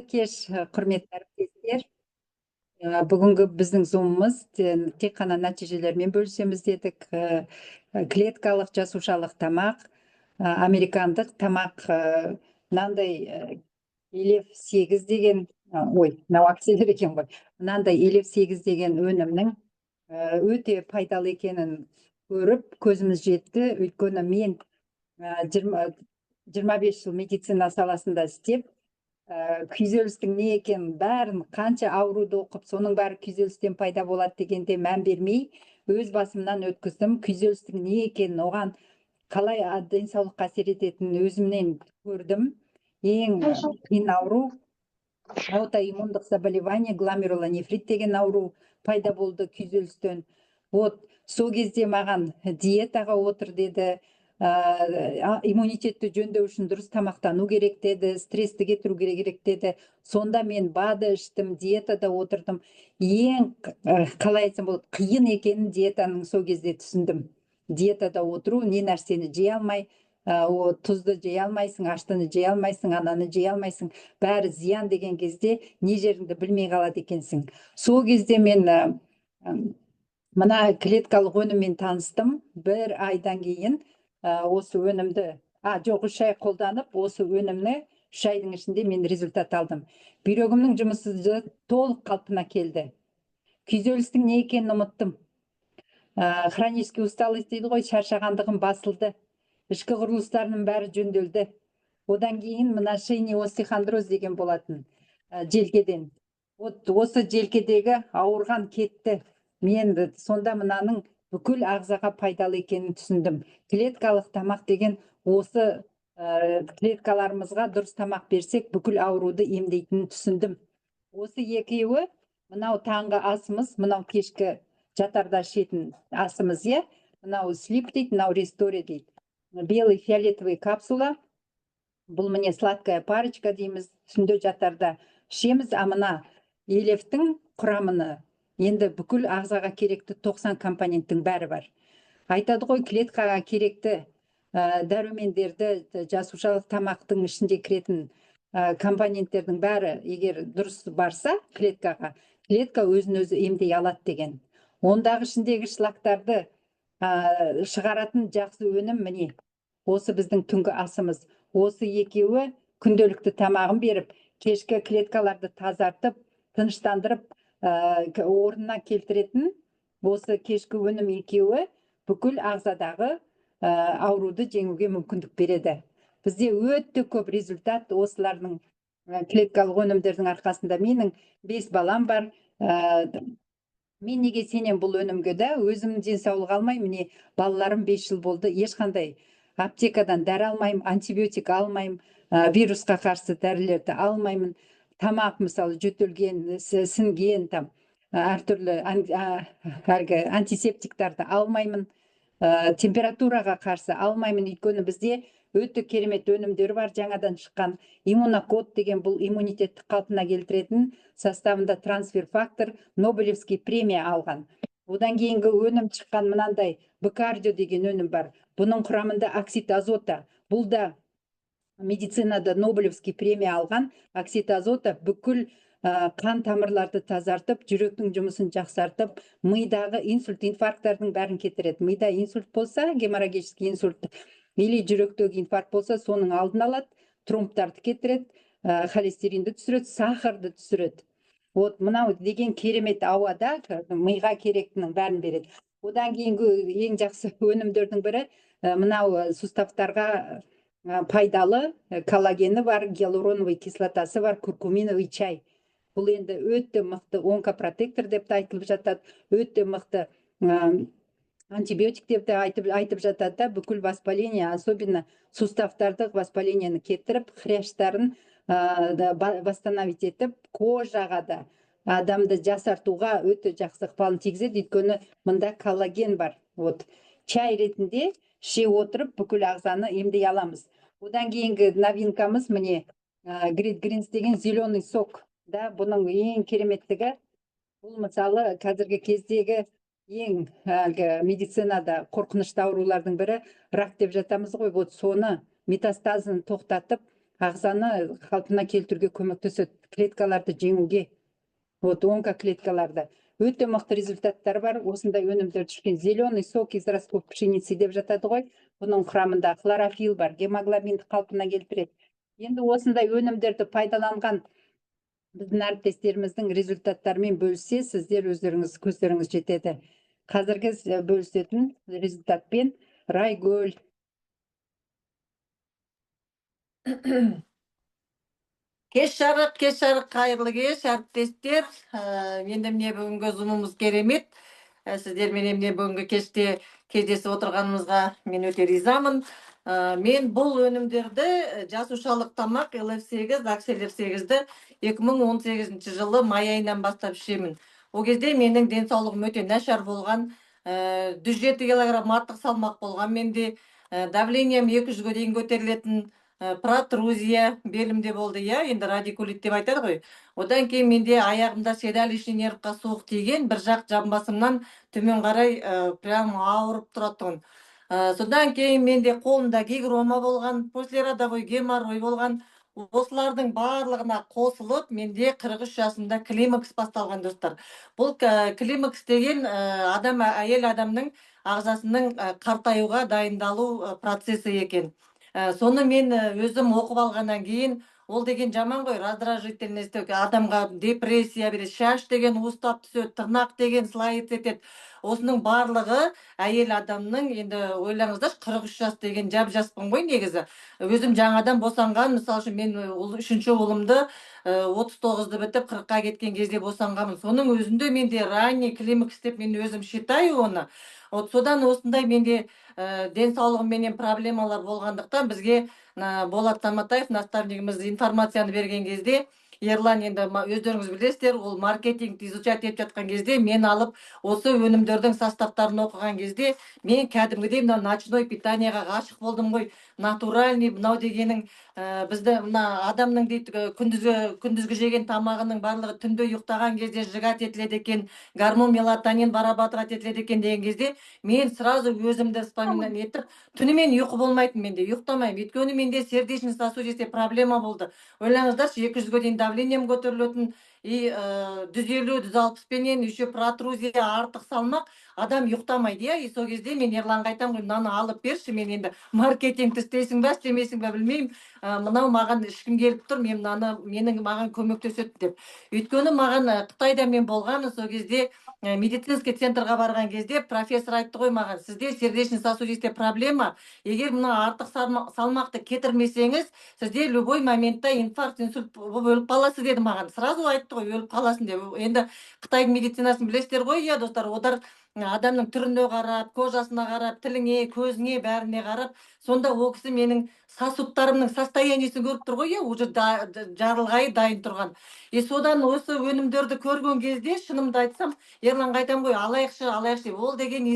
Кеш, құрметті әріптестер! Бүгінгі біздің зумымыз тек қана нәтижелермен бөлісеміз дедік. Клеткалық жасушалық тамақ, американдық тамақ, мынандай Елев 8 деген, ой, мынау акселер екен ғой, мынандай Елев 8 деген өнімнің өте пайдалы екенін көріп, көзіміз жетті. Өйткені мен 25 жыл медицина саласында істеп, күйзелістің не екенін бәрін, қанша ауруды оқып, соның бәрі күйзелістен пайда болады дегенде мән бермей, өз басымнан өткіздім. Күйзелістің не екенін, оған қалай денсаулыққа әсер ететінін өзімнен көрдім. Ең қиын ауру аутоиммундық заболевание, гломерулонефрит деген ауру пайда болды күйзелістен. Вот сол кезде маған диетаға отыр деді, иммунитетті жөндеу үшін дұрыс тамақтану керек деді, стрессті кетіру керек деді. Сонда мен БАДы іштім, диетада отырдым. Ең қалай айтсам болады, қиын екенін диетаның сол кезде түсіндім. Диетада отыру, не нәрсені жей алмай, о, тұзды жей алмайсың, аштыны жей алмайсың, ананы жей алмайсың, бәрі зиян деген кезде не жеріңді білмей қалады екенсің. Сол кезде мен мына клеткалық өніммен таныстым. Бір айдан кейін осы өнімді, а жоқ, 3 ай қолданып, осы өнімні 3 айдың ішінде мен результат алдым. Бүйрегімнің жұмысы толық қалпына келді, күйзелістің не екенін ұмыттым, хронический усталость дейді ғой, шаршағандығым басылды, ішкі құрылыстарының бәрі жөнделді. Одан кейін мына шейный остеохондроз деген болатын, желкеден, вот осы желкедегі ауырған кетті. Мен сонда мынаның бүкіл ағзаға пайдалы екенін түсіндім. Клеткалық тамақ деген осы, клеткаларымызға дұрыс тамақ берсек, бүкіл ауруды емдейтінін түсіндім. Осы екеуі, мынау таңғы асымыз, мынау кешкі жатарда ішетін асымыз, иә. Мынау Слип дейді, мынау Рестори дейді, белый, фиолетовый капсула. Бұл, міне, сладкая парочка дейміз, түнде жатарда ішеміз. А мына Елевтің құрамыны енді бүкіл ағзаға керекті 90 компоненттің бәрі бар. Айтады ғой, клеткаға керекті дәрумендерді, жасушалық тамақтың ішінде кіретін компоненттердің бәрі егер дұрыс барса клеткаға, клетка өзін өзі емдей алады деген. Ондағы ішіндегі шлактарды шығаратын жақсы өнім, міне, осы біздің түнгі асымыз. Осы екеуі күнделікті тамағын беріп, кешкі клеткаларды тазартып, тыныштандырып, орнына келтіретін осы кешкі өнім екеуі бүкіл ағзадағы ауруды жеңуге мүмкіндік береді. Бізде өте көп результат осылардың, клеткалық өнімдердің арқасында. Менің бес балам бар. Мен неге сенем бұл өнімге да? Өзім денсаулық алмай, міне, балаларым 5 жыл болды, ешқандай аптекадан дәрі алмаймын, антибиотик алмаймын, вирусқа қарсы дәрілерді алмаймын. Тамақ, мысалы, жөтелген, сінген, там әртүрлі әлгі антисептиктарды алмаймын, температураға қарсы алмаймын. Өйткені бізде өте керемет өнімдер бар жаңадан шыққан. Иммунокод деген, бұл иммунитетті қалпына келтіретін, составында трансфер фактор, Нобелевский премия алған. Одан кейінгі өнім шыққан, мынандай Бкардио деген өнім бар. Бұның құрамында оксид азота, бұл да медицинада Нобелевский премия алған. Оксид азота бүкіл қан тамырларды тазартып, жүректің жұмысын жақсартып, мидағы инсульт, инфаркттардың бәрін кетіреді. Мида инсульт болса, геморрагический инсульт или жүректегі инфаркт болса, соның алдын алады, тромбтарды кетіреді, холестеринді түсіреді, сахарды түсіреді. Вот мынау деген керемет, ауада миға керектінің бәрін береді. Одан кейінгі ең жақсы өнімдердің бірі, мынау суставтарға пайдалы, коллагені бар, гиалуроновый кислотасы бар куркуминовый чай. Бұл енді өте мықты онкопротектор деп те айтылып жатады, өте мықты антибиотик деп те айтып жатады да. Бүкіл воспаление, особенно суставтарды воспалениені кетіріп, хрящтарын да, восстановить етіп, кожаға да, адамды жасартуға өте жақсы ықпалын тигізеді, өйткені мында коллаген бар. Вот чай ретінде іше отырып, бүкіл ағзаны емдей аламыз. Одан кейінгі новинкамыз, міне, Грит Гринс деген зеленый сок да. Бұның ең кереметтігі, бұл, мысалы, қазіргі кездегі ең әлгі медицинада қорқынышты аурулардың бірі рак деп жатамыз ғой. Вот соны, метастазын тоқтатып, Ағзаны қалпына келтіруге көмектеседі, клеткаларды жеңуге. Вот онкоклеткаларды. Өте мықты результаттар бар. Осындай өнімдерді ішкен, зеленый сок из ростков пшеницы деп жатады ғой. Бұның құрамында хлорофилл бар, гемоглобинді қалпына келтіреді. Енді осындай өнімдерді пайдаланған біздің әріптестеріміздің результаттарымен бөліссе, сіздер өздеріңіз көздеріңіз жетеді. Қазіргі бөлісетін результатпен Райгүл. Кеш жарық, кеш жарық, қайырлы кеш, әріптестер. Енді міне, бүгінгі зумымыз керемет. Сіздерменен міне бүгінгі кеште кездесіп отырғанымызға мен өте ризамын. Мен бұл өнімдерді, жасушалық тамақ LF8, Аксель F8-ді 2018 жылы май айынан бастап ішемін. Ол кезде менің денсаулығым өте нашар болған. 107 килограмм артық салмақ болған менде. Давлением 200-ге дейін көтерілетін, протрузия белімде болды, иә, енді радикулит деп айтады ғой. Одан кейін менде аяғымда седалищный нервқа суық тиген, бір жақ жамбасымнан төмен қарай прям ауырып тұратұғын. Содан кейін менде қолымда гигрома болған, послеродовой геморрой болған. Осылардың барлығына қосылып, менде 43 жасымда климакс басталған, достар. Бұл климакс деген адам, әйел адамның ағзасының қартаюға дайындалу процесі екен. Соны мен өзім оқып алғаннан кейін, ол деген жаман ғой, раздражительность, адамға депрессия береді, шаш деген уыстап түседі, тырнақ деген слоиться етеді. Осының барлығы әйел адамның, енді ойлаңыздаршы, 43 жас деген жап жаспын ғой негізі. Өзім жаңадан босанған, мысалы үшін, мен үшінші ұлымды 39-ды бітіп, 40-қа кеткен кезде босанғанмын. Соның өзінде менде ранний климакс деп мен өзім считаю оны. Вот содан осындай менде денсаулығымменен проблемалар болғандықтан, бізге Болат Саматаев наставнигіміз информацияны берген кезде, Ерлан енді өздеріңіз білесіздер, ол маркетингті изучать етіп жатқан кезде, мен алып осы өнімдердің составтарын оқыған кезде, мен кәдімгідей мына ночной питанияға ғашық болдым ғой. Натуральный мынау дегенің, бізді мына адамның дейді, күндізгі жеген тамағының барлығы түнде ұйықтаған кезде сжигать етіледі екен, гормон мелатонин вырабатывать етіледі екен деген кезде, мен сразу өзімді вспоминать етіп, түнімен ұйқы болмайтын менде, ұйықтамаймын, өйткені менде сердечно сосудистый проблема болды. Ойлаңыздаршы, 200-ге дейін давлением көтерілетін и 150, 160-пенен, еще протрузия, артық салмақ, адам ұйықтамайды, иә. И сол кезде мен Ерланға айтамын ғой: «Мынаны алып берші, мен енді маркетингті істейсің ба, істемейсің ба, білмеймін, мынау маған ішкім келіп тұр, мен мынаны, менің маған көмектеседі», — деп. Өйткені маған Қытайда мен болғанмын, сол кезде медицинский центрға барған кезде профессор айтты ғой маған: «Сізде сердечно сосудистый проблема, егер мына артық салмақты кетірмесеңіз, сізде любой моментта инфаркт, инсульт болып өліп қаласыз», — деді маған. Сразу айтты ғой, өліп қаласың деп. Енді Қытайдың медицинасын білесіздер ғой, иә, достар, олар адамның түріне қарап, кожасына қарап, тіліңе, көзіңе, бәріне қарап. Сонда ол кісі менің сосудтарымның состояниесін көріп тұр ғой, иә, уже жарылғайы дайын тұрған. И содан осы өнімдерді көрген кезде, шынымды айтсам, Ерланға айтамын ғой: «Алайықшы, алайықшы», — деп. Ол деген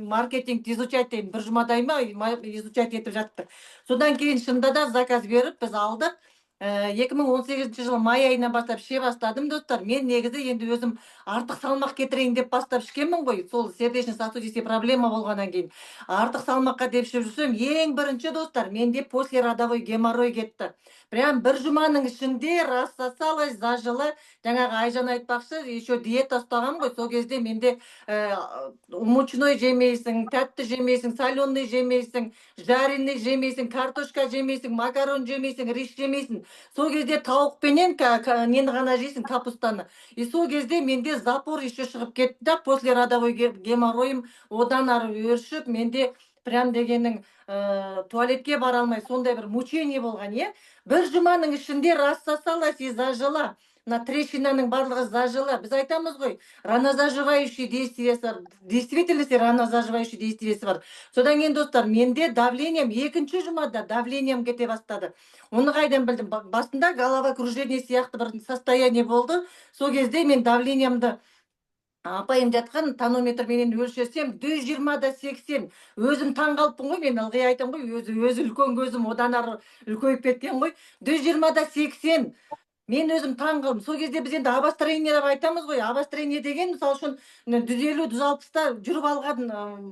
маркетингті изучать деймін, бір жұмадай ма изучать етіп жатты. Содан кейін шынында да заказ беріп, біз алдық. 2018 жылы май айынан бастап іше бастадым, достар. Мен негізі енді өзім артық салмақ кетірейін деп бастап ішкенмін ғой. Сол сердечно сосудистый проблема болғаннан кейін артық салмаққа деп ішіп жүрсем, ең бірінші, достар, менде послеродовой геморрой кетті. Прям бір жұманың ішінде рассосалась, зажила. Жаңағы Айжан айтпақшы, еще диета ұстағанмын ғой. Сол кезде менде мучной жемейсің, тәтті жемейсің, соленый жемейсің, жареный жемейсің, картошка жемейсің, макарон жемейсің, рис жемейсің. Сол кезде тауықпенен нені ғана жейсің, капустаны. И сол кезде менде запор еще шығып кетті да, послеродовой геморройым одан ары өршіп, менде прям дегенің туалетке бара алмай, сондай бір мучение болған, иә. Бір жұманың ішінде рассосалась и зажила. Мына трещинаның барлығы зажила. Біз айтамыз ғой, ранозаживающий действиесі бар. Действительности ранозаживающий действиесі бар. Содан кейін, достар, менде давлением екінші жұмада давлением кете бастады. Оны қайдан білдім? Басында головокружение сияқты бір состояние болды. Сол кезде мен давлениемді апайым жатқан тонометрменен өлшесем, 120 да 80. Өзім таң қалыппын ғой. Мен ылғи айтамын ғой, өзі үлкен көзім одан ары үлкейіп кеткен ғой. 120 да 80. Мен өзім таң қалдым. Сол кезде біз енді обострение деп айтамыз ғой. Обострение деген, мысалы үшін, 150, 160-та жүріп алған,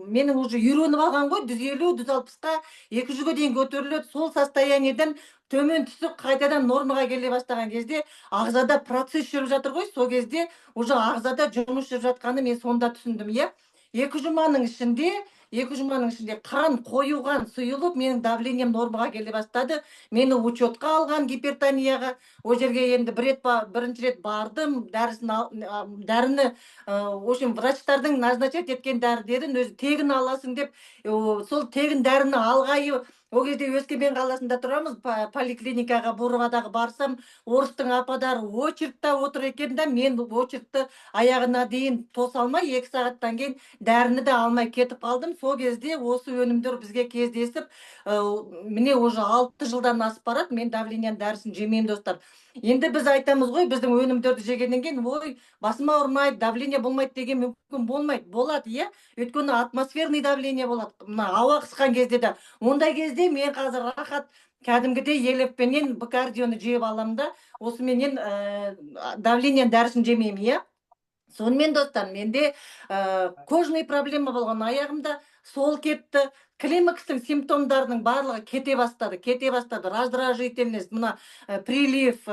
менің уже үйреніп алған ғой, 150, 160-қа, 200-ге дейін көтеріледі. Сол состояниеден төмен түсіп, қайтадан нормаға келе бастаған кезде ағзада процесс жүріп жатыр ғой. Сол кезде уже ағзада жұмыс жүріп жатқанын мен сонда түсіндім, иә. 2 жұманың ішінде қан қоюған сұйылып, менің давлением нормаға келе бастады. Мені учетқа алған гипертонияға. Ол жерге енді бір рет, бірінші рет бардым, дәрісін, дәріні, в общем, врачтардың назначать еткен дәрілерін өзі тегін аласың деп, сол тегін дәріні алғайы. Ол кезде Өскемен қаласында тұрамыз, поликлиникаға Буровадағы барсам, орыстың ападары очередьта отыр екен да. Мен очередьті аяғына дейін тоса алмай, 2 сағаттан кейін дәріні де алмай кетіп қалдым. Сол кезде осы өнімдер бізге кездесіп, міне, уже 6 жылдан асып барады, мен давлениенің дәрісін жемеймін, достар. Енді біз айтамыз ғой, біздің өнімдерді жегеннен кейін, ой, басым ауырмайды, давление болмайды деген мүмкін болмайды. Болады, иә, өйткені атмосферный давление болады, мына ауа қысқан кезде де. Ондай кезде мен қазір рахат, кәдімгідей Елеппенен Бкардионы жеп аламын да, осыменен давлениенің дәрісін жемеймін, иә. Сонымен, достар, менде кожный проблема болған, аяғымда сол кетті, климакстың симптомдарының барлығы кете бастады, кете бастады. Раздражительность, мына прилив,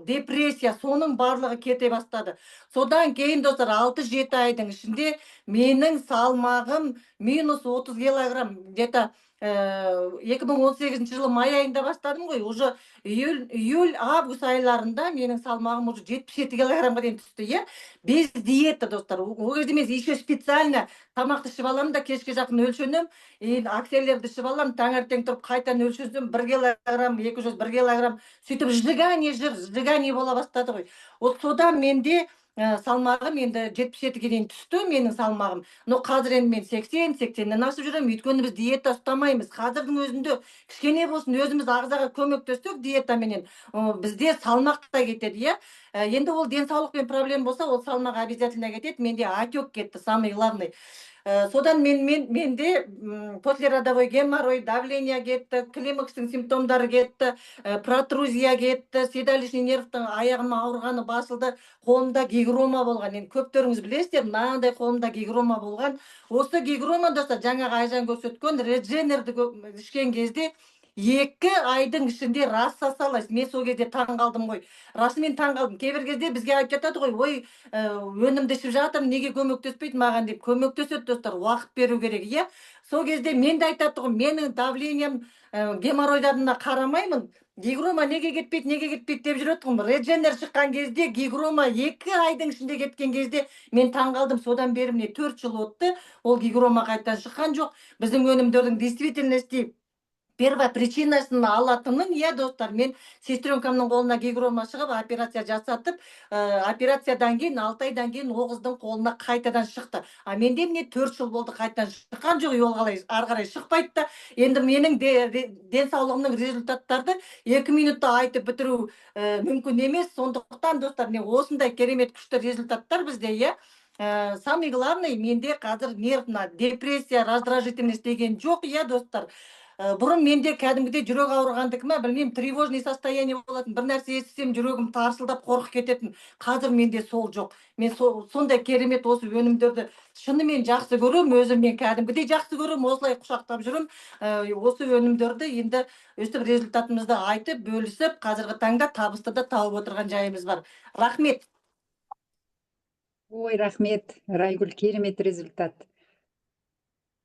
депрессия, соның барлығы кете бастады. Содан кейін, достар, 6-7 айдың ішінде менің салмағым минус 30 килограмм где-то. 2018 жылы май айында бастадым ғой, уже июль, июль, август айларында менің салмағым уже 77 килограммға дейін түсті, иә, без диета, достар. Ол кезде мен еще специально тамақты ішіп аламын да, кешке жақын өлшенемін и акселерді ішіп аламын. Таңертең тұрып қайтадан өлшенсем, 1 килограмм 200, 1 килограмм, сөйтіп сжигание жир, сжигание бола бастады ғой. Вот содан менде салмағым енді 77-ге дейін түсті менің салмағым. Но қазір енді мен 80, 80-нен асып жүремін, өйткені біз диета ұстамаймыз. Қазірдің өзінде кішкене болсын өзіміз ағзаға көмектессек диетаменен, бізде салмақ та кетеді, иә. Енді ол денсаулықпен проблема болса, ол салмақ обязательно кетеді. Менде отек кетті, самый главный. Содан менде послеродовой геморрой, давление кетті, климакстың симптомдары кетті, протрузия кетті, седалищный нервтің аяғым ауырғаны басылды, қолымда гигрома болған. Енді көптеріңіз білесіздер, мынандай қолымда гигрома болған. Осы гигрома, достар, жаңағы Айжан көрсеткен Редженерді ішкен кезде 2 айдың ішінде рассосалась. Мен сол кезде таң қалдым ғой, расымен таң қалдым. Кейбір кезде бізге айтып жатады ғой: «Ой, өнімді ішіп жатырмын, неге көмектеспейді маған?» – деп. Көмектеседі, достар, уақыт беру керек, иә. Сол кезде мен де айтады тұғым, менің давлением, геморройдарына қарамаймын, гигрома неге кетпейді, неге кетпейді деп жүреді тұғым. Редженер шыққан кезде гигрома 2 айдың ішінде кеткен кезде мен таң қалдым. Содан бері, міне, 4 жыл өтті, ол гигрома қайтадан шыққан жоқ. Біздің өнімдердің действительности первая причинасын алатынын, иә, достар. Мен сестренкамның қолына гигрома шығып, операция жасатып, операциядан кейін 6 айдан кейін ол қыздың қолына қайтадан шықты. А менде, міне, 4 жыл болды, қайтадан шыққан жоқ. И ол қалай ары қарай шықпайды да. Енді менің де, денсаулығымның результаттарды 2 минутта айтып бітіру мүмкін емес. Сондықтан, достар, міне, осындай керемет күшті результаттар бізде, иә. Самый главный, менде қазір нервно депрессия, раздражительность деген жоқ, иә, достар. Бұрын менде кәдімгідей жүрек ауырғандікі ма, білмеймін, тревожный состояние болатын. Бір нәрсе естісем, жүрегім тарсылдап, қорқып кететін. Қазір менде сол жоқ. Мен сондай керемет осы өнімдерді шынымен жақсы көремін. Өзім мен кәдімгідей жақсы көремін, осылай құшақтап жүрмін. Осы өнімдерді енді өстіп результатымызды айтып, бөлісіп, қазіргі таңда табысты да тауып отырған жайымыз бар. Рахмет. Ой, рахмет, Райгүл, керемет результат.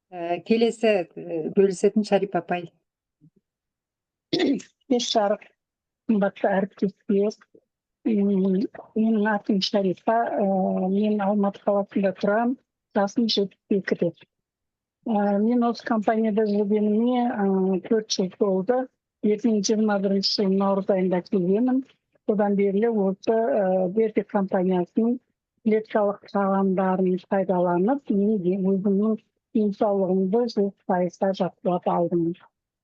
Келесі бөлісетін Шарипа апай. Кеш жарық, қымбатты әріптестер! Менің атым Шарипа, мен Алматы қаласында тұрамын, жасым 72-де. Мен осы компанияда жүргеніме 4 жыл толды. 2021 жылы наурыз айында келгенмін. Содан бері осы Берти компаниясының клеткалық тағамдарын пайдаланып, мен де өзімнің денсаулығымды 100%-ға жақсылап алдым.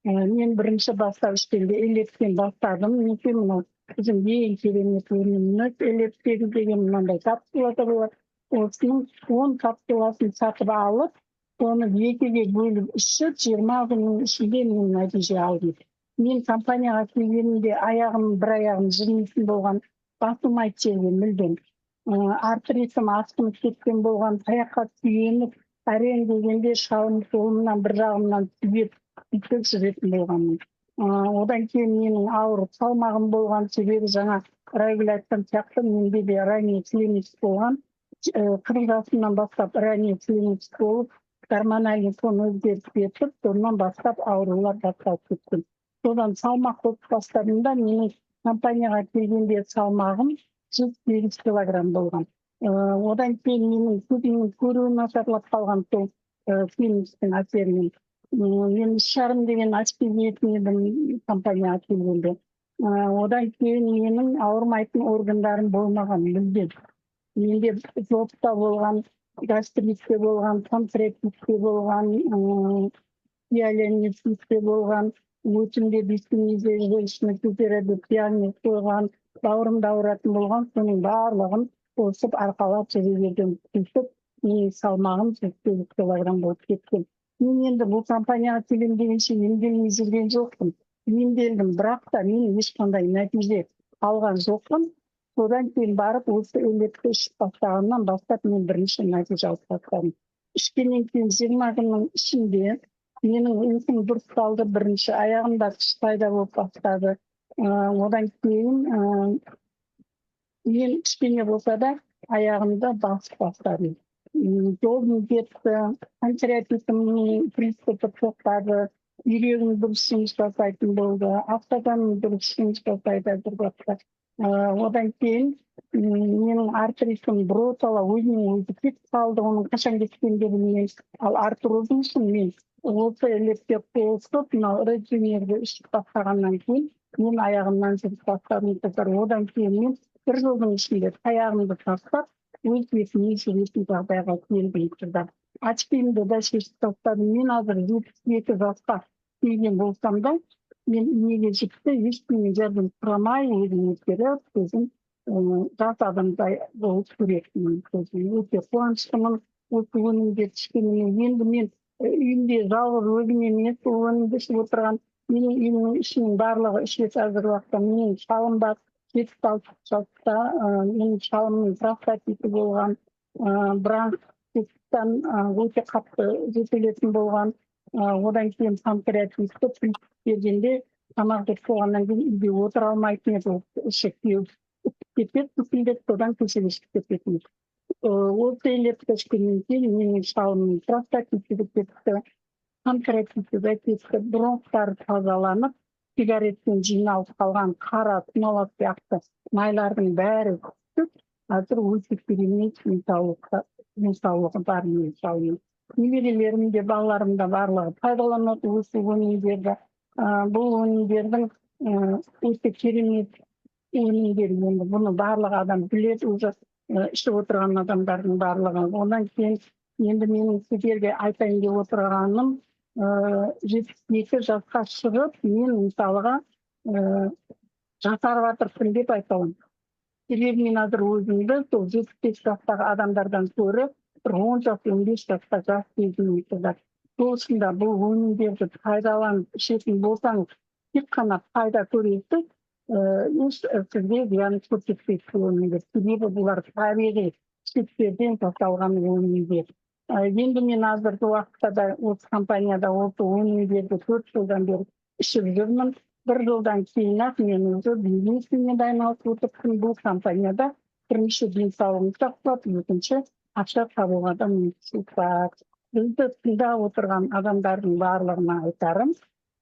Мен бірінші бастап ішкенде Элептен бастадым. Мінекей, мынау біздің ең керемет өніміміз Элеп 8 деген мынандай капсулада болады. Осының 10 капсуласын сатып алып, оны екіге бөліп ішіп, 20 күннің ішінде мен нәтиже алдым. Мен компанияға келгенімде аяғым, бір аяғым жүрмейтін болған. Басылмайды жерге мүлдем. Артритім асқынып кеткен болған, таяққа сүйеніп, әрең дегенде шалым қолымнан, бір жағымнан сүйеп, бүйтіп жүретін болғанмын. Одан кейін менің ауыр салмағым болған, себебі жаңа Райгүл айтқан сияқты, менде де ранний климакс болған. 40 жасымнан бастап ранний климакс болып, гормональный фон өзгеріп кетіп, содан бастап аурулар басталып кеткен. Содан салмақ қосып бастадым да, менің компанияға келгенде салмағым 108 килограмм болған. Одан кейін менің көзімнің көруі нашарлап қалған сол климакстың әсерінен. Мен 3,5 деген очки киетін едім компанияға келгенде. Одан кейін менің ауырмайтын органдарым болмаған мүлдем. Менде зоб та болған, гастрит те болған, панкреатит те болған, пиелонефрит те болған, өтімде дискинезия желчный пузыря деп диагноз қойған, бауырымда ауыратын болған, соның барлығын қосып арқалап жүре бердім. Сөйтіп менің салмағым 108 килограмм болып кеткен. Мен енді бұл компанияға келемін дегенше емделмей жүрген жоқпын. Емделдім, бірақ та мен ешқандай нәтиже алған жоқпын. Содан кейін барып осы Элепті ішіп бастағаннан бастап мен бірінші нәтиже алып бастадым. Ішкеннен кейін 20 күннің ішінде менің ұйқым дұрысталды бірінші, аяғымда күш пайда болып бастады. Одан кейін мен кішкене болса да аяғымда басып бастадым. Жолым кетті, панкреатитімнің приступы тоқтады, бүйрегім дұрыс жұмыс жасайтын болды, асқазаным дұрыс жұмыс жасайды әзіргі уақытта. Одан кейін менің артритім біротала өзінен өзі кетіп қалды, оның қашан кеткенін де білмеймін. Ал артрозым үшін мен осы Элепте қосып, мынау Редженерді ішіп бастағаннан кейін мен аяғымнан жүріп бастадым, қыздар. Одан кейін мен бір жылдың ішінде таяғымды тастап, өз бетіммен жүретін жағдайға келдім, қыздар. Очкимді да шешіп тастадым. Мен қазір 72 жасқа келген болсам да, мен неге жіпті ешкімнен жәрдем сұрамай, өзім өткеріп, өзім жас адамдай болып көретінмін. Өзім өте қуаныштымын осы өнімдерді ішкеніме. Енді мен үйімде жалғыз өзім емес бұл өнімді ішіп отырған, менің үйімнің ішінің барлығы ішеді қазіргі уақытта. Менің шалым бар, 76 жаста, менің шалымның простатиті болған, бронхиттан өте қатты жөтелетін болған. Одан кейін панкреатитті приступ бергенде тамақ жеп болғаннан кейін үйде отыра алмайтын еді, ол іші кеуіп кетеді, түтіндеп, содан көшеге шығып кететін еді. Осы Элепті ішкеннен кейін менің шалымның простатиті де кетті, панкреатиті де кетті, бронхтары тазаланып, сигареттен жиналып қалған қара смола сияқты майлардың бәрі түсіп, қазір өте керемет денсаулығы бар менің шалымның. Немерелерім де, балаларым да барлығы пайдаланады осы өнімдерді. Бұл өнімдердің өте керемет өнімдер, енді бұны барлық адам біледі уже, ішіп отырған адамдардың барлығы. Одан кейін енді менің сіздерге айтайын деп отырғаным, 72 жасқа шығып, мен мысалға жасарып жатырмын деп айта аламын. Себебі мен қазір өзімді сол 75 жастағы адамдардан гөрі бір 10 жас, 15 жасқа жас сезінемін, қыздар. Сол үшін де бұл өнімдерді пайдаланып ішетін болсаңыз, тек қана пайда көресіз, еш сізге зиян көрсетпейді бұл өнімдер. Себебі бұлар табиғи шөптерден жасалған өнімдер. Енді мен қазіргі уақытта да осы компанияда осы өнімдерді 4 жылдан бері ішіп жүрмін. Бір жылдан кейін ақ мен уже бизнесмен де айналысып отырмын бұл компанияда. Бірінші денсаулығым жақсылап, екінші ақша табуға да мүмкіншілік бар. Бізді тыңдап отырған адамдардың барлығына айтарым,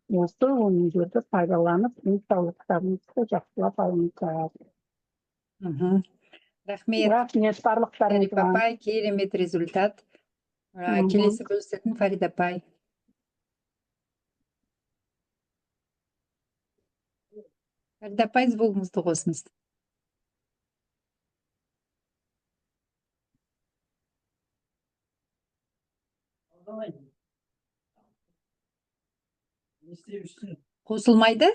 осы өнімдерді пайдаланып, денсаулықтарыңызды жақсылап алыңыздар. Рахмет. Рахмет барлықтарыңызға. Фарида апай, керемет результат. Келесі бөлісетін Фарида апай. Фарида апай, звугыңызды қосыңыз. Қосылмайды?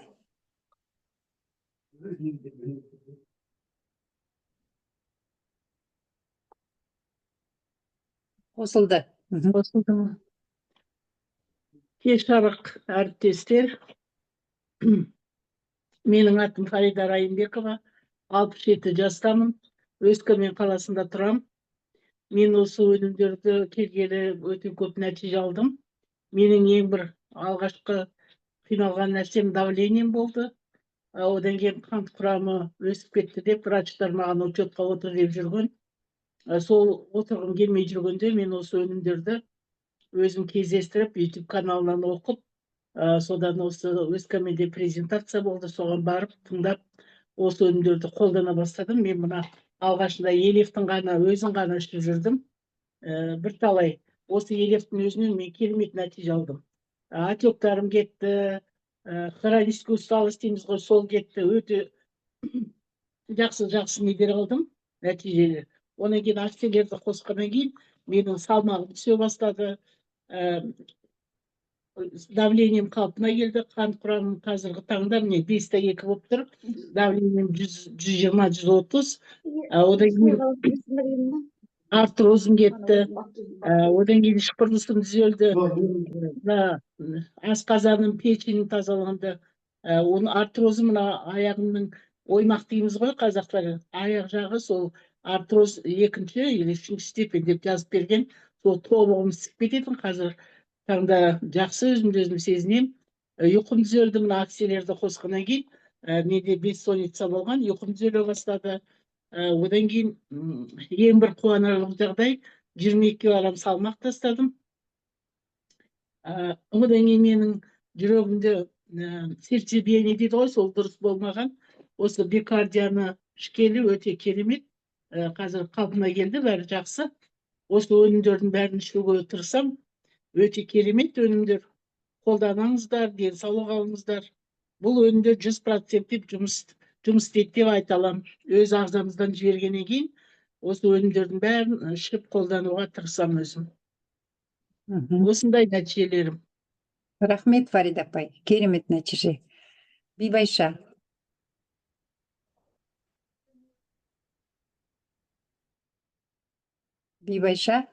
Қосылды. Қосылды ма? Кеш жарық, әріптестер. Менің атым Фарида Райымбекова. 67 жастамын. Өскемен қаласында тұрам. Мен осы өнімдерді келгелі өте көп нәтиже алдым. Менің ең бір алғашқы қиналған нәрсем давлением болды. Одан кейін қант құрамы өсіп кетті деп врачтар маған учетқа отыр деп жүрген. Сол отырғым келмей жүргенде мен осы өнімдерді өзім кездестіріп, YouTube каналынан оқып, содан осы Өскеменде презентация болды, соған барып тыңдап, осы өнімдерді қолдана бастадым. Мен мына алғашында Елефтің ғана өзін ғана ішіп жүрдім. Бірталай осы Елефтің өзінен мен керемет нәтиже алдым. Отектарым кетті, хронический усталость дейміз ғой, сол кетті. Өте жақсы жақсы нелер алдым, нәтижелер. Одан кейін акциялерді қосқаннан кейін менің салмағым түсе бастады. Давлением қалпына келді, қан құрамым қазіргі таңда міне 5,2 болып тұр. Давлением 100, 120, 130. Одан кейін артрозым кетті. Одан кейін іш құрылысым түзелді. Мына асқазаным, печенім тазаланды. Оның артрозы мына аяғымның оймақ дейміз ғой қазақтар, аяқ жағы сол артроз екінші или үшінші степень деп жазып берген. Сол тобығым ісіп кететін, қазір таңда жақсы өзімді өзім сезінемін. Ұйқым түзелді мына акциялерді қосқаннан кейін. Менде бессонница болған, ұйқым түзеле бастады. Одан кейін ең бір қуанарлық жағдай, 22 килограмм салмақ тастадым. Одан кейін менің жүрегімде сердцебиение дейді ғой, сол дұрыс болмаған. Осы бикардияны ішкелі өте керемет. Қазір қалпына келді, бәрі жақсы. Осы өнімдердің бәрін ішуге тырысамын. Өте керемет өнімдер. Қолданыңыздар, денсаулық алыңыздар. Бұл өнімдер 100% деп жұмыс істейді деп айта аламын. Өз ағзамыздан жібергеннен кейін осы өнімдердің бәрін ішіп қолдануға тырысамын өзім. Осындай нәтижелерім. Рахмет, Фарида апай, керемет нәтиже. Бибайша. Бибайша.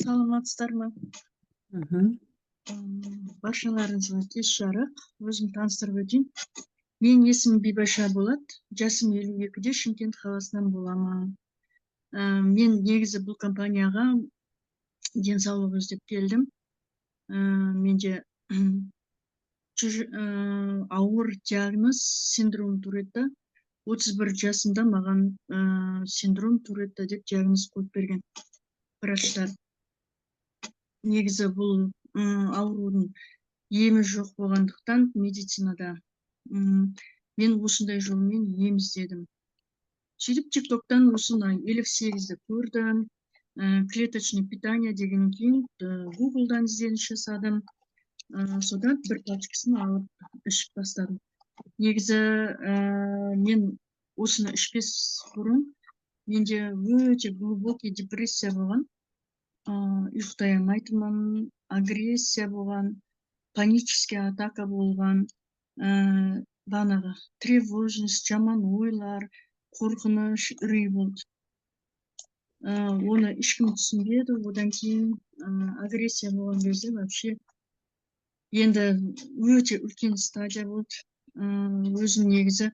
Саламатсыздар ма? Мхм. Баршаларыңызға кеш жарық. Өзім таныстырып өтейін. Менің есімім Бибайша болады. Жасым 52-де, Шымкент қаласынан боламын. Мен негізі бұл компанияға денсаулық іздеп келдім. Менде ауыр диагноз синдром Туретта. 31 жасымда маған синдром Туретта деп диагноз қойып берген врачтар. Негізі бұл аурудың емі жоқ болғандықтан медицинада мен осындай жолмен ем іздедім. Сөйтіп ТикТоктан осындай Елеф 8-ді көрдім, клеточное питание дегеннен кейін Гуглдан ізденіс жасадым. Содан бір пачкасын алып ішіп бастадым. Негізі мен осыны ішпес бұрын менде өте глубокий депрессия болған. Ұйықтай алмайтынмын, агрессия болған, панический атака болған, бағанағы тревожность, жаман ойлар, қорқыныш, үрей болды. Оны ешкім түсінбеді. Одан кейін агрессия болған кезде вообще енді өте үлкен стадия болды. Өзім негізі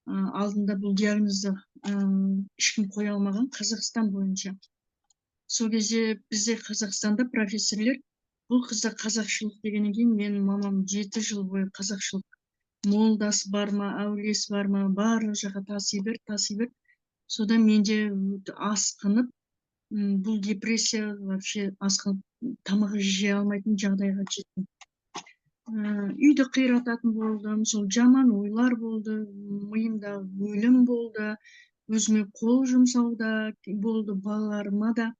алдында бұл диагнозды ешкім қоя алмаған Қазақстан бойынша. Сол кезде бізде Қазақстанда профессорлер бұл қызда қазақшылық дегеннен кейін менің мамам 7 жыл бойы қазақшылық молдасы бар ма, әулиесі бар ма, барлық жаққа таси берді, таси берді. Содан менде асқынып, бұл депрессия вообще асқынып тамақ жей алмайтын жағдайға жеттім. Үйді қирататын болдым, сол жаман ойлар болды, миымда өлім болды, өзіме қол жұмсау да болды, балаларыма да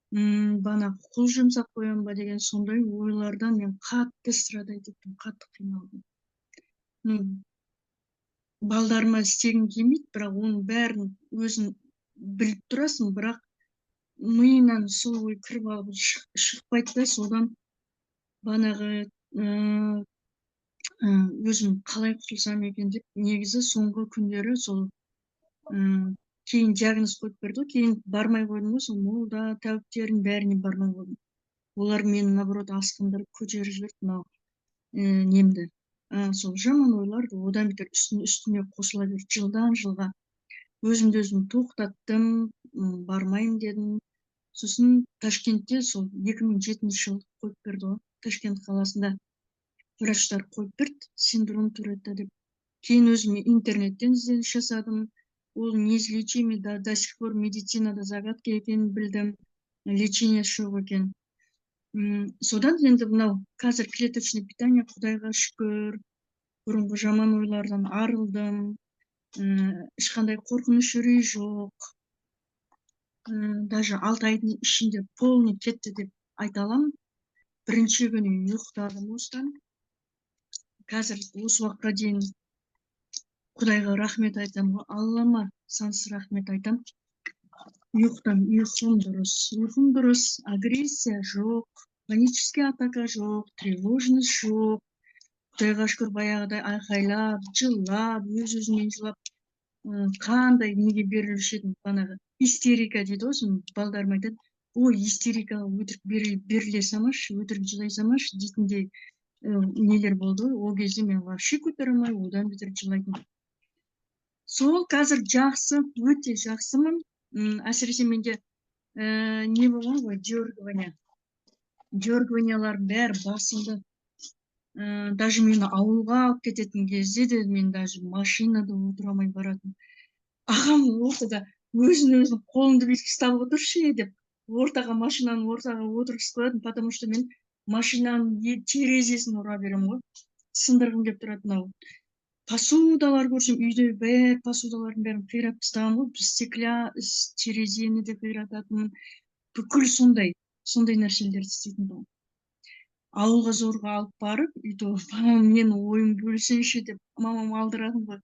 бана қол жұмсап қоямын ба деген сондай ойлардан мен қатты страдать еттім, қатты қиналдым. Балдарыма істегім келмейді, бірақ оның бәрін өзің біліп тұрасың, бірақ миыңнан сол ой кіріп алып шықпайды да. Содан банағы өзім қалай құтылсам екен деп негізі соңғы күндері сол кейін диагноз қойып берді ғой, кейін бармай қойдым ғой, сол молда тәуіптердің бәріне бармай қойдым. Олар мені наоборот асқындырып көтеріп жіберді мынау немді. Сол жаман ойлар одан бетер үстіне қосыла берді жылдан жылға. Өзімді өзім тоқтаттым, бармаймын дедім. Сосын Ташкентте сол 2007 жылы қойып берді ғой. Ташкент қаласында врачтар қойып берді, синдром Туретта деп. Кейін өзім интернеттен ізденіс жасадым. Ол неизлечимый, до сих пор медицинада загадка екенін білдім, лечениесі жоқ екен. Содан енді мынау қазір клеточный питание, құдайға шүкір, бұрынғы жаман ойлардан арылдым. Ешқандай қорқыныш, үрей жоқ. Даже 6 айдың ішінде полный кетті деп айта аламын. Бірінші күні ұйықтадым осыдан. Қазір осы уақытқа дейін құдайға рахмет айтамын ғой, Аллама сансыз рахмет айтамын. Ұйқым дұрыс, ұйқым дұрыс, агрессия жоқ, панический атака жоқ, тревожность жоқ, құдайға шүкір. Баяғыдай айқайлап жылап, өз өзіммен жылап, қандай неге берілуші едім, бағанағы истерика дейді ғой. Соны балдарым айтады: «Ой, истерикаға өтірік беріле салмашы, өтірік жылай салмашы», — дейтіндей нелер болды ғой. Ол кезде мен вообще көтере алмай, одан бетер жылайтынмын. Сол қазір жақсы, өте жақсымын. Әсіресе менде не болған ғой, дергивание, дергиванияларым бәрі басылды. Даже мені ауылға алып кететін кезде де мен даже машинада отыра алмай баратын. Ағам ортада өзін өзі «Қолыңды бүйтіп ұстап отыршы» деп, ортаға, машинаның ортаға отырғызып қоятын, потому что мен машинаның терезесін ұра беремін ғой, сындырғым келіп тұрады. Мынау посудалар көрсем үйде, бәрі посудалардың бәрін қиратып тастағанмын ғой, стекля, терезені де қирататынмын. Бүкіл сондай сондай нәрселерді істейтін тұғым. Ауылға зорға алып барып, өйтіп «Мамам, менің ойым бөлсеңші» деп мамам алдыратын ғой.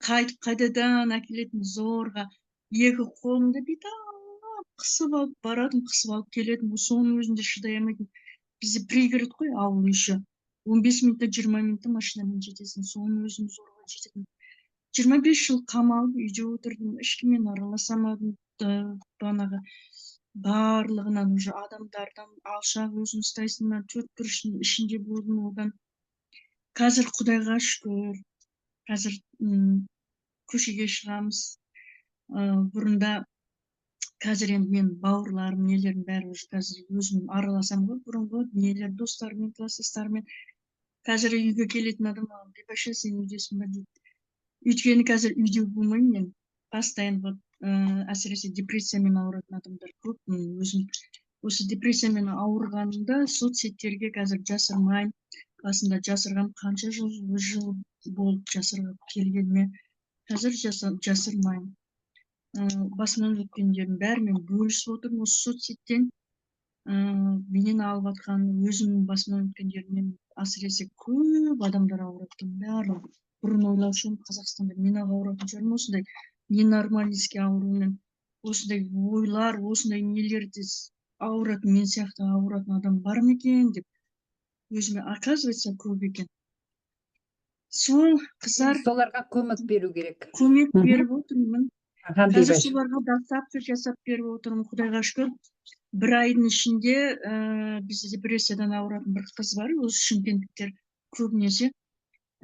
Қайтып қайтадан әкелетін зорға. Екі қолымды бүйтіп қысып алып баратын, қысып алып келетін. Соның өзінде шыдай алмайтын. Бізде пригород қой ауыл, еще 15 минутта, 20 минутта машинамен жетесің. Соның өзін зорға жететін. 25 жыл қамалып үйде отырдым, ешкіммен араласа алмадым. Бағанағы барлығынан уже, адамдардан алшақ өзін ұстайсың, мына төрт бұрыштың ішінде болдым. Одан қазір, құдайға шүкір, қазір көшеге шығамыз. Бұрында, қазір енді мен бауырларым, нелерім бәрі уже қазір өзім араласамын ғой, бұрынғы нелер, достарыммен, класстастарыммен. Қазір үйге келетін адам маған: «Бибайша, сен үйдесің ба?» — дейді. Өйткені қазір үйде болмаймын мен постоянно. Вот әсіресе депрессиямен ауыратын адамдар көп. Өзім осы депрессиямен ауырғанымда соцсеттерге қазір жасырмаймын. Басында жасырғам, қанша жыл болып жасырып келгеніме, қазір жасырмаймын. Басымнан өткендердің бәрімен бөлісіп отырмын осы соцсеттен. Менен алып жатқан, өзімнің басымнан өткендерімнен әсіресе көп адамдар ауырады барлығы. Бұрын ойлаушы едім, Қазақстанда мен ақ ауыратын шығармын осындай ненормальный аурумен, осындай ойлар, осындай нелерді ауыратын, мен сияқты ауыратын адам бар ма екен деп өзіме. Оказывается, көп екен. Сол, қыздар. Соларға көмек беру керек. Көмек беріп отырмын. Аха. Қазір Бибаш. соларға доставка жасап беріп отырмын, құдайға шүкір. Бір айдың ішінде бізде депрессиядан ауыратын бір қыз бар, осы шымкенттіктер көбінесе.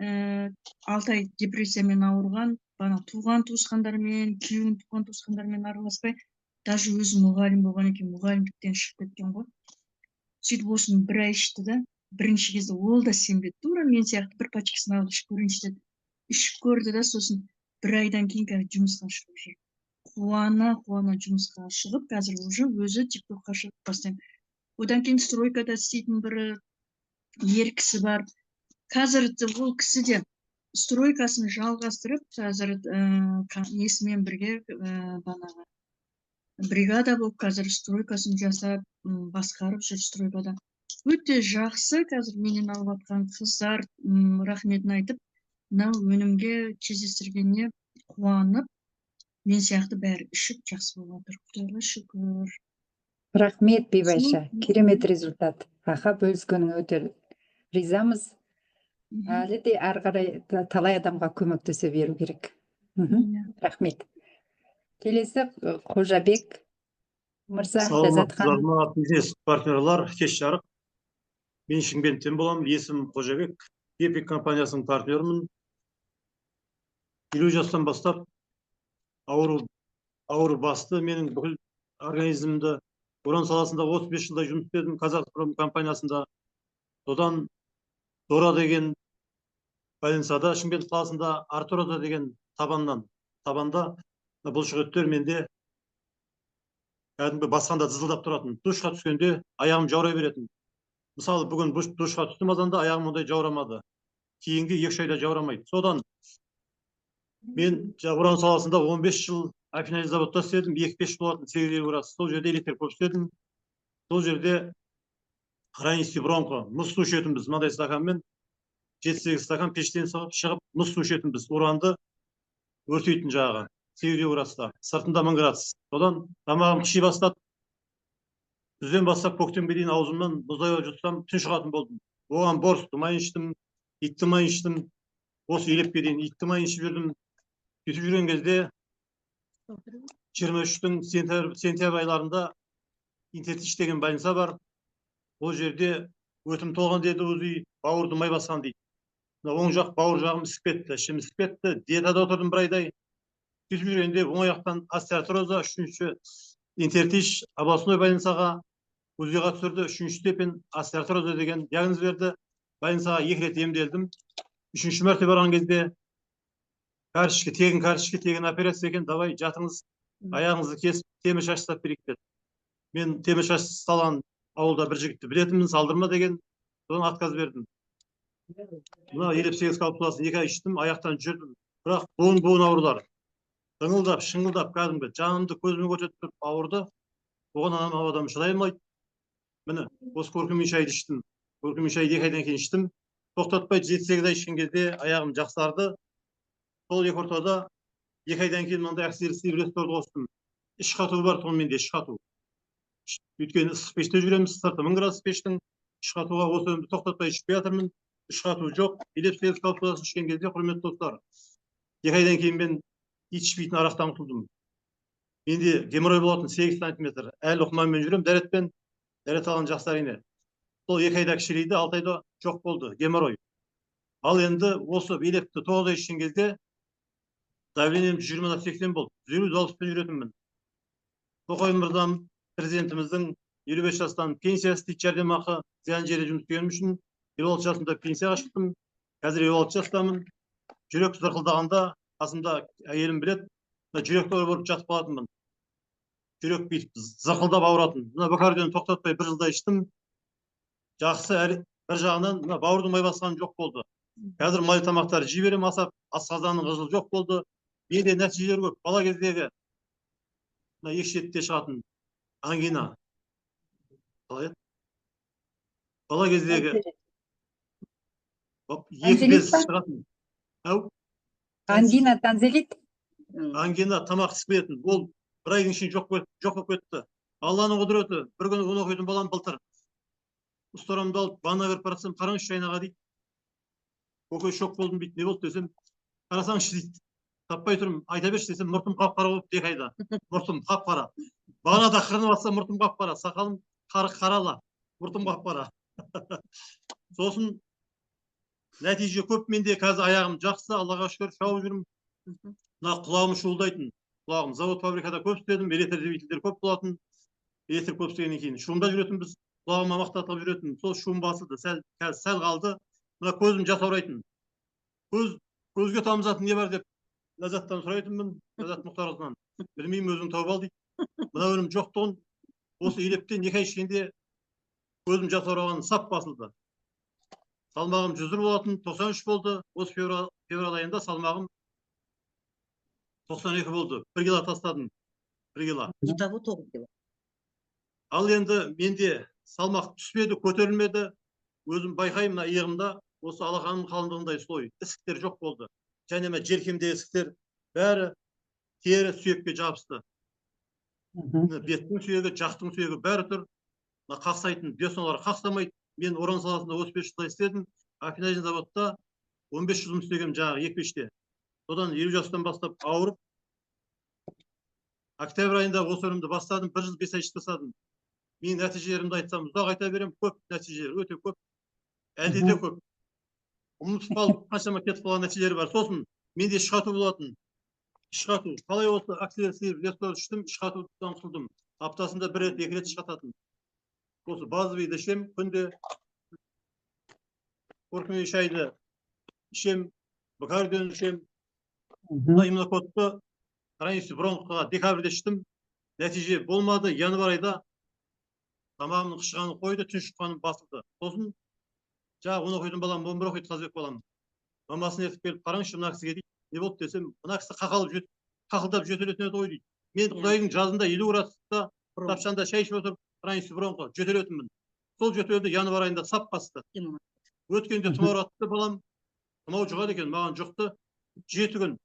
6 ай депрессиямен ауырған, ана туған туысқандарымен, күйеуінің туған туысқандарымен араласпай, даже өзі мұғалім болған екен, мұғалімдіктен шығып кеткен ғой. Сөйтіп осыны бір ай ішті да, бірінші кезде ол да сенбеді, тура мен сияқты «Бір пачкасын алып ішіп көрейінші» деді. Ішіп көрді да, сосын бір айдан кейін қазір жұмысқа шығып жүр. Қуана қуана жұмысқа шығып, қазір уже өзі Тик Токқа шығып бастаймын. Одан кейін стройкада істейтін бір ер кісі бар. Қазір ол кісі де стройкасын жалғастырып, қазір несімен бірге, бағанағы бригада болып, қазір стройкасын жасап, басқарып жүр стройкада. Өте жақсы. Қазір менен алып жатқан қыздар рахметін айтып, мынау өнімге кездестіргеніне қуанып, мен сияқты бәрі ішіп, жақсы болып жатыр, құдайға шүкір. Рахмет, Бибайша, керемет результат. Аха, бөліскеніңе өте ризамыз. Әлі де әрі қарай талай адамға көмектесе беру керек. Иә. Рахмет. Келесі Қожабек мырза, Ләззат Саламатсыздар ханым. ма, бизнес партнерлар, кеш жарық! Мен Шымкенттен боламын, есімім Қожабек. Эпик компаниясының партнерімін. 50 жастан бастап ауру басты менің бүкіл организмімді. Уран саласында 35 жылдай жұмыс істедім, Казахпром компаниясында. Содан Дора деген больницада, Шымкент қаласында, артроза деген табаннан, табанда бұлшық менде кәдімгі басқанда дызылдап тұратын. Душқа түскенде аяғым жаурай беретін. Мысалы, бүгін душқа түстім азанда, аяғым ондай жаурамады. Кейінгі 2-3 айда жаурамайды. Содан мен уран саласында 15 жыл афинаж заводта істедім, екі пеш болатын, 8 градус. Сол жерде электрик болып істедім. Сол жерде хронический бронхо, мұз су ішетінбіз мынандай стаканмен, 7-8 стакан пештен шығып мұз су ішетінбіз. Уранды өртейтін жағы 8 градуста, сыртында 1000 градус. Содан тамағым қыши бастады. Күзден бастап көктемге дейін аузымнан мұздай жұтсам, түн шығатын болдым. Оған борстың майын іштім, иттің майын іштім. Осы елепке дейін иттің майын ішіп жүрдім. Сөйтіп жүрген кезде 23-тің сентябрь айларында Интертич деген больница бар. Ол жерде өтім толған деді УЗИ, бауырды май басқан дейді. Мына оң жақ бауыр жағым ісіп кетті, ішім ісіп кетті. Диетада отырдым бір айдай. Сөйтіп жүргенде оң жақтан остеоартроза, үшінші Интертич областной больницаға УЗИ-ға түсірді, үшінші степень остеоартроза деген диагноз берді. Больницаға екі рет емделдім. Үшінші мәрте барған кезде карточка, тегін карточка, тегін операция екен, давай жатыңыз, аяғыңызды кесіп, темір шаш салып берейік деді. Мен темір шаш салған ауылда бір жігітті білетінмін, салдырма деген, содан отказ бердім. Мына елеп сегіз капсуласын 2 ай іштім, аяқтан жүрдім. Бірақ буын буын аурулар. Дыңылдап, шыңылдап, кәдімгі жанымды көзіме көрсетіп тұрып ауырды. Оған анам адам шыдай алмайды. Міне, осы куркумин шайды іштім. Куркумин шайды 2 айдан кейін іштім. Тоқтатпай 7-8 ай ішкен кезде аяғым жақсарды. Сол екі ортада 2 айдан кейін мынандай оксидорды қостым. Іш қатуы бар тұғын менде, іш қату. Өйткені ыстық пеште жүреміз, сырты 1000 градус пештің. Іш қатуға осы өнімді тоқтатпай ішіп жатырмын. Іш қату жоқ. Елеп сегіз капсуласын ішкен кезде, құрметті достар, 2 айдан кейін мен ит ішпейтін арақтан құтылдым. Менде геморрой болатын 8 сантиметр. Әлі құманмен жүремін, дәретпен. Дәрет алған жақсы, әрине. Сол 2 айда кішірейді, 6 айда жоқ болды геморрой. Ал енді осы елепті 9 ай ішкен кезде давлением 120 на 80 болды. 150-160-пен жүретінмін. Тоқаев мырзам, президентіміздің 55 жастан пенсиясы дейді, жәрдемақы, зиян жерде жұмыс істегенім үшін 56 жасымда пенсияға шықтым. Қазір 56 жастамын. Жүрек зырқылдағанда қасымда әйелім біледі, мына жүректі ұрып жатып қалатынмын. Жүрек бүйтіп зырқылдап ауыратын. Мына бакардионы тоқтатпай бір жылдай іштім. Жақсы, әрі бір жағынан мына бауырдың май басқаны жоқ болды. Қазір майлы тамақтар жей беремін асап, асқазанның қызылы жоқ болды. Менде нәтижелер көп. Бала кездегі мына екі шетте шығатын ангина. Қалай еді? Бала кездегі екі без Тонзиллит па? шығатын. Ау, Ангина, тонзиллит? Ангина, тамақ ісіп кететін. Ол бір айдың ішінде жоқ болып кетті. Алланың құдіреті. Бір күні оны оқитын балам былтыр. Ұстарамды алып, ваннаға кіріп бара жатсам, қараңызшы айнаға дейді. Көке, шок болдым дейді. Не болды десем, қарасаңызшы дейді. Таппай тұрмын, айта берші десем, мұртым қап-қара болып 2 айда. Мұртым қап-қара. Бағанада қырынып атсам, мұртым қап-қара. Сақалым қары қарала. Мұртым қап-қара. Сосын нәтиже көп менде, қазір аяғым жақсы, Аллаға шүкір, шауып жүрмін. Мына құлағым шуылдайтын. Құлағым, завод фабрикада көп істедім, электр двигательдер көп болатын. Электр көп істегеннен кейін шумда жүретінбіз. Құлағыма мақта тығып жүретін. Сол шум басылды, сәл қазір сәл қалды. Мына көзім жасаурайтын. Көзге тамызатын не бар деп Ләззаттан сұрайтынмын, Ләззат Мұхтарқызынан. Білмеймін, өзің тауып ал дейді. Мына өнім жоқтығын осы елептен 2 ай ішкенде көзім жасаураған сап басылды. Салмағым 101 болатын, 93 болды. Осы февраль айында салмағым 92 болды. 1 кило тастадым. 1 кило. Итого 9 кило. Ал енді менде салмақ түспеді, көтерілмеді. Өзім байқаймын, мына иығымда осы алақанның қалыңдығындай слой ісіктер жоқ болды. Және мына желкемдегі ісіктер бәрі тері сүйекке жабысты. Мына беттің сүйегі, жақтың сүйегі бәрі тұр. Мына қақсайтын десналар қақсамайды. Мен уран саласында 35 жылдай істедім. Афинажный заводта 15 жыл жұмыс істегенмін жаңағы екі пеште. Содан 50 жастан бастап ауырып, октябрь айында осы өнімді бастадым, бір жыл 5 ай ішіп тастадым. Менің нәтижелерімді айтсам, ұзақ айта беремін, көп нәтижелер, өте көп. Әлде де көп. Ұмытып қалып, қаншама кетіп қалған нәтижелер бар. Сосын менде ішқату болатын. Ішқату. Қалай осы акселер іштім, ішқатудан құтылдым. Аптасында бір рет, екі рет ішқататын. Осы базовыйды ішемін күнде. Куркумин шайды ішемін, бакардионы ішемін. Мына иммунокодты хронический бронхқа декабрьде іштім. Нәтиже болмады. Январь айда тамағымның қышығаны қойды, тұншыққаным басылды. Сосын жаңағы 10 оқитын балам, 11 оқиды Қазбек балам. Мамасын ертіп келіп, «Қараңызшы мына кісіге», – дейді. «Не болды?» – десем, «Мына кісі қақалып қақылдап жөтелетін еді ғой», – дейді. Мен құдайдың жазында 50 градуста тапшанда шай ішіп отырып, хронический бронхы жөтелетінмін. Сол жөтелді январь айында сап басты. Өткенде тұмау атты балам, тұмау жұғады екен, маған жұқты. 7 күн,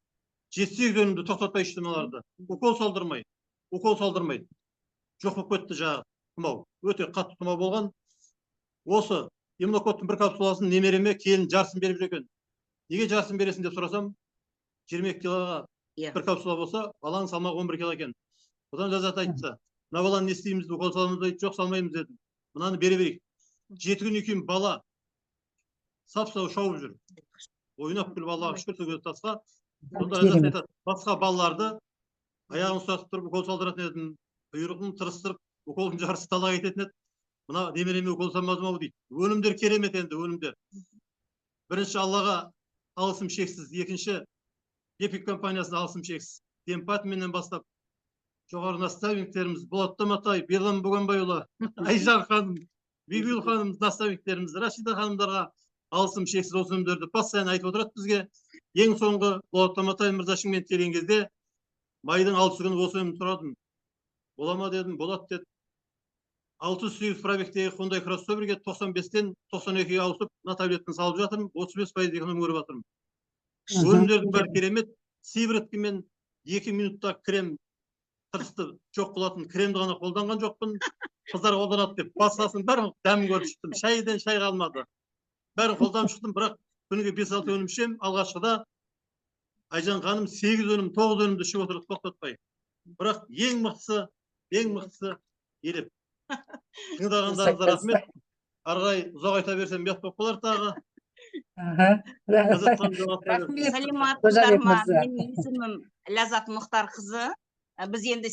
7-8 өнімді тоқтатпай іштім оларды. Укол салдырмай, укол салдырмай. Жоқ болып кетті жаңағы тұмау. Өте қатты тұмау болған. Осы иммунокодтың бір капсуласын немереме келін жартысын беріп жүр екен. «Неге жартысын бересің?» – деп сұрасам, 22 килоға бір капсула болса, баланың салмағы 11 кило екен. Одан Ләззат айтты: «Мына баланы не істейміз, укол саламыз ба?» – дейді. «Жоқ, салмаймыз», – дедім. «Мынаны бере берейік». 7 күннен кейін бала сап сау шауып жүр. Ойнап күліп, Аллаға шүкір, көз тасқа. Сонда Ләззат айтады: «Басқа балаларды аяғын ұстатып тұрып укол салдыратын едім, құйрығын тырыстырып, уколдың жартысы далаға кететін еді. Мына немереме укол салмадым ау», – дейді. Өнімдер керемет енді, өнімдер. Бірінші, Аллаға алғысым шексіз, екінші, Эпик компаниясына алғысым шексіз. Демпатменен бастап жоғары наставниктеріміз Болат Матай, Берлан Бөгенбайұлы, Айжан ханым, Бибігүл ханым, наставниктеріміз Рашида ханымдарға алғысым шексіз. Осы өнімдерді постоянно айтып отырады бізге. Ең соңғы Болат Матай мырза Шымкентке келген кезде, майдың 6-сы күні осы өнімді сұрадым. «Бола ма?» – дедім. «Болады», – деді. 608 пробегтегі Hyundai кроссоверге 95-тен 92-ге ауысып, мына таблетканы салып жатырмын, 35% эконом көріп жатырмын. Өнімдердің бәрі керемет. Сывороткамен 2 минутта крем тырысты жоқ қылатын кремді ғана қолданған жоқпын. Қыздар қолданады деп, басқасының бәрін дәмін көріп шықтым. Шайдан шай қалмады. Бәрін қолданып шықтым, бірақ күніге 5-6 өнім ішемін. Алғашқыда Айжан ханым 8 өнім, 9 өнімді ішіп отырды тоқтатпай. Бірақ ең мықтысы, ең мықтысы Елеп. Тыңдағандарыңызға рахмет. Ары қарай ұзақ айта берсем, ұят болып қалар тағы. Ләззат ханым жалғастыра берсін. Рахмет, Саламатсыздар Қожабек ма? мырза. Менің есімім Ләззат Мұхтарқызы. Біз енді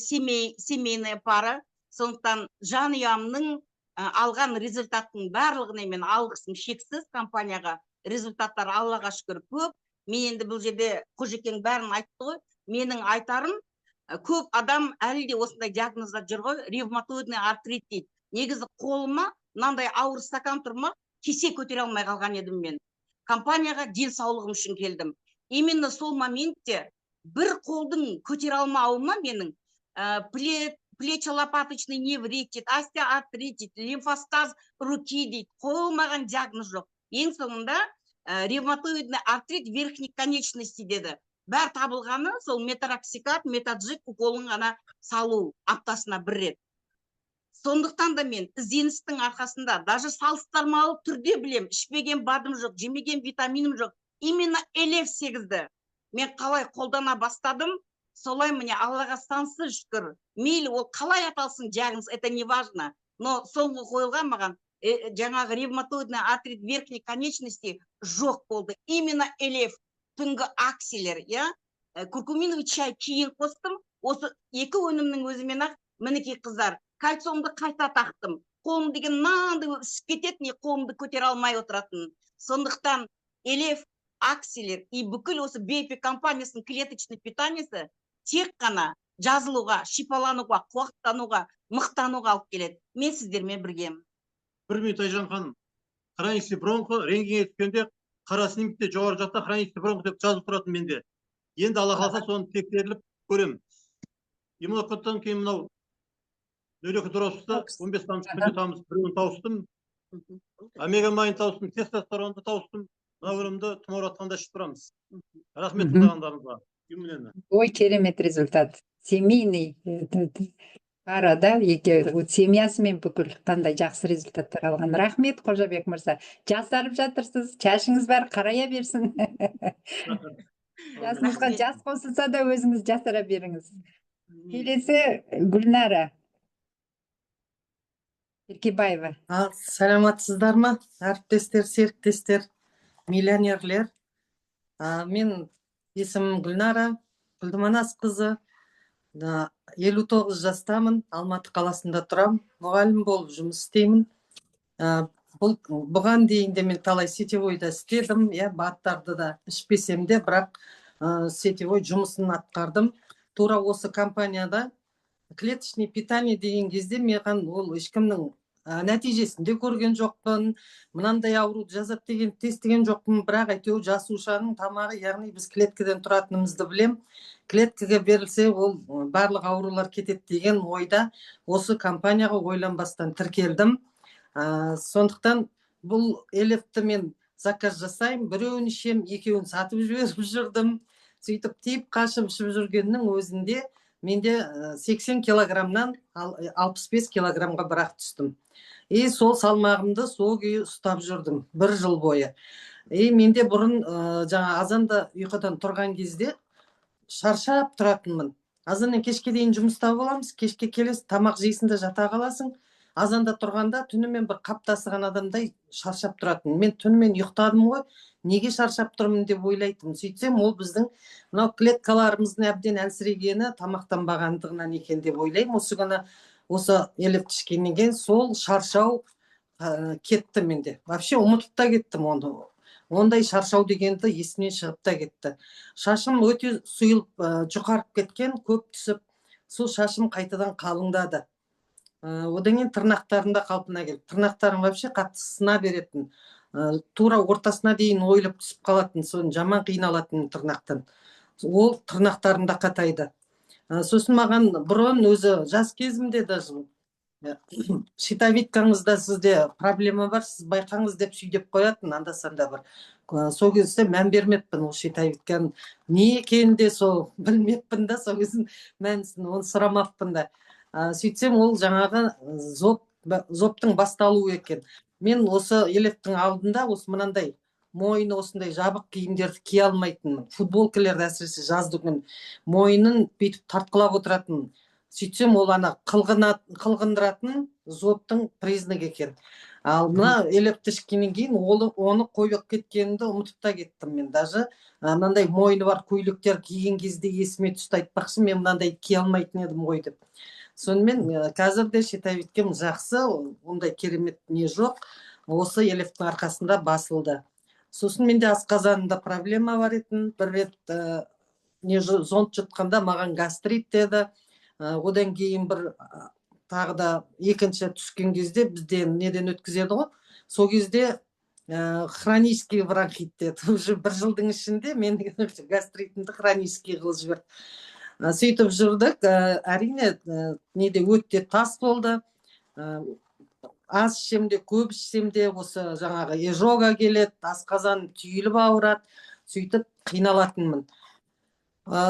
семейная пара, сондықтан жанұямның алған результаттың барлығына мен алғысым шексіз компанияға. Результаттар, Аллаға шүкір, көп. Мен енді бұл жерде Қожекең бәрін айтты ғой. Менің айтарым, көп адам әлі де осындай диагнозда жүр ғой, ревматоидный артрит дейді. Негізі қолыма мынандай ауыр стакан тұр ма, кесе көтере алмай қалған едім. Мен компанияға денсаулығым үшін келдім. Именно сол моментте бір қолдың көтере алмауыма менің плечо-лопаточный неврит дейді, остеоартрит дейді, лимфостаз руки дейді, қойылмаған диагноз жоқ. Ең соңында ревматоидный артрит верхней конечности деді. Бәр табылғаны сол меторексат, метаджик уколын ғана салу аптасына бір рет. Сондықтан да мен ізденістің арқасында, даже салыстырмалы түрде білем, ішпеген БАДым жоқ, жемеген витаминім жоқ, именно Элев 8-ді мен қалай қолдана бастадым, солай міне, Аллаға сансыз шүкір. Мейлі, ол қалай аталсын диагноз, это не важно, но соңғы қойылған маған жаңағы ревматоидный артрит верхней конечности жоқ болды. Именно Элев, түнгі акселер, иә, куркуминовый чай кейін қостым. Осы екі өнімнің өзімен ақ, мінекей, қыздар, кольцомды қайта тақтым. Қолым деген мынандай болып ісіп кететін, не қолымды көтере алмай отыратын. Сондықтан Элев, акселер и бүкіл осы Бепи компаниясының клеточный питаниесі тек қана жазылуға, шипалануға, қуаттануға, мықтануға алып келеді. Мен сіздермен біргемін. Бір минут, Айжан ханым. Хронический бронхы рентгенге түскенде қара снимкте жоғары жақта хронический бронх деп жазылып тұратын менде. Енді Алла қаласа, соны тексеріліп көремін. Иммунокодтан кейін мынау 0,2 дропсты 15 тамшы күнде тамызып, біреуін тауыстым. Омега майын тауыстым, тестостеронды тауыстым. Мына өнімді тұмауратқанда ішіп тұрамыз. Рахмет тыңдағандарыңызға. Иммунені. Ой, керемет результат. Семейный пара да, екеуі вот семьясымен бүкіл қандай жақсы результаттар алған. Рахмет, Қожабек мырза. Жасарып жатырсыз, шашыңыз бар, қарая берсін. Жасыңызға Рахмет. жас қосылса да, өзіңіз жасара беріңіз. Келесі Гүлнара Еркебаева. Ал, саламатсыздар ма, әріптестер, серіктестер? Миллионерлер. Мен есімім Гүлнара Гүлдіманасқызы. 59 жастамын, Алматы қаласында тұрам, мұғалім болып жұмыс істеймін. Бұл бұған дейін де мен талай сетевойда істедім, иә, БАДтарды да ішпесем де, бірақ сетевой жұмысын атқардым. Тура осы компанияда клеточный питание деген кезде маған ол ешкімнің нәтижесін де көрген жоқпын, мынандай ауруды жазады деген естіген жоқпын, бірақ әйтеуір жасушаның тамағы, яғни біз клеткадан тұратынымызды білем, клеткаға берілсе, ол барлық аурулар кетеді деген ойда осы компанияға ойланбастан тіркелдім. Сондықтан бұл Элевті мен заказ жасаймын, біреуін ішемін, екеуін сатып жіберіп жүрдім. Сөйтіп тиіп қашып ішіп жүргеннің өзінде менде 80 килограммнан 65 килограммға бірақ түстім. И сол салмағымды сол күйі ұстап жүрдім бір жыл бойы. И менде бұрын жаңа азанда ұйқыдан тұрған кезде шаршап тұратынмын. Азаннан кешке дейін жұмыста боламыз, кешке келесің, тамақ жейсің де жата қаласың. Азанда тұрғанда түнімен бір қап тасыған адамдай шаршап тұратын. Мен түнімен ұйықтадым ғой, неге шаршап тұрмын деп ойлайтынмын. Сөйтсем, ол біздің мынау клеткаларымыздың әбден әлсірегені, тамақтанбағандығынан екен деп ойлаймын. Осы күні осы Элевті ішкеннен кейін сол шаршау кетті менде. Вообще ұмытып та кеттім оны, ондай шаршау дегенді есімнен шығып та кетті. Шашым өте сұйылып, жұқарып кеткен, көп түсіп, сол шашым қайтадан қалыңдады. Одан кейін тырнақтарым да қалпына келді. Тырнақтарым вообще қатты сына беретін. Тура ортасына дейін ойылып түсіп қалатын, соны жаман қиналатын тырнақтан. Ол тырнақтарым да қатайды. Сосын маған бұрын өзі жас кезімде даже «щитовидкаңызда сізде проблема бар, сіз байқаңыз» деп сүйдеп қоятын анда санда бір. Сол кезде мән бермеппін, ол щитовидканың не екенін де сол білмеппін да, сол кездің мәнісін оны сұрамаппын да. Сөйтсем, ол жаңағы зоб, зобтың басталуы екен. Мен осы Элевтің алдында осы мынандай мойны осындай жабық киімдерді кие алмайтынмын, футболкалерді, әсіресе жазды күні мойнын бүйтіп тартқылап отыратын. Сөйтсем, ол ана қылғындыратын зобтың признагы екен. Ал мына Элевті ішкеннен кейін ол, оны қойып кеткенімді ұмытып та кеттім. Мен даже мынандай мойны бар көйлектер киген кезде есіме түсті, айтпақшы, мен мынандай кие алмайтын едім ғой деп. Сонымен қазір де щитовидкам жақсы, ондай керемет не жоқ, осы Элевтің арқасында басылды. Сосын менде асқазанымда проблема бар етін. Бір рет не зонд жұтқанда маған гастрит деді. Одан кейін бір тағы да екінші түскен кезде, бізде неден өткізеді ғой, сол кезде хронический бронхит деді. Уже бір жылдың ішінде мен гастритімді хронический қылып жіберді. Сөйтіп жүрдік. Әрине, неде өтте тас болды. Аз ішсем де, көп ішсем де, осы жаңағы изжога келеді, асқазан түйіліп ауырады, сөйтіп қиналатынмын.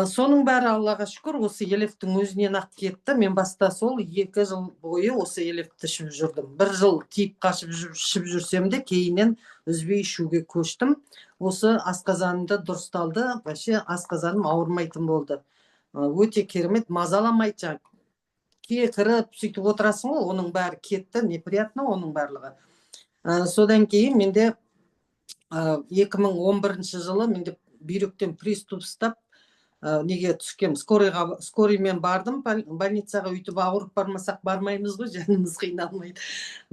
Соның бәрі, Аллаға шүкір, осы Елевтің өзінен ақ кетті. Мен баста сол 2 жыл бойы осы Елевті ішіп жүрдім. Бір жыл тиіп қашып ішіп жүрсем де, кейіннен үзбей ішуге көштім. Осы асқазаным да дұрысталды, вообще асқазаным ауырмайтын болды. Өте керемет мазаламайды, жаңағы кекіріп сөйтіп отырасың ғой, оның бәрі кетті, неприятно оның барлығы. Содан кейін менде 2011 жылы менде бүйректен приступ ұстап, неге түскем, скорыйға, скорыймен бардым больницаға. Өйтіп ауырып бармасақ, бармаймыз ғой, жанымыз қиналмайды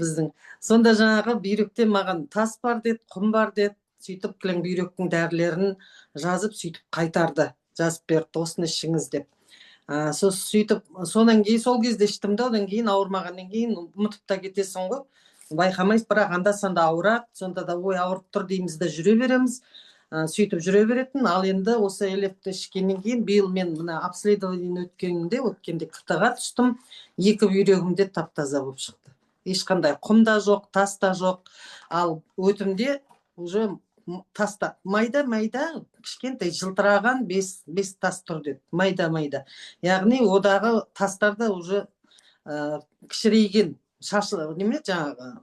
біздің. Сонда жаңағы бүйректе маған тас бар деді, құм бар деді. Сөйтіп кілең бүйректің дәрілерін жазып, сөйтіп қайтарды, жазып берді, осыны ішіңіз деп. Сөйтіп содан кейін сол кезде іштім да, одан кейін ауырмағаннан кейін ұмытып та кетесің ғой, байқамайсыз. Бірақ анда санда ауырады, сонда да «ой, ауырып тұр» дейміз да жүре береміз. Сөйтіп жүре беретін. Ал енді осы Элевті ішкеннен кейін биыл мен мына обследование өткенде КТ ға түстім, екі бүйрегім де тап таза болып шықты, ешқандай құм да жоқ, тас та жоқ. Ал өтімде уже таста майда майда кішкентай жылтыраған бес тас тұр деді, майда майда, яғни одағы тастар да уже кішірейген, шашы неме, жаңағы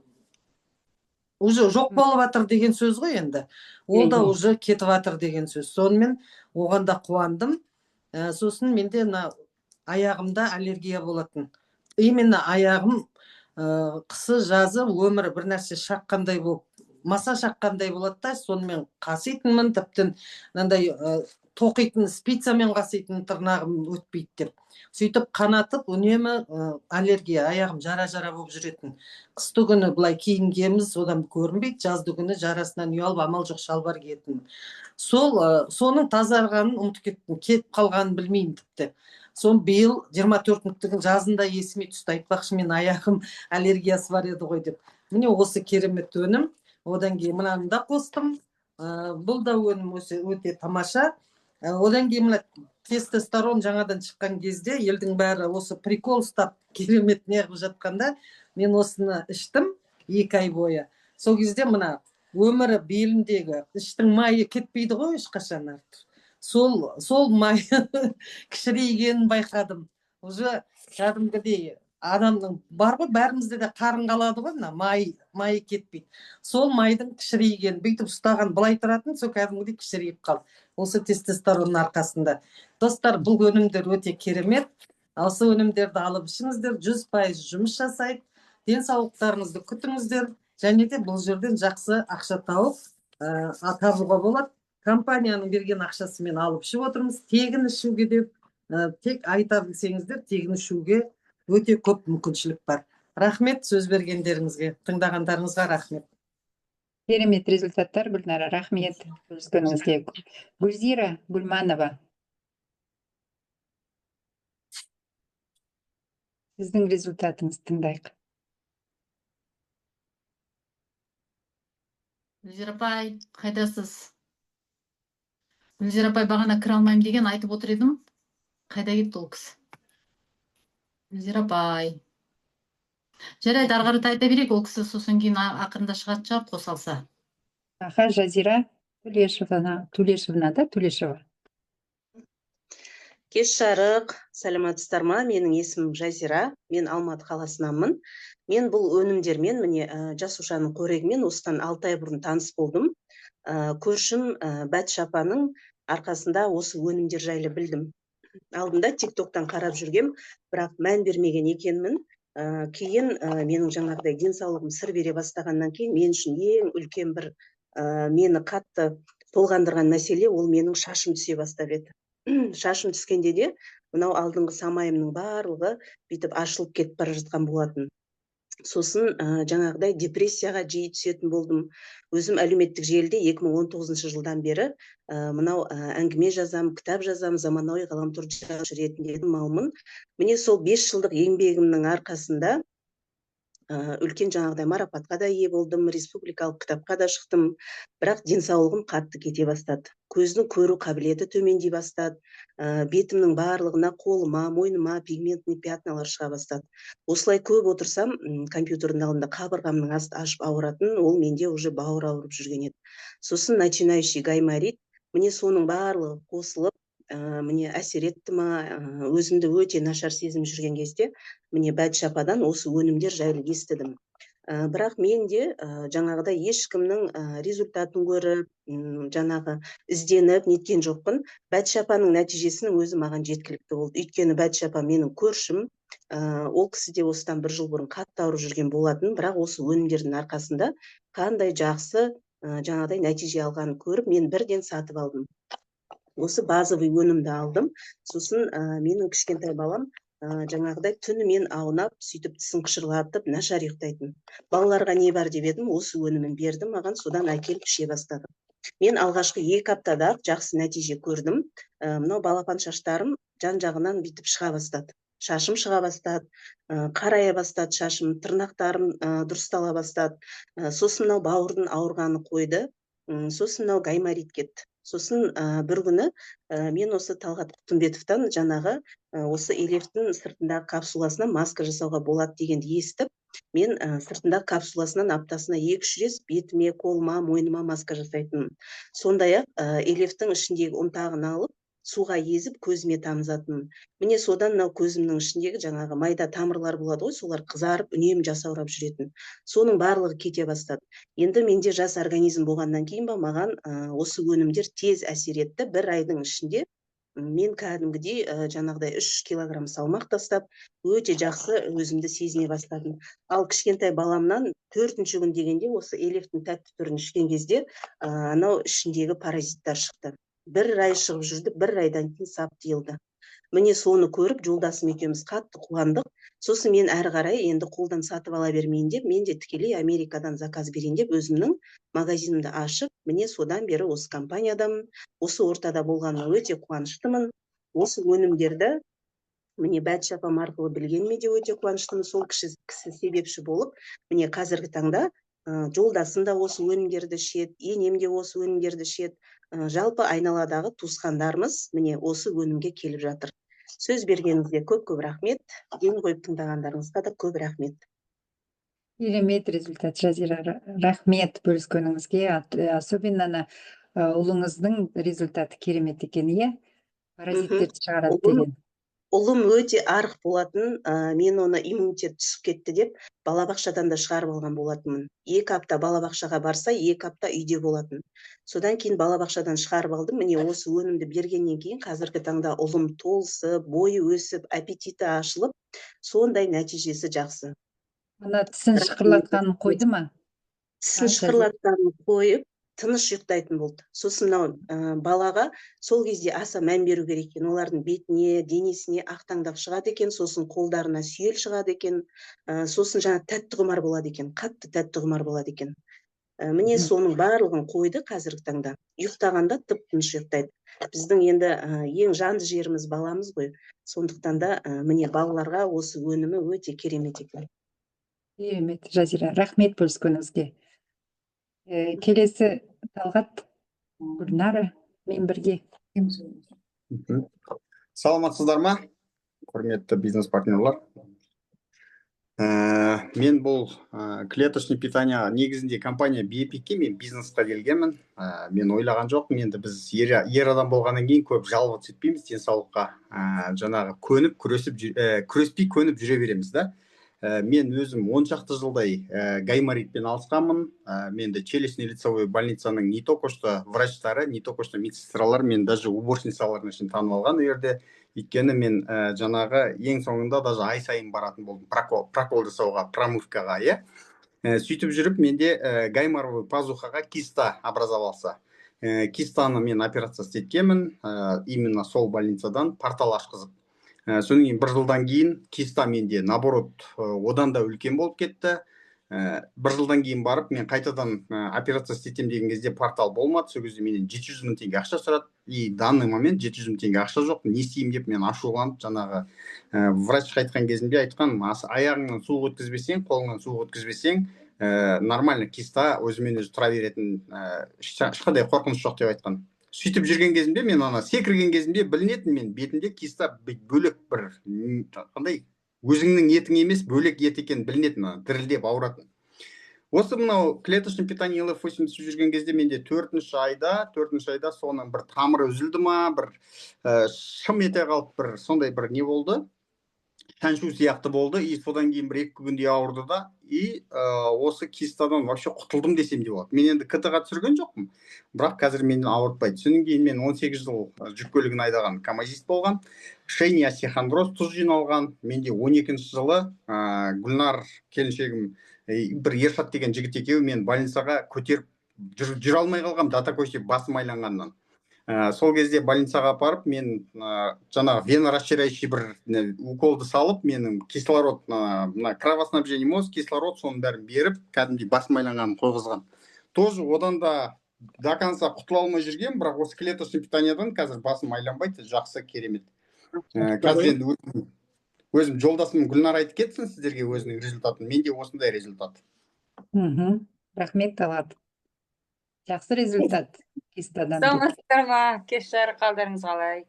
уже жоқ болып жатыр деген сөз ғой енді, ол да уже кетіп жатыр деген сөз. Сонымен оған да қуандым. Сосын менде мына аяғымда аллергия болатын, именно аяғым, қысы жазы өмірі бір нәрсе шаққандай болып маса шаққандай болады да, сонымен қаситынмын, тіптен мынандай тоқитын спицамен қаситын, тырнағым өтпейді деп. Сөйтіп қанатып, үнемі аллергия, аяғым жара-жара болып жүретін. Қысты күні былай киім киеміз, одан көрінбейді, жазды күні жарасынан ұялып амал жоқ шалбар киетінмін. Сол соның тазарғанын ұмытып кеттім, кетіп қалғанын білмеймін тіпті. Сон биыл 24-тің жазында есіме түсті, айтпақшы мен аяғым аллергиясы бар еді ғой деп. Міне осы керемет өнім. Одан кейін мынаны да қостым. Бұл да өнім өте тамаша. Одан кейін мына тестостерон жаңадан шыққан кезде елдің бәрі осы прикол ұстап керемет неғып жатқанда мен осыны іштім 2 ай бойы. Сол кезде мына өмірі белімдегі іштің майы кетпейді ғой ешқашан артық. Сол май кішірейгенін байқадым. Уже кәдімгідей адамның бар ғой, бәрімізде де қарын қалады ғой, мына майы кетпейді. Сол майдың кішірейгенін, бүйтіп ұстаған былай тұратын, сол кәдімгідей кішірейіп қалды. Осы тестостеронның арқасында. Достар, бұл өнімдер өте керемет. Осы өнімдерді алып ішіңіздер, 100% жұмыс жасайды. Денсаулықтарыңызды күтіңіздер. Және де бұл жерден жақсы ақша тауып, табуға болады. Компанияның берген ақшасымен алып ішіп отырмыз. Тегін ішуге де, тек айта білсеңіздер, тегін ішуге өте көп мүмкіншілік бар. Рахмет сөз бергендеріңізге, тыңдағандарыңызға рахмет. Керемет результаттар, Гүлнара, рахмет бөліскеніңізге. Гүлзира Гүлманова. Сіздің результатыңызды тыңдайық. Гүлзира апай, қайдасыз? Гүлзира апай бағана кіре алмаймын деген айтып отыр едім. Қайда кетті ол кісі? Гүлзира апай. Жарайды, ары қарата айта берейік, ол кісі сосын кейін ақырында шығатын шығар, қосалса. Аха, Жазира Тулешевна, Тулешевна да, Тулешева. Кеш жарық, саламатсыздар ма? Менің есімім Жазира, мен Алматы қаласынанмын. Мен бұл өнімдермен, міне, жасушаның қорегімен осыдан 6 ай бұрын таныс болдым. Көршім, Бәтші апаның арқасында осы өнімдер жайлы білдім. Алдында TikTok'тан қарап жүргем, бірақ мән бермеген екенмін. Кейін, менің жаңағыдай денсаулығым сыр бере бастағаннан кейін мен үшін ең үлкен бір, мені қатты толғандырған мәселе ол менің шашым түсе бастап еді. Шашым түскенде де мынау алдыңғы самайымның барлығы бүйтіп ашылып кетіп бара жатқан болатын. Сосын, жаңағыдай депрессияға жиі түсетін болдым. Өзім әлеуметтік желіде 2019 жылдан бері, мынау, әңгіме жазам, кітап жазам, заманауи ғаламтор жазушы ретінде малмын. Міне сол 5 жылдық еңбегімнің арқасында, үлкен жаңағыдай марапатқа да ие болдым, республикалық кітапқа да шықтым. Бірақ денсаулығым қатты кете бастады. Көздің көру қабілеті төмендей бастады. Бетімнің барлығына, қолыма, мойныма пигментный пятналар шыға бастады. Осылай көп отырсам, компьютердің алдында қабырғамның асты ашып ауыратын, ол менде уже бауыр ауырып жүрген еді. Сосын начинающий гайморит, міне соның барлығы қосылып, міне әсер етті ма, өзімді өте нашар сезініп жүрген кезде, міне Бәтші ападан осы өнімдер жайлы естідім. Бірақ мен де, жаңағыдай ешкімнің, результатын көріп, жаңағы ізденіп неткен жоқпын. Бәтші апаның нәтижесінің өзі маған жеткілікті болды. Өйткені Бәтші апа менің көршім, ол кісі де осыдан бір жыл бұрын қатты ауырып жүрген болатын, бірақ осы өнімдердің арқасында қандай жақсы, жаңағыдай нәтиже алғанын көріп, мен бірден сатып алдым. Осы базовый өнімді алдым. Сосын, менің кішкентай балам, жаңағыдай түнімен аунап, сөйтіп тісін қышырлатып, нашар ұйықтайтын. Балаларға не бар деп едім, осы өнімін берді маған, содан әкеліп іше бастадым. Мен алғашқы 2 аптада ақ жақсы нәтиже көрдім. Мынау балапан шаштарым жан-жағынан бүйтіп шыға бастады. Шашым шыға бастады, қарая бастады шашым, тырнақтарым, дұрыстала бастады. Сосын мынау бауырдың ауырғаны қойды. Сосын мынау гайморит кетті. Сосын, бір күні, мен осы Талғат Құтымбетовтан жаңағы, осы Элефтің сыртындағы капсуласынан маска жасауға болады дегенді естіп, мен, сыртындағы капсуласынан аптасына 2-3 рет бетіме, қолыма, мойныма маска жасайтынмын. Сондай-ақ, Элефтің ішіндегі ұнтағын алып, суға езіп көзіме тамызатынмын. Міне содан мынау көзімнің ішіндегі жаңағы майда тамырлар болады ғой, солар қызарып, үнемі жасаурап жүретін. Соның барлығы кете бастады. Енді менде жас организм болғаннан кейін ба, маған, осы өнімдер тез әсер етті. Бір айдың ішінде, Мен кәдімгідей жаңағыдай 3 килограмм салмақ тастап, өте жақсы өзімді сезіне бастадым. Ал кішкентай баламнан төртінші күн дегенде осы Элевтің тәтті түрін ішкен кезде анау ішіндегі паразиттар шықты. Бір ай шығып жүрді, бір айдан кейін сап тыйылды. Міне, соны көріп, жолдасым екеуміз қатты қуандық. Сосын мен әрі қарай енді қолдан сатып ала бермейін деп, мен де тікелей Америкадан заказ берейін деп, өзімнің магазинімді ашып, міне, содан бері осы компаниядамын. Осы ортада болғаныма өте қуаныштымын. Осы өнімдерді, міне, Бәтші апам арқылы білгеніме де өте қуаныштымын. Сол кісі себепші болып, міне, қазіргі таңда жолдасым да осы өнімдерді ішеді, енем де осы өнімдерді ішеді, жалпы айналадағы туысқандарымыз, міне, осы өнімге келіп жатыр. Сөз бергеніңізге көп көп рахмет, ден қойып тыңдағандарыңызға да көп рахмет. Керемет результат, Жазира, рахмет бөліскеніңізге. Особенно ана ұлыңыздың результаты керемет екен, иә, паразиттерді шығарады деген. Ұлым өте арық болатын. Мен оны иммунитет түсіп кетті деп балабақшадан да шығарып алған болатынмын. 2 апта балабақшаға барса, 2 апта үйде болатын. Содан кейін балабақшадан шығарып алдым. Міне, осы өнімді бергеннен кейін қазіргі таңда ұлым толысып, бойы өсіп, аппетиті ашылып, сондай нәтижесі жақсы. Ана тісін шықырлатқанын қойды ма? Тісін шықырлатқанын қойып, тыныш ұйықтайтын болды. Сосын мынау балаға сол кезде аса мән беру керек екен. Олардың бетіне, денесіне ақтаңдақ шығады екен, сосын қолдарына сүйел шығады екен, сосын жаңа тәтті құмар болады екен, қатты тәтті құмар болады екен. Міне, соның барлығын қойды. Қазіргі таңда ұйықтағанда тып тыныш ұйықтайды. Біздің енді ең жанды жеріміз баламыз ғой, сондықтан да міне, балаларға осы өнімі өте керемет екен. Керемет, Жазира, рахмет бөліскеніңізге. Келесі Талғат, Гүлнара мен бірге. Саламатсыздар ма, құрметті бизнес партнерлар? Мен бұл клеточный питание, негізінде компания Биэпикке мен бизнесқа келгенмін. Мен ойлаған жоқпын, енді біз ер адам болғаннан кейін көп жаловаться етпейміз денсаулыққа, жаңағы көніп, күресіп, күреспей көніп жүре береміз да. Мен өзім 10 шақты жылдай гайморитпен алысқанмын. Менді челюстно лицевой больницаның не только что врачтары, не только что медсестралар, мен даже уборщицалардың ішін танып алған ол жерде. Өйткені мен жаңағы ең соңында даже ай сайын баратын болдым прокол жасауға, промывкаға, иә. Сөйтіп жүріп менде гайморовый пазухаға киста образовался. Кистаны мен операция істеткенмін, именно сол больницадан портал ашқызып. Содан кейін бір жылдан кейін киста менде, наоборот, одан да үлкен болып кетті. Бір жылдан кейін барып мен қайтадан операция істетемін деген кезде портал болмады. Сол кезде менен 700 000 теңге ақша сұрады, и данный момент 700 000 теңге ақша жоқ, не істеймін деп мен ашуланып, жаңағы врачқа айтқан кезімде айтқан: «Аяғыңнан суық өткізбесең, қолыңнан суық өткізбесең, нормально, киста өзімен өзі тұра беретін, ешқандай қорқыныш жоқ», — деп айтқан. Сөйтіп жүрген кезімде мен ана секірген кезімде білінетін, мен бетімде киста бөлек бір қандай өзіңнің етің емес, бөлек ет екені білінетін, ана дірілдеп ауыратын. Осы мынау клеточный питание ЛФ 80 түсіп жүрген кезде менде төртінші айда соның бір тамыры үзілді ма, бір шым ете қалып, бір сондай бір не болды, шаншу сияқты болды. И содан кейін бір екі күндей ауырды да, и осы кистадан вообще құтылдым десем де болады. Мен енді КТ ға түсірген жоқпын, бірақ қазір мені ауыртпайды. Содан кейін мен 18 жыл жүк көлігін айдаған камазист болған, шейный остеохондроз, тұз жиналған менде. 12 жылы Гүлнар келіншегім, бір Ершат деген жігіт екеуі мен больницаға көтеріп жүре алмай қалғанмын до такой степени басым айланғаннан. Сол кезде больницаға апарып, мен жаңағы венорасширяющий бір уколды салып, менің кислород, мына кровоснабжение мозг, кислород, соның бәрін беріп, кәдімгідей басым айланғанын қойғызған. Тоже одан да до конца құтыла алмай жүрген, бірақ осы клеточный питаниядан қазір басым айланбайды, жақсы, керемет. Қазір енді өзім жолдасым Гүлнар айтып кетсін сіздерге өзінің результатын. Менде осындай результат. Рахмет, Талғат, жақсы результат кистадан. Саламатсыздар ма, кеш жарық, қалдарыңыз қалай?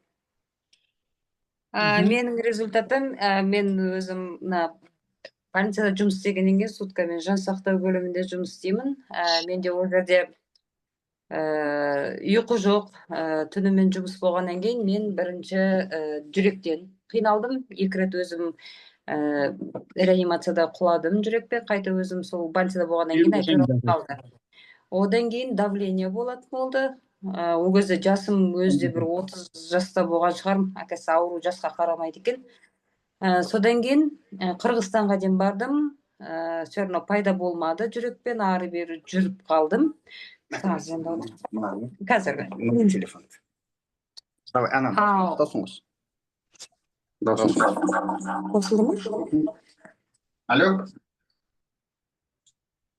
Менің результатым, мен өзім мына больницада жұмыс істегеннен кейін суткамен жан сақтау бөлімінде жұмыс істеймін. Менде ол жерде ұйқы жоқ, түнімен жұмыс болғаннан кейін мен бірінші жүректен қиналдым. Екі рет өзім реанимацияда құладым жүрекпен, қайта өзім сол больницада болғаннан кейін әйтеуір қалды. Одан кейін давление болатын болды. Ол кезде жасым өзі де бір 30 жаста болған шығармын. Оказывается, ауру жасқа қарамайды екен. Содан кейін Қырғызстанға дейін бардым. Все равно пайда болмады, жүрекпен ары бері жүріп қалдым. Саған звондап отыр. Қазір. Мына телефон. Давай, ана, Ау. Даусын қос. Даусын қос. Қосылды ма? Алло.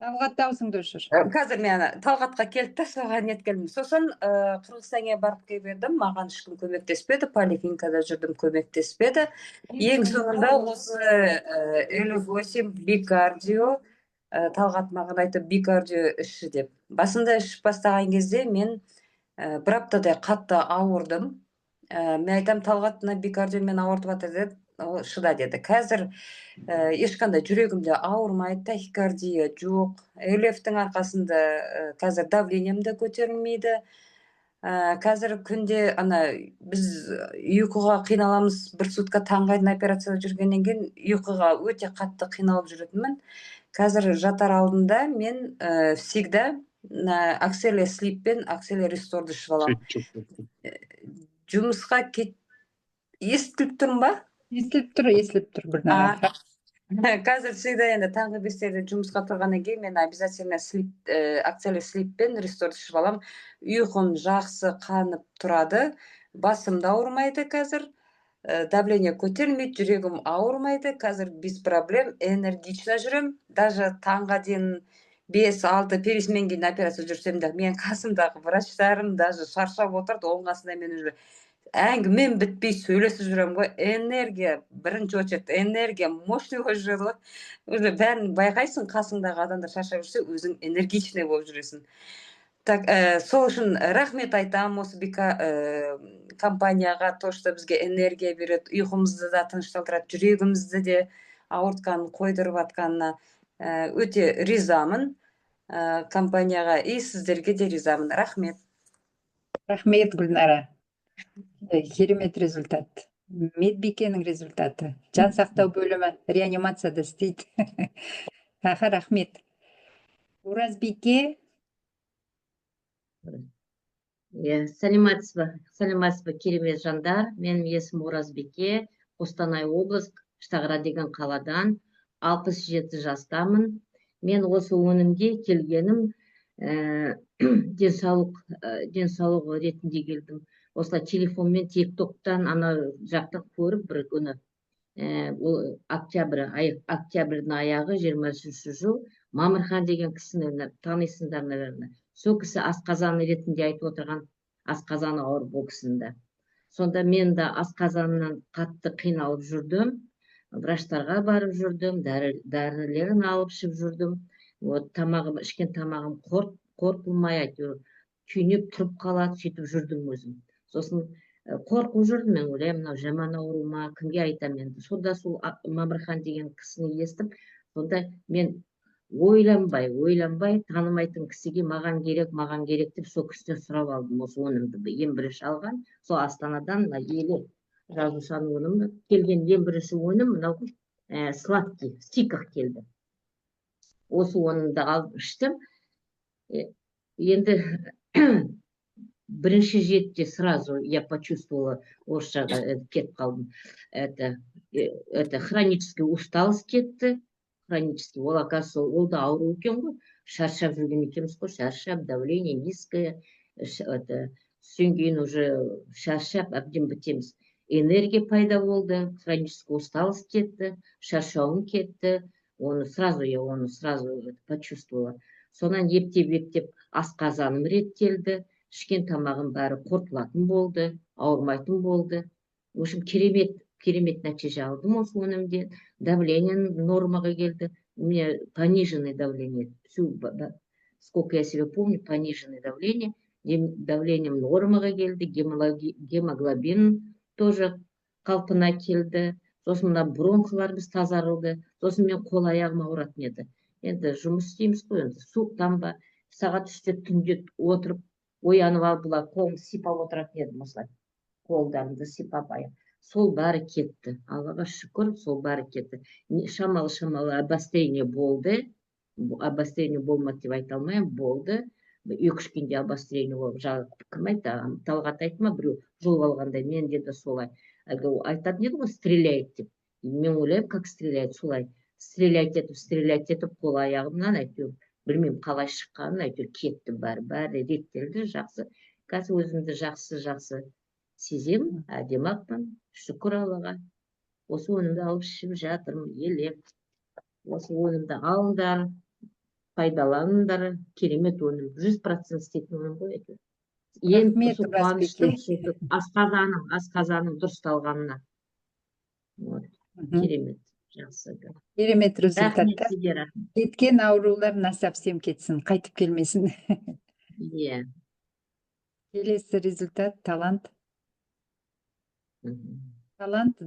Талғат, дауысыңды өшір. Қазір мен ана Талғатқа келді да, соған неткенмін. Сосын Қырғызстанға барып келіп едім, маған ешкім көмектеспеді, поликлиникада жүрдім, көмектеспеді. Ең соңында осы 58 Бикардио, Талғат маған айтты, Бикардио ішші деп. Басында ішіп бастаған кезде мен бір аптадай қатты ауырдым. Мен айтамын: «Талғат, мына Бикардио мені ауыртып жатыр», — деді. Ол «Шыда», — деді. Қазір ешқандай жүрегім де ауырмайды, тахикардия жоқ. Элефтің арқасында қазір давлением де көтерілмейді. Қазір күнде ана біз ұйқыға қиналамыз, бір сутка таңға дейін операцияда жүргеннен кейін ұйқыға өте қатты қиналып жүретінмін. Қазір жатар алдында мен всегда мына Акселия Слип пен Акселия Ресторды ішіп аламын. Жұмысқа кет, естіліп тұрмын ба? Естіліп тұр, естіліп тұр, Гүлнара. Қазір всегда енді таңғы 5-терде жұмысқа тұрғаннан кейін мен обязательно слип, Акселия Слип пен Ресторды ішіп аламын. Ұйқым жақсы қанып тұрады, басым да ауырмайды қазір, давление көтерілмейді, жүрегім ауырмайды қазір, без проблем, энергично жүремін. Даже таңға дейін 5-6 пересменге дейін операция жүрсем де, менің қасымдағы врачтарым даже шаршап отырды. Оның қасында мен уже әңгімем бітпей сөйлесіп жүремін ғой. Энергия, бірінші очередь энергия мощный болып жүреді ғой. Уже бәрін байқайсың, қасыңдағы адамдар шаршап жүрсе, өзің энергичный болып жүресің. Так, сол үшін рахмет айтамын осы Бика компанияға, то что бізге энергия береді, ұйқымызды да тынышталдырады, жүрегімізді де ауыртқанын қойдырып жатқанына өте ризамын компанияға и сіздерге де ризамын. Рахмет. Рахмет, Гүлнара. Керемет результат. Медбикенің результаты. Жан сақтау бөлімі реанимацияда істейді. Аха, рахмет. Оразбике. Иә, сәлеметсіз бе, сәлеметсіз бе, керемет жандар! Менің есімім Оразбике, Қостанай облыс, Штағара деген қаладан, 67 жастамын. Мен осы өнімге келгенім денсаулық ретінде келдім. Осылай телефонмен, Тик Токтан, ана жақтан көріп бір күні, ол октябрь ай, октябрьдің аяғы, 23-жыл, Мамырхан деген кісіні танисыңдар, наверное. Сол кісі асқазан ретінде айтып отырған, асқазаны ауыр бұл кісінің де. Сонда мен де асқазаннан қатты қиналып жүрдім, врачтарға барып жүрдім, дәрілерін алып ішіп жүрдім. Вот, тамағым, ішкен тамағым қорытылмай, әйтеуір түйнеп тұрып қалады, сөйтіп жүрдім өзім. Сосын қорқып жүрдім. Мен ойлаймын, мынау жаман ауру ма, кімге айтамын енді? Сонда сол Мамырхан деген кісіні естіп, сонда мен ойланбай ойланбай танымайтын кісіге «Маған керек, маған керек» деп, сол кісіден сұрап алдым осы өнімді. Ең бірінші алған сол Астанадан мына Еле жасушаның өнімі келген. Ең бірінші өнім мынау сладкий в стиках келді. Осы өнімді алып іштім. Енді бірінші жетіде сразу я почувствовала, орысшаға кетіп қалдым, это хронический усталость кетті, хронический. Ол, оказывается, ол да ауру екен ғой, шаршап жүрген екенбіз ғой, шаршап, давление низкое, это, содан кейін уже шаршап әбден бітеміз. Энергия пайда болды, хронический усталость кетті, шаршауым кетті. Оны сразу, я оны сразу это почувствовала. Сонан ептеп ептеп асқазаным реттелді, ішкен тамағым бәрі қорытылатын болды, ауырмайтын болды. В общем, керемет, керемет нәтиже алдым осы өнімден. Давление нормаға келді. У меня пониженное давление всю, сколько я себя помню, пониженное давление. Давлением нормаға келді, гемоглобин тоже қалпына келді. Сосын мына бронхларымыз тазарылды. Сосын мен қол аяғым ауыратын еді. Енді жұмыс істейміз ғой, енді суықтан ба, сағат 3-те түнде отырып, оянып алып, былай қолымды сипап отыратын едім, осылай қолдарымды сипап, аяқ. Сол бәрі кетті, Аллаға шүкір, сол бәрі кетті. Шамалы шамалы обострение болды, обострение болмады деп айта алмаймын, болды. Екі үш күнде обострение болып, жаңағы кім айтты, Талғат айтты ма, біреу жұлып алғандай, менде де солай. Әлгі айтатын еді ғой, стреляет деп. Мен ойлаймын, как стреляет, солай стрелять етіп, стрелять етіп, қол аяғымнан әйтеуір, білмеймін қалай шыққанын, әйтеуір кетті бәрі, бәрі реттелді, жақсы. Қазір өзімді жақсы, жақсы сеземін, әдемі ақпын, шүкір Аллаға. Осы өнімді алып ішіп жатырмын, елеп. Осы өнімді алыңдар, пайдаланыңдар, керемет өнім, 100% істейтін өнім ғой әйтеуір. Ең Рахмет, сол қуаныштым, Оразбике. Сол асқазаным дұрысталғанына. Вот, керемет, жақсы. Керемет Рахмет результаттар. сізге, рахмет. Кеткен аурулар насовсем кетсін, қайтып келмесін. Иә. Келесі результат Талант. Талант,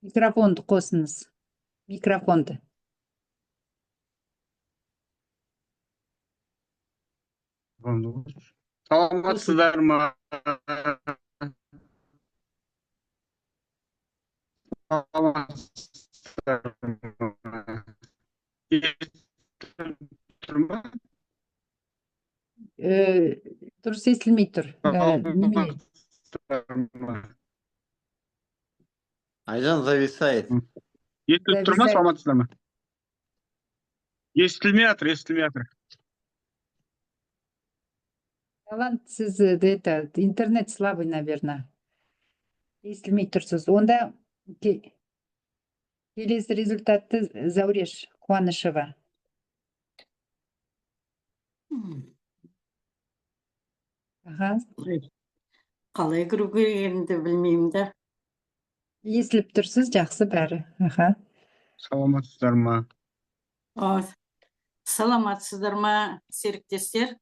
микрофонды қосыңыз. Микрофонды. Саламатсыздар ма? Саламатсыздар ма? Естіліп тұр ма? Дұрыс естілмей тұр. Немене? Саламатсыздар ма? Айжан зависает. Естіліп тұр ма? Зависает. Саламатсыздар ма? Естілмей жатыр, естілмей жатыр. Талант, сіз это, интернет слабый, наверное. Естілмей тұрсыз. Онда келесі результатты Зауреш Қуанышева. Аха. Қалай кіру керегімді білмеймін да. Естіліп тұрсыз, жақсы бәрі. Аха. Саламатсыздар ма? О, саламатсыздар ма, серіктестер?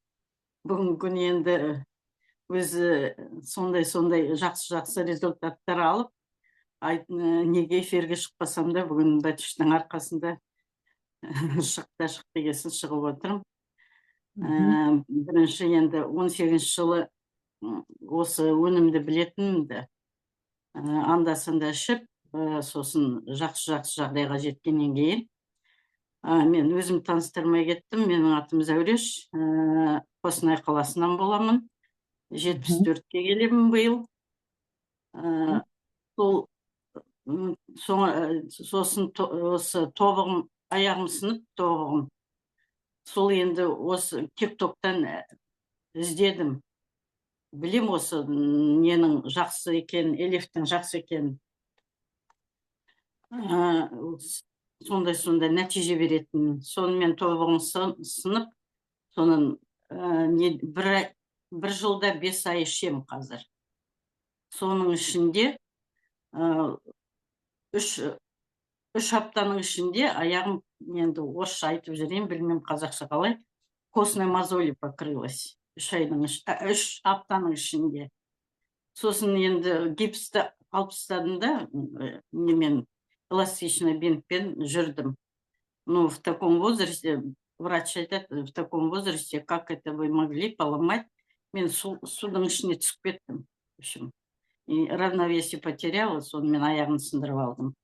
Бүгінгі күн енді өзі сондай-сондай жақсы-жақсы результаттар алып, неге эфирге шықпасам да, бүгін Бәтіштің арқасында шық та шық дегесін шығып отырмын. Бірінші енді 18 жылы осы өнімді білетінімді, анда-санда ішіп, сосын жақсы-жақсы жағдайға жеткеннен кейін, мен өзім таныстырмай кеттім. Менің атым Зәуреш, Қостанай қаласынан боламын. 74-ке келемін биыл. Сол, сосын осы тобығым, аяғым сынып, тобығым. Сол енді осы ТикТоктан іздедім. Білем осы ненің жақсы екенін, Элефтің жақсы екенін. Сондай-сондай нәтиже беретін. Сонымен тобығым сынып, соның, не, бір жылда 5 ай ішем қазір. Соның ішінде, үш аптаның ішінде аяғым, енді орысша айтып жүрейін, білмеймін қазақша қалай, костной мозоли покрылась. Үш айдың үш аптаның ішінде. Сосын енді гипсті алып тастадым да, немен, эластичный бинтпен жүрдім. Ну, в таком возрасте, врач айтады, в таком возрасте, как это вы могли поломать? Мен судың ішіне түсіп кеттім. В общем, и равновесие потеряла, сонымен аяғын сындырып алдым.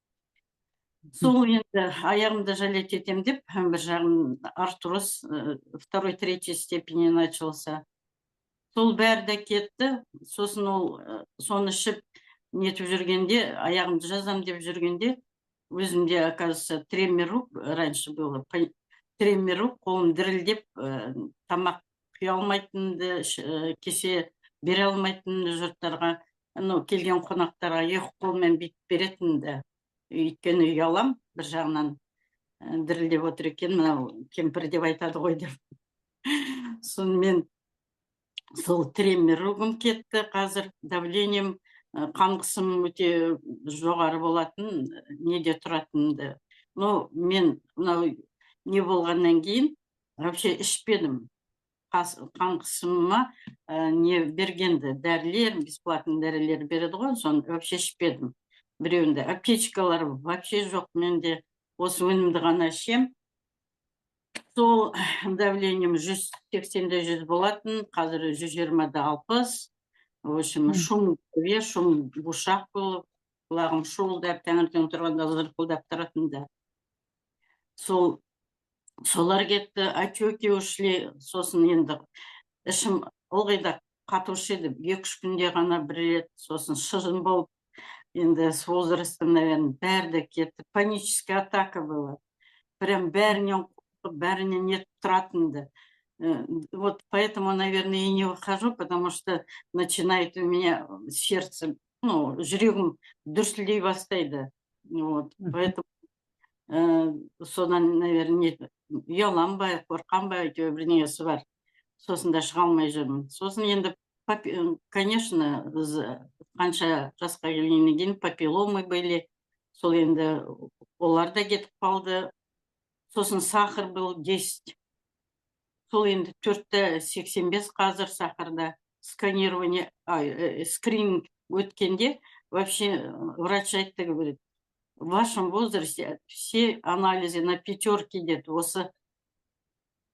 Сол енді аяғымды жалеть етем деп, бір жағым артроз, второй, третьей степени начался. Сол бәрі де кетті. Сосын ол, соны ішіп нетіп жүргенде, аяғымды жазам деп жүргенде, өзімде, оказывается, тремор рук раньше было, тремор рук, қолым дірілдеп, тамақ құя алмайтынды, кесе бере алмайтынды жұрттарға, ну, келген қонақтарға екі қолмен бүйтіп беретінді. Өйткені ұялам, бір жағынан, дірілдеп отыр екен, мынау кемпір деп айтады ғой деп. Сонымен сол тремор ругым кетті, қазір давлением, қан қысымым өте жоғары болатын, неде тұратынымды. Но мен мынау не болғаннан кейін вообще ішпедім. Қан қысымыма, не бергенді, дәрілер, бесплатный дәрілер береді ғой, соны вообще ішпедім. Біреуінде аптечкалар вообще жоқ, менде осы өнімді ғана ішем. Сол давлением 180-де 100 болатын, қазір 120-да 60. В общем, шум в голове, шум в ушах был, құлағым шуылдап, таңертең тұрғанда зырқылдап тұратын да. Сол Солар кетті, отеки ушли. Сосын енді ішім ылғи да қатушы еді, 2-3 күнде ғана бір рет. Сосын шыжым болып, енді с возрастом, наверное, бәрі де кетті. Паническая атака была, прям бәрінен қорқып, бәрінен нетіп тұратын. Вот поэтому, наверное, и не выхожу, потому что начинает у меня сердце, ну, жүрегім дүрсілдей бастайды. Вот поэтому содан, наверное, не ұялам ба, қорқам ба, әйтеуір бірдеңесі бар, сосын да шыға алмай жүрмін. Сосын енді конечно, қанша жасқа келгеннен кейін папилломы были, сол енді олар да кетіп қалды. Сосын сахар был 10, сол енді 4,85 қазір сахарда. Сканирование, скрининг өткенде вообще врач айтты, говорит, в вашем возрасте все анализы на пятерке деді. Осы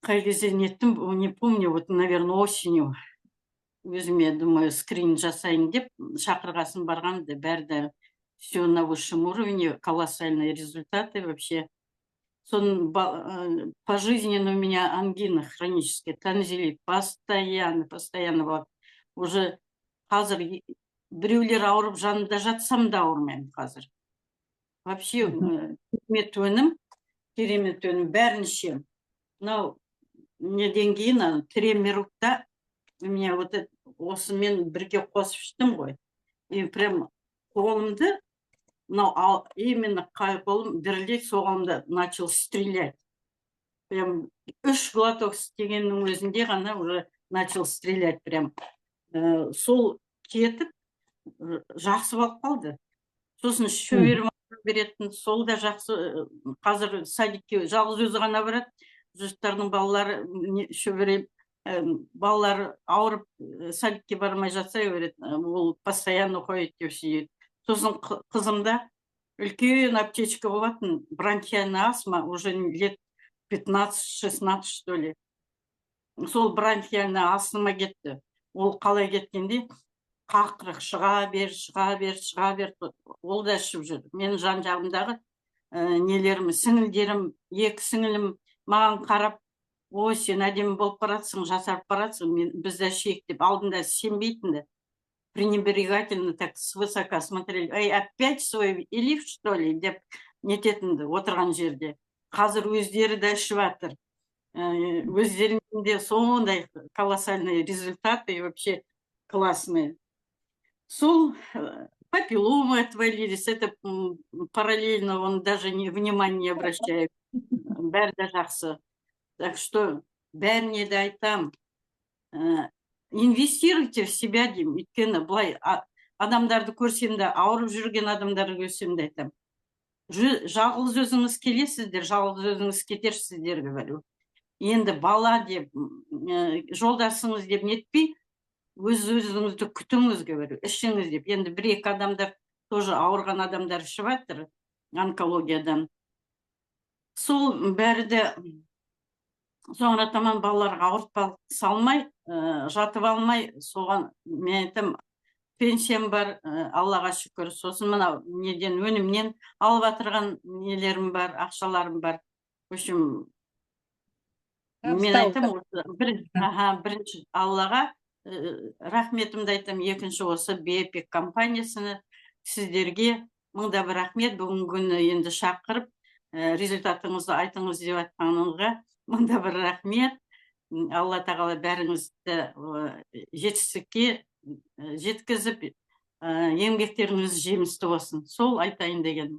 қай кезде неттім, не помню, вот, наверное, осенью өзіме, думаю, скрининг жасайын деп шақырғасын барған да, бәрі де все на высшем уровне, колоссальные результаты вообще. Сосын пожизненно у меня ангина хроническая, тонзиллит постоянно, постоянно болады. Уже қазір біреулер ауырып жанында жатсам да, ауырмаймын қазір вообще. Керемет өнім, керемет өнім, бәрін ішемін. Мынау неден кейін, ана Тремерукта у меня вот это, осымен бірге қосып іштім ғой, и прям қолымды мынау, именно қай қолым дірілдейді, сол қолымда начал стрелять. Прям үш глоток істегеннің өзінде ғана уже начал стрелять прям. Сол кетіп, жақсы болып қалды. Сосын шөберем беретін, сол да жақсы. Қазір садикке жалғыз өзі ғана барады. Жұрттардың балалары, шөберем балалары ауырып, садикке бармай жатса, говорит, ол постоянно ходит деп сүйеді. Сосын қызымда үлкен аптечка болатын, бронхиальная астма уже лет 15-16, что ли. Сол бронхиальная астма кетті. Ол қалай кеткенде, қақырық шыға бер, шыға бер, шыға бер. Ол да ішіп жүр. Менің жан жағымдағы нелерім, сіңілдерім, екі сіңілім маған қарап: «Ой, сен әдемі болып баратсың, жасарып баратсың, мен, біз де ішейік», — деп. Алдында сенбейтін де, пренебрегательно так свысока смотрели: «Эй, опять свой элиф, что ли?» — деп нететін отырған жерде. Қазір өздері де ішіп жатыр. Өздерінде сондай колоссальные результаты, вообще классные. Сол папилломы отвалились, это параллельно, он даже не, внимания не обращает, бәрі де жақсы. Так что бәріне де айтам, инвестируйте в себя деймін. Өйткені былай адамдарды көрсем де, ауырып жүрген адамдарды көрсем де айтамын: «Жалғыз өзіңіз келесіздер, жалғыз өзіңіз кетерсіздер», — говорю. Енді бала деп, жолдасыңыз деп нетпей, өз өзіңізді күтіңіз, говорю, ішіңіз деп. Енді бір екі адамдар тоже, ауырған адамдар ішіп жатыр онкологиядан. Сол бәрі де соңына таман балаларға ауыртпалық салмай, жатып алмай, соған мен айтамын, пенсиям бар, Аллаға шүкір. Сосын мынау неден, өнімнен алып жатырған нелерім бар, ақшаларым бар. В общем, мен айтамын, осы бір, аха, бірінші Аллаға рахметімді айтамын, екінші осы Биэпик компаниясына, сіздерге мың да бір рахмет. Бүгінгі күні енді шақырып, результатыңызды айтыңыз деп айтқаныңызға мың да бір рахмет. Алла тағала бәріңізді жетістікке жеткізіп, еңбектеріңіз жемісті болсын. Сол айтайын дегенім.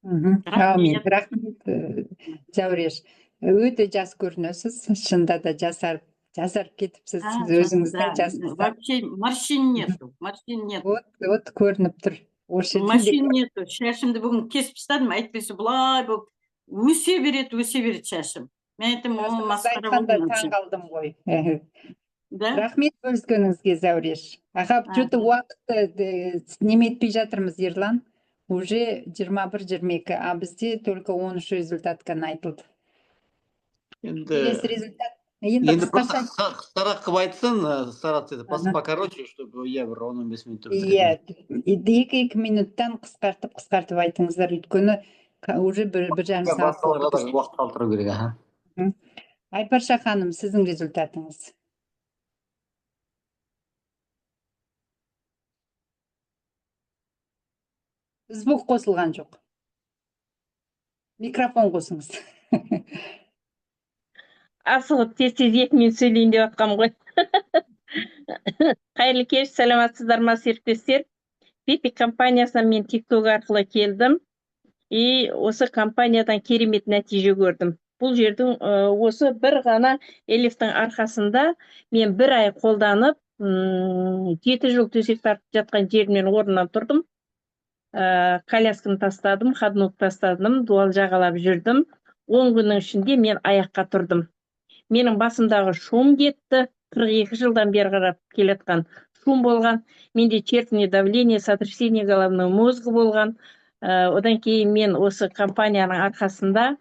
Әумин. Рахмет. Рахмет, Зәуреш, өте жас көрінесіз, шынында да жасарып, жасарып кетіпсіз. А, сіз өзіңіздің да, жасыңызда. Вообще морщин нету, морщин нету. Вот, вот, көрініп тұр осы жерден де. Морщин нету. Шашымды бүгін кесіп тастадым, әйтпесе былай болып өсе береді, өсе береді шашым. Мен айттым, о, Жасыңызды масқара айтқанда болдым таң вообще. қалдым ғой. Мхм. Да. Рахмет бөліскеніңізге, Зәуреш. Аға, че то уақытты неметпей жатырмыз, Ерлан. Уже 21:22, а бізде только 13 результат қана айтылды. Енді Келесі результат енді енді просто қысқаша. Қысқарақ қылып айтсын, стараться это покороче, чтобы иә, бір 10-15 минутта бітіретін. Иә, 2-2 минуттан қысқартып, қысқартып айтыңыздар, өйткені уже 1,5 сағат Басқаларға болды. да уақыт қалдыру керек, аха. Айпарша ханым, сіздің результатыңыз? Звук қосылған жоқ, микрофон қосыңыз. Асығып, тез тез 2 минут сөйлейін деп жатқанмын ғой. Қайырлы кеш, саламатсыздар ма, серіктестер? Бипик компаниясына мен ТикТок арқылы келдім и осы компаниядан керемет нәтиже көрдім. Бұл жердің осы бір ғана Элифтің арқасында мен бір ай қолданып, 7 жыл төсек тартып жатқан жерімнен орнымнан тұрдым. Колясканы тастадым, ходунок тастадым, дуал жағалап жүрдім. 10 күннің ішінде мен аяққа тұрдым. Менің басымдағы шум кетті, 42 жылдан бері қарап келе жатқан шум болған менде, черепное давление, сотрясение головного мозга болған. Одан кейін мен осы компанияның арқасында,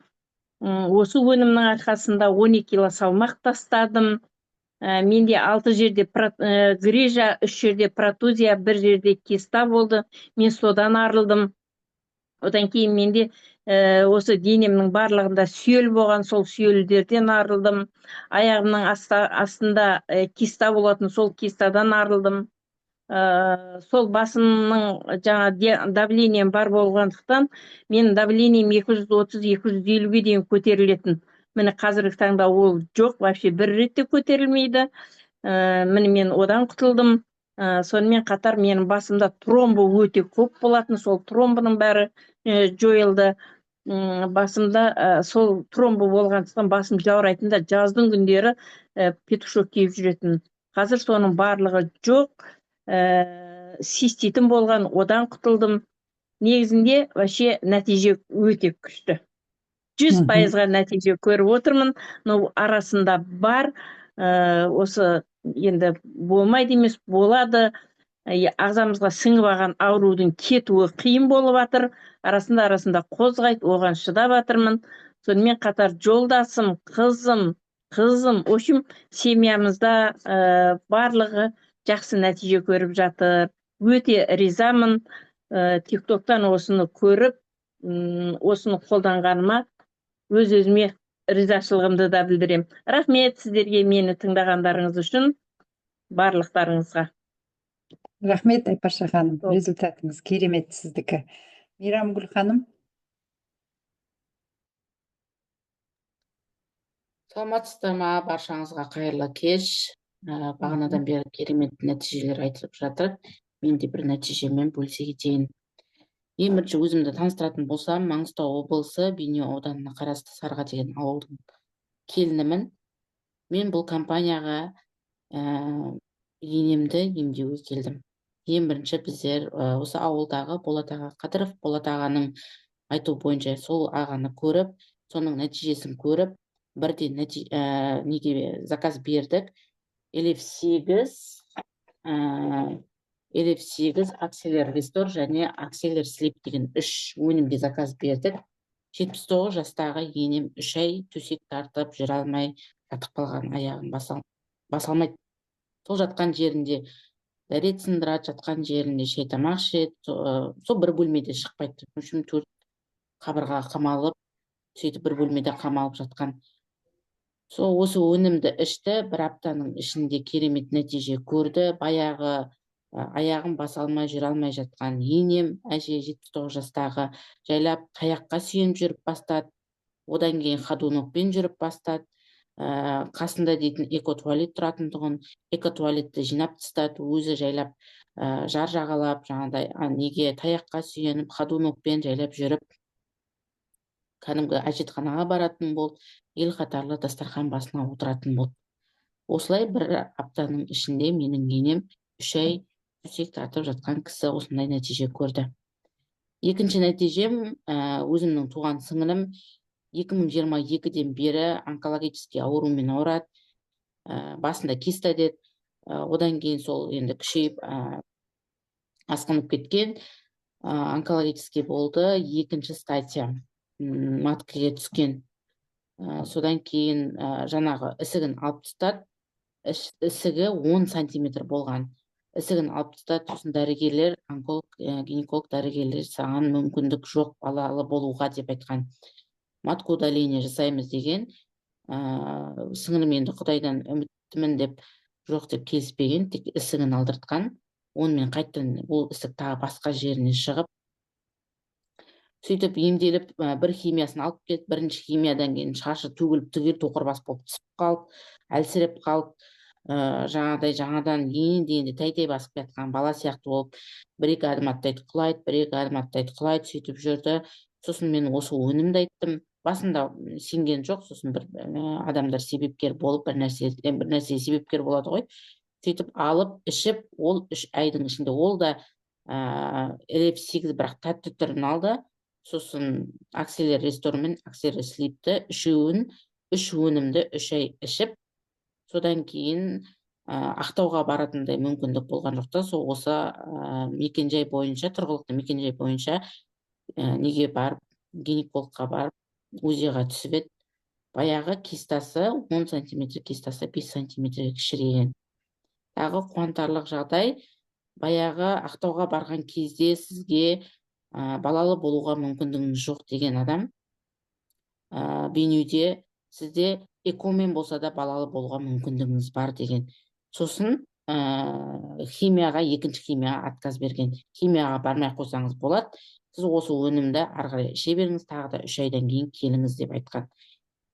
осы өнімнің арқасында 12 кило салмақ тастадым. Менде алты жерде грыжа, үш жерде протрузия, бір жерде киста болды, мен содан арылдым. Одан кейін менде осы денемнің барлығында сүйел болған, сол сүйелдерден арылдым. Аяғымның астында киста болатын, сол кистадан арылдым. Сол басымның жаңа давлением бар болғандықтан, менің давлением 230-250-ге дейін көтерілетін. Міне, қазіргі таңда ол жоқ, вообще бір рет те көтерілмейді. Міне, мен одан құтылдым. Сонымен қатар менің басымда тромбы өте көп болатын, сол тромбының бәрі жойылды. Басымда сол тромбы болғандықтан басым жаурайтын да, жаздың күндері петушок киіп жүретін. Қазір соның барлығы жоқ. Циститім болған, одан құтылдым. Негізінде вообще нәтиже өте күшті, 100%-ға нәтиже көріп отырмын. Но арасында бар, осы енді болмайды емес, болады. Ағзамызға сіңіп алған аурудың кетуі қиын болып жатыр, арасында арасында қозғайды, оған шыдап жатырмын. Сонымен қатар жолдасым, қызым, в общем, семьямызда барлығы жақсы нәтиже көріп жатыр. Өте ризамын. ТикТоктан осыны көріп, осыны қолданғаныма өз өзіме ризашылығымды да білдіремін. Рахмет сіздерге мені тыңдағандарыңыз үшін, барлықтарыңызға. Рахмет, Айпарша ханым, результатыңыз керемет сіздікі. Мейрамгүл ханым. Саламатсыздар ма, баршаңызға қайырлы кеш. Бағанадан бері керемет нәтижелер айтылып жатыр, мен де бір нәтижемен бөлісе кетейін. Ең бірінші өзімді таныстыратын болсам, Маңғыстау облысы, Бейнеу ауданына қарасты Сарға деген ауылдың келінімін. Мен бұл компанияға енемді емдеуге келдім. Ең бірінші біздер осы ауылдағы Болат аға Қадыров, Болат ағаның айтуы бойынша, сол ағаны көріп, соның нәтижесін көріп, бірден неге заказ бердік. Элев 8, Элев 8, Акселер Рестор және Акселер Слип деген үш өнімге заказ бердік. 79 жастағы енем 3 ай төсек тартып, жүре алмай жатып қалған, аяғын баса алмайды. Сол жатқан жерінде дәрет сындырады, жатқан жерінде шай тамақ ішеді, сол бір бөлмеде шықпайды. В общем, төрт қабырғаға қамалып, сөйтіп бір бөлмеде қамалып жатқан. Сол осы өнімді ішті, бір аптаның ішінде керемет нәтиже көрді. Баяғы аяғын баса алмай, жүре алмай жатқан енем, әже, 79 жастағы, жайлап таяққа сүйеніп жүріп бастады. Одан кейін ходунокпен жүріп бастады. Қасында дейтін экотуалет тұратын тұғын, экотуалетті жинап тастады, өзі жайлап жар жағалап, жаңағыдай неге, таяққа сүйеніп, ходунокпен жайлап жүріп, кәдімгі әжетханаға баратын болды, ел қатарлы дастархан басына отыратын болды. Осылай бір аптаның ішінде менің енем, 3 ай төсек тартып жатқан кісі, осындай нәтиже көрді. Екінші нәтижем, өзімнің туған сіңілім 2022-ден бері онкологический аурумен ауырады. Басында киста деді, одан кейін сол енді күшейіп, асқынып кеткен, онкологический болды, екінші стадия, маткаға түскен. Содан кейін жаңағы ісігін алып тастады. Ісігі 10 сантиметр болған, ісігін алып тастады. Сосын дәрігерлер, онколог, гинеколог дәрігерлер, саған мүмкіндік жоқ балалы болуға деп айтқан, матка удаление жасаймыз деген. Сіңілім енді құдайдан үміттімін деп, жоқ деп келіспеген, тек ісігін алдыртқан. Онымен қайтадан ол ісік тағы басқа жеріне шығып, сөйтіп емделіп, бір химиясын алып кетті. Бірінші химиядан кейін шашы төгіліп, түгел тоқыр бас болып түсіп қалды, әлсіреп қалды. Жаңағыдай жаңадан енді тәй-тәй басып жатқан бала сияқты болып, бір екі адым аттайды, құлайды, бір екі адым аттайды, құлайды, сөйтіп жүрді. Сосын мен осы өнімді айттым. Басында сенген жоқ, сосын бір адамдар себепкер болып, бір нәрсе себепкер болады ғой. Сөйтіп алып ішіп, ол 3 айдың ішінде ол да ЛФ 8, бірақ тәтті түрін алды. Сосын Акселер Рестор мен Акселер Слипті, үшеуін, үш өнімді 3 ай ішіп, содан кейін Ақтауға баратындай мүмкіндік болған жоқ та, сол осы мекенжай бойынша, тұрғылықты мекенжай бойынша неге барып, гинекологқа барып, УЗИ-ға түсіп еді. Баяғы кистасы 10 сантиметр, кистасы 5 сантиметрге кішірейген. Тағы қуантарлық жағдай, баяғы Ақтауға барған кезде сізге балалы болуға мүмкіндігіңіз жоқ деген адам, Бейнеуде сізде ЭКО-мен болса да балалы болуға мүмкіндігіңіз бар деген. Сосын химияға, екінші химияға отказ берген. Химияға бармай қойсаңыз болады, сіз осы өнімді ары қарай іше беріңіз, тағы да 3 айдан кейін келіңіз деп айтқан.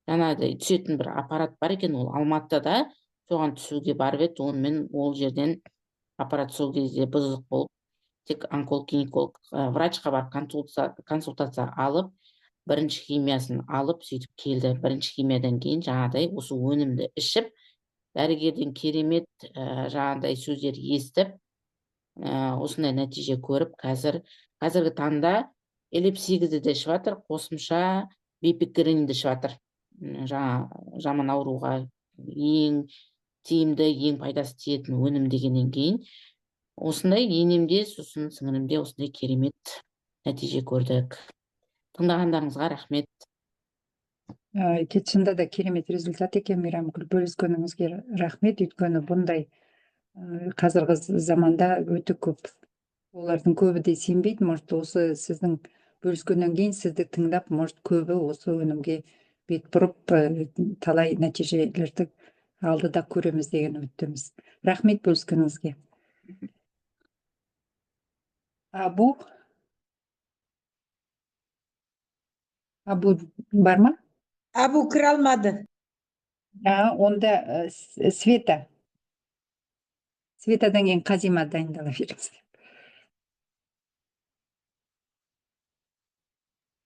Жаңағыдай түсетін бір аппарат бар екен, ол Алматыда, соған түсуге барып еді, онымен ол жерден аппарат сол кезде бұзық болып, тек онколог, гинеколог, врачқа барып консультация алып, бірінші химиясын алып, сөйтіп келді. Бірінші химиядан кейін жаңағыдай осы өнімді ішіп, дәрігерден керемет жаңағыдай сөздер естіп, осындай нәтиже көріп, қазіргі таңда ЛФ 8-ді де ішіп жатыр, қосымша бипикринді ішіп жатыр. Жаңа жаман ауруға ең тиімді, ең пайдасы тиетін өнім дегеннен кейін осындай енемде, сосын сіңілімде осындай керемет нәтиже көрдік. Тыңдағандарыңызға рахмет. Шынында да керемет результат екен, Мейрамгүл, бөліскеніңізге рахмет. Өйткені бұндай қазіргі заманда өте көп. Олардың көбі де сенбейді. Может, осы сіздің бөліскеннен кейін сізді тыңдап, может, көбі осы өнімге бет бұрып, талай нәтижелерді алдыда көреміз деген үміттеміз. Рахмет бөліскеніңізге. Абу? Абу бар ма? Абу кіре алмады. Онда Света. Светадан кейін Қазима дайындала беріңіз.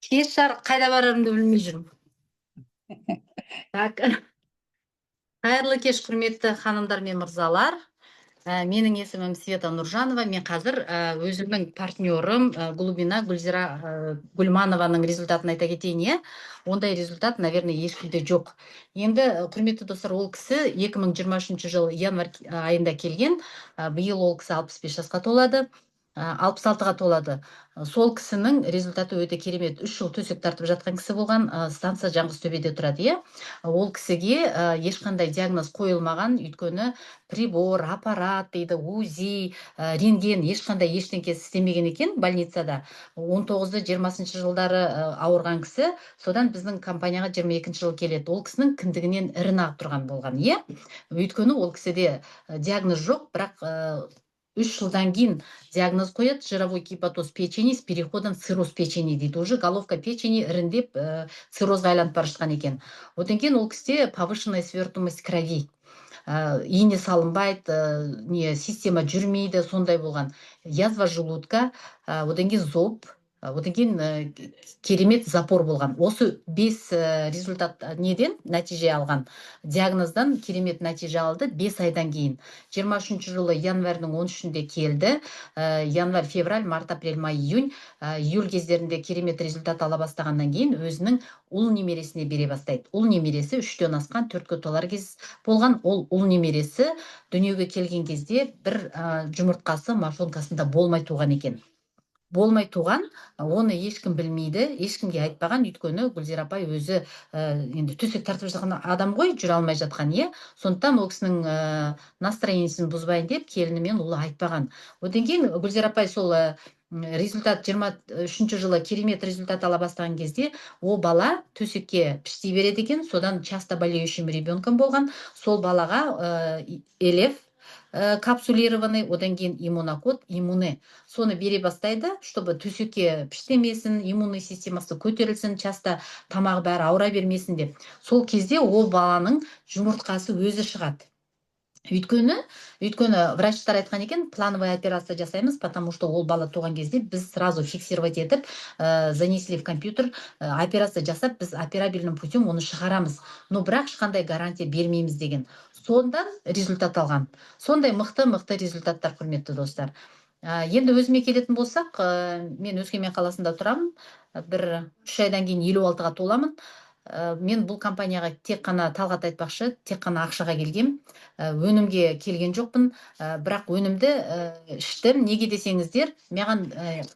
Кеш жарық, қайда барарымды білмей жүрмін. Так. Қайырлы кеш, құрметті ханымдар мен мырзалар. Менің есімім Света Нұржанова. Мен қазір өзімнің партнерым Глубина Гүлзира Гүлманованың результатын айта кетейін, иә. Ондай результат, наверное, ешкімде жоқ. Енді, құрметті достар, ол кісі 2023 жыл январь айында келген. Биыл ол кісі 65 жасқа толады. 66-ға толады. Сол кісінің результаты өте керемет. 3 жыл төсек тартып жатқан кісі болған, станция Жаңғызтөбеде тұрады, иә. Ол кісіге ешқандай диагноз қойылмаған, өйткені прибор, аппарат дейді, УЗИ, рентген, ешқандай ештеңке істемеген екен больницада. 19-20 жылдары ауырған кісі, содан біздің компанияға 22 жыл келеді. Ол кісінің кіндігінен ірін ағып тұрған болған, иә. Өйткені ол кісіде диагноз жоқ, бірақ 3 жылдан кейін диагноз қояды, жировой гепатоз печени с переходом в цирроз печени дейді. Уже головка печени іріндеп, циррозға айланып бара жатқан екен. Одан кейін ол кісіде повышенная свертываемость крови. Ине салынбайды, не система жүрмейді, сондай болған. Язва желудка, одан кейін зоб, одан кейін керемет запор болған. Осы 5 результат неден нәтиже алған? Диагноздан керемет нәтиже алды 5 айдан кейін. 23 жылы январьдың 13-інде келді. Январь, февраль, март, апрель, май, июнь. Июль кездерінде керемет результат ала бастағаннан кейін өзінің ұл немересіне бере бастайды. Ұл немересі 3-тен асқан, 4-ке толар кез болған. Ол ұл немересі дүниеге келген кезде бір жұмыртқасы мошонкасында болмай туған екен. Болмай туған, оны ешкім білмейді, ешкімге айтпаған, өйткені Гүлзира апай өзі енді төсек тартып жатқан адам ғой, жүре алмай жатқан, иә. Сондықтан ол кісінің настроениесін бұзбайын деп келіні мен ұлы айтпаған. Одан кейін Гүлзира апай сол Результат 23-жылы керемет результат ала бастаған кезде, ол бала төсекке піштей береді екен. Содан часто болеющим ребенком болған. Сол балаға Элев капсулированный, одан кейін Иммунокод, Иммуне, соны бере бастайды, чтобы төсекке піштемесін, иммунный системасы көтерілсін, часто тамағы бәрі ауыра бермесін деп. Сол кезде ол баланың жұмыртқасы өзі шығады. Өйткені врачтар айтқан екен: плановый операция жасаймыз, потому что ол бала туған кезде біз сразу фиксировать етіп, занесли в компьютер, операция жасап, біз операбельным путем оны шығарамыз, но бірақ ешқандай гарантия бермейміз деген. Сондан результат алған. Сондай мықты мықты результаттар, құрметті достар. Енді өзіме келетін болсақ, мен Өскемен қаласында тұрамын. Бір 3 айдан кейін 56-ға толамын. Мен бұл компанияға тек қана, Талғат айтпақшы, тек қана ақшаға келгем, өнімге келген жоқпын. Бірақ өнімді іштім. Неге десеңіздер, маған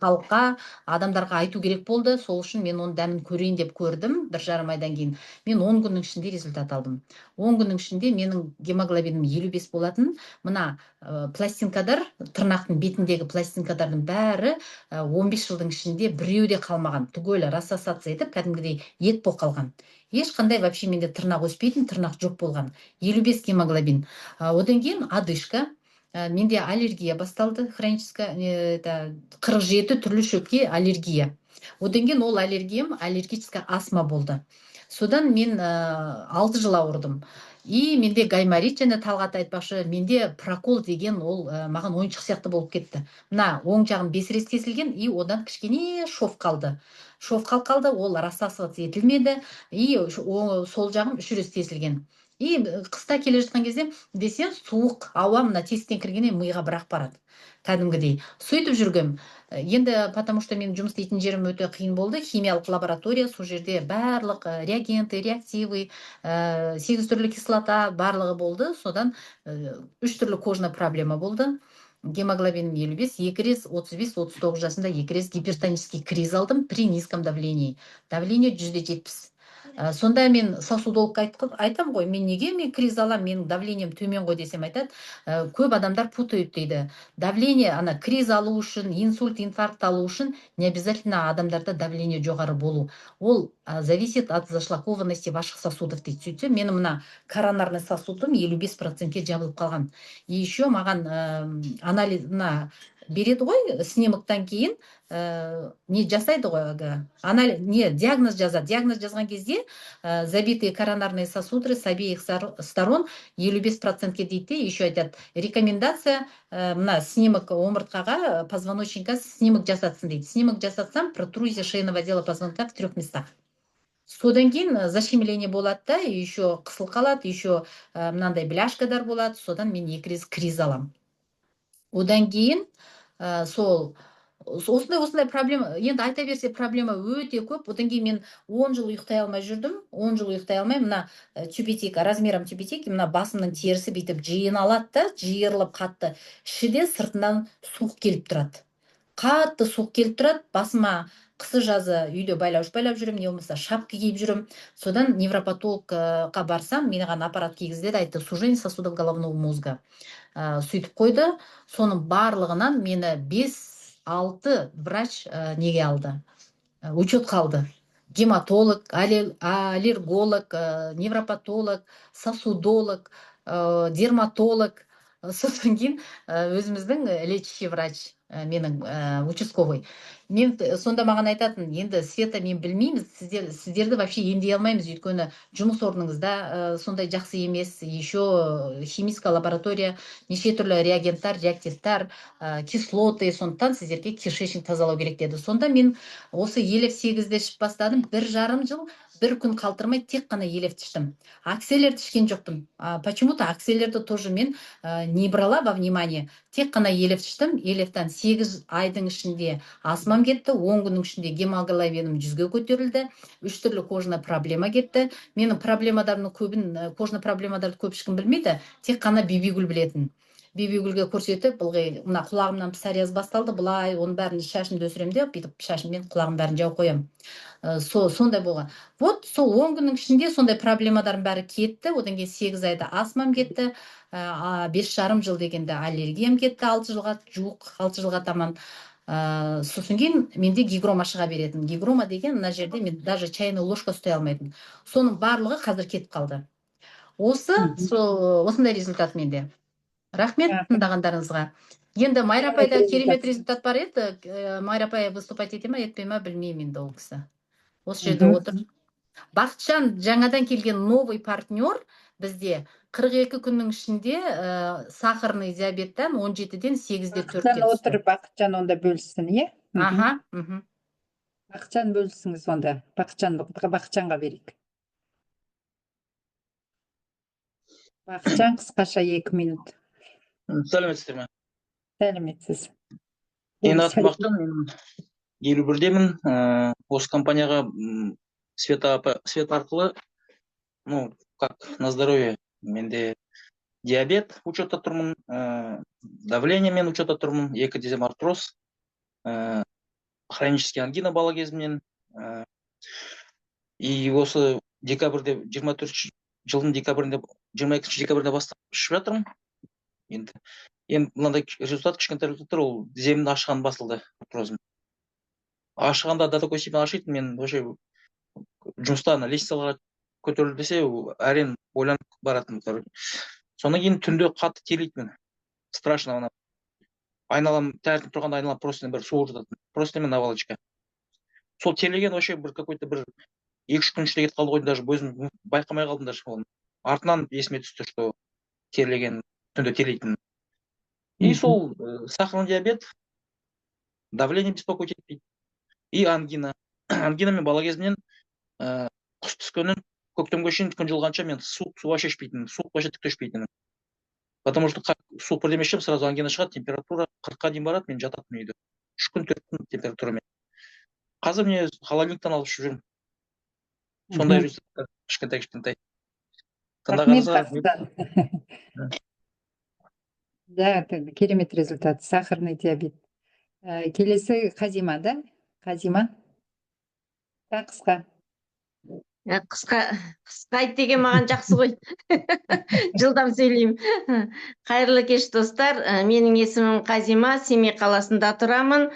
халыққа, адамдарға айту керек болды. Сол үшін мен оның дәмін көрейін деп көрдім. 1,5 айдан кейін мен 10 күннің ішінде результат алдым. 10 күннің ішінде менің гемоглобинім 55 болатын. Мына пластинкадар, тырнақтың бетіндегі пластинкадардың бәрі 15 жылдың ішінде біреуі де қалмаған, түгелі рассосаться етіп, кәдімгідей ет болып қалған. Ешқандай вообще менде тырнақ өспейтін, тырнақ жоқ болған. 55 гемоглобин. Одан кейін одышка, менде аллергия басталды, хроническая, это 47 түрлі шөпке аллергия. Одан кейін ол аллергиям аллергическая астма болды. Содан мен 6 жыл ауырдым. И менде гайморит және, Талғат айтпақшы, менде прокол деген ол маған ойыншық сияқты болып кетті. Мына оң жағым бес рет кесілген, и одан кішкене шов қалды, шов қалды, ол рассасываться етілмеді. И сол жағым үш рет тесілген. И қыста келе жатқан кезде десем, суық ауа мына тесіктен кіргеннен миға бірақ барады кәдімгідей. Сөйтіп жүргем енді, потому что мен жұмыс істейтін жерім өте қиын болды, химиялық лаборатория. Сол жерде барлық реагенты, реактивы, сегіз түрлі кислота, барлығы болды. Содан үш түрлі кожный проблема болды. Гемоглобинім 55, екі рет 35-39 жасында екі рет гипертонический криз алдым при низком давлении, давление 100 де 70. Сонда мен сосудологқа айтамын ғой: мен неге мен криз аламын, менің давлением төмен ғой десем, айтады: көп адамдар путают дейді, давление ана криз алу үшін, инсульт, инфаркт алу үшін не обязательно адамдарда давление жоғары болу, ол зависит от зашлакованности ваших сосудов дейді. Сөйтсем, менің мына коронарный сосудым 55%-ке жабылып қалған. И еще маған анализ мына береді ғой, снимоктан кейін не жасайды ғой, әлгі анализ, не, диагноз жазады. Диагноз жазған кезде забитые коронарные сосуды с обеих сторон 55%-ке дейді де, еще айтады: рекомендация, мына снимок омыртқаға, позвоночникқа снимок жасатсын дейді. Снимок жасатсам, протрузия шейного отдела позвонка в трех местах. Содан кейін защемление болады да, еще қысылып қалады, еще мынандай бляшкадар болады. Содан мен екі рет криз аламын. Одан кейін сол осындай осындай проблема, енді айта берсе, проблема өте көп. Одан кейін мен 10 жыл ұйықтай алмай жүрдім, 10 жыл ұйықтай алмай. Мына тюбетейка, размером тюбетейки, мына басымның терісі бүйтіп жиналады да, жиырылып қатты, іші де сыртынан суық келіп тұрады, қатты суық келіп тұрады басыма. Қысы жазы үйде байлауыш байлап жүремін, не болмаса шапка киіп жүремін. Содан невропатологқа барсам, маған аппарат кигізді де, айтты: сужение сосудов головного мозга. Сөйтіп қойды. Соның барлығынан мені бес алты врач неге алды, учетқа алды: гематолог, аллерголог, невропатолог, сосудолог, дерматолог, сосын кейін өзіміздің лечащий врач, менің участковый. Мен сонда маған айтатын: енді, Света, мен білмейміз, сіздерді вообще емдей алмаймыз, өйткені жұмыс орныңызда сондай жақсы емес, еще химическая лаборатория, неше түрлі реагенттар, реактивтар, кислоты, сондықтан сіздерге кишечник тазалау керек деді. Сонда мен осы Елев 8-ді ішіп бастадым. 1,5 жыл бір күн қалдырмай тек қана Елевті іштім, Акселерді ішкен жоқпын. Почему-то Акселерді тоже мен не брала во внимание, тек қана Елевті іштім. Елевтан 8 айдың ішінде астмам кетті, 10 күннің ішінде гемоглобинім 100-ге көтерілді, үш түрлі кожный проблема кетті. Менің проблемаларымның көбін, кожный проблемаларды көп ешкім білмейді, тек қана Бибигүл білетін. Бибігүлге көрсетіп, ылғи мына құлағымнан псориаз басталды былай, оның бәрін шашымды өсіремін де, бүйтіп шашыммен құлағымның бәрін жауып қоямын. Сондай болған. Вот сол 10 күннің ішінде сондай проблемалардың бәрі кетті. Одан кейін 8 айда астмам кетті, 5,5 жыл дегенде аллергиям кетті, 6 жылға жуық, 6 жылға таман. Сосын кейін менде гигрома шыға беретін. Гигрома деген мына жерде мен даже чайный ложка ұстай алмайтын. Соның барлығы қазір кетіп қалды. Осы сол, осындай результат менде. Рахмет тыңдағандарыңызға. Енді Майра апайда керемет результат бар еді. Майра апай выступать ете ма, етпей ма, білмеймін. Енді ол кісі осы жерде отыр. Бақытжан, жаңадан келген новый партнер бізде, 42 күннің ішінде сахарный диабеттен 17-ден 8-де 4-ке Бақытжан түсті. отыр, Бақытжан онда бөліссін, иә? Аха. Бақытжан, бөлісіңіз онда. Бақытжан, Бақытжанға берейік. Бақытжан, қысқаша 2 минут. Сәлеметсіздер ме? Сәлеметсіз. Менің атым Бақытжан, мен 51-демін. Осы компанияға Света апа, Света арқылы, ну, как на здоровье, менде диабет, учетта тұрмын, давление мен учетта тұрмын, екі тізем артроз, хронический ангина бала кезімнен. И осы декабрьде, 24 жылдың декабрінде, 22 декабрьде бастап ішіп жатырмын. Енді мынандай результат, кішкентай результаттар: ол тіземнің ашығаны басылды, артрозым. Ашығанда до такой степени ашитын, мен вообще жұмыста ана лестницаға көтеріл десе, әрең ойланып баратынмын, короче. Содан кейін түнде қатты терлейтінмін, страшно. Ана айналам, таңертең тұрғанда айналам простыня, бір суық жататын, простыня мен наволочка. Сол терлеген вообще бір какой то бір 2-3 күн ішінде кетіп қалды ғой. Даже өзім байқамай қалдым даже оны. Артынан есіме түсті, что терлеген, түнде терлейтінім. И сол сахарный диабет, давление беспокоить етпейді. И ангина. Ангина мен бала кезімнен, қыс түскеннен көктемге шейін, күн жылғанша мен суық су вообще ішпейтінмін, суық вообще түк те ішпейтінмін, потому что суық бірдеме ішсем, сразу ангина шығады, температура 40-қа дейін барады, мен жататынмын үйде 3 күн, 4 күн температурамен. Қазір міне холодильниктен алып ішіп жүрмін. Сондай результаттар кішкентай кішкентай. Рахмет. Тыңдағаныңызға рахмет. Бақытжан, да, это керемет результат, сахарный диабет. Келесі Қазима, да? Қазима, да, қысқа. Қысқа қысқа айт деген маған жақсы ғой, жылдам сөйлеймін. Қайырлы кеш, достар. Менің есімім Қазима, Семей қаласында тұрамын.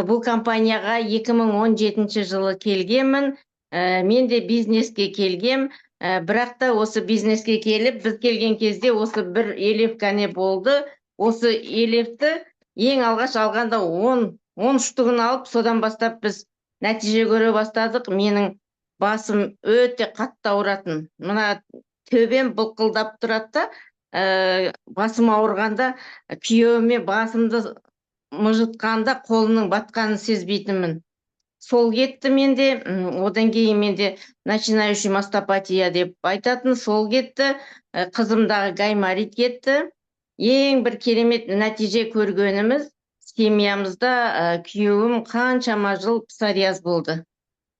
Бұл компанияға 2017 жылы келгенмін. Мен де бизнеске келгем. Бірақ та осы бизнеске келіп, біз келген кезде осы бір Элев қане болды. Осы Элевті ең алғаш алғанда 10 штугін алып, содан бастап біз нәтиже көре бастадық. Менің басым өте қатты ауыратын, мына төбем былқылдап тұрады да. Басым ауырғанда күйеуіме басымды мыжытқанда қолымның батқанын сезбейтінмін. Сол кетті менде. Одан кейін менде начинающий мастопатия деп айтатын, сол кетті. Қызымдағы гайморит кетті. Ең бір керемет нәтиже көргеніміз семьямызда, күйеуім қаншама жыл псориаз болды.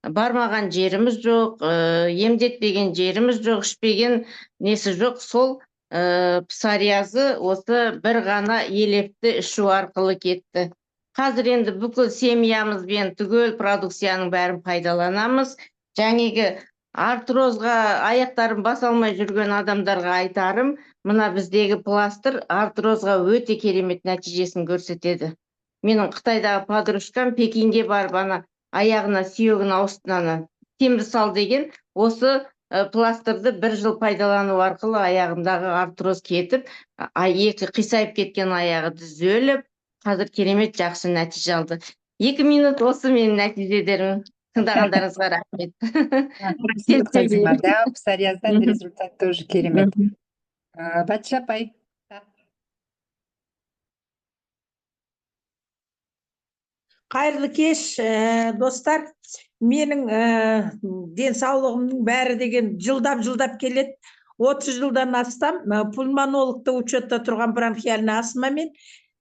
Бармаған жеріміз жоқ, емдетпеген жеріміз жоқ, ішпеген несі жоқ. Сол псориазы осы бір ғана Елепті ішу арқылы кетті. Қазір енді бүкіл семьямызбен түгел продукцияның бәрін пайдаланамыз. Жаңағы артрозға аяқтарын баса алмай жүрген адамдарға айтарым: мына біздегі пластыр артрозға өте керемет нәтижесін көрсетеді. Менің Қытайдағы подружкам Пекинге барып, ана аяғына сүйегін ауыстын, ана темір сал деген. Осы пластырды бір жыл пайдалану арқылы аяғындағы артроз кетіп, екі қисайып кеткен аяғы түзеліп, қазір керемет жақсы нәтиже алды. 2 минут, осы менің нәтижелерім. Тыңдағандарыңызға рахмет. Рахмет, Қазима. Да, псориаздан результат тоже керемет. Батша апай. Қайырлы кеш, достар. Менің денсаулығымның бәрі деген жылдап жылдап келеді. 30 жылдан астам пульмонологта учетта тұрған бронхиальный астмамен,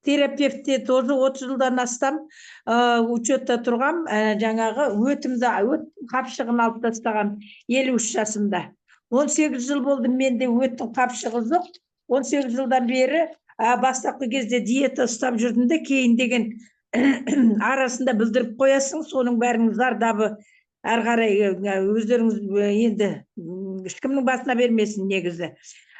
терапевтте тоже 30 жылдан астам учетта тұрғам. Жаңағы өтімді, өт қапшығын алып тастаған 53 жасымда. 18 жыл болды менде өттің қапшығы жоқ. 18 жылдан бері бастапқы кезде диета ұстап жүрдім де, кейін деген арасында бүлдіріп қоясың, соның бәрінің зардабы әрі қарай өздеріңіз енді ешкімнің басына бермесін негізі.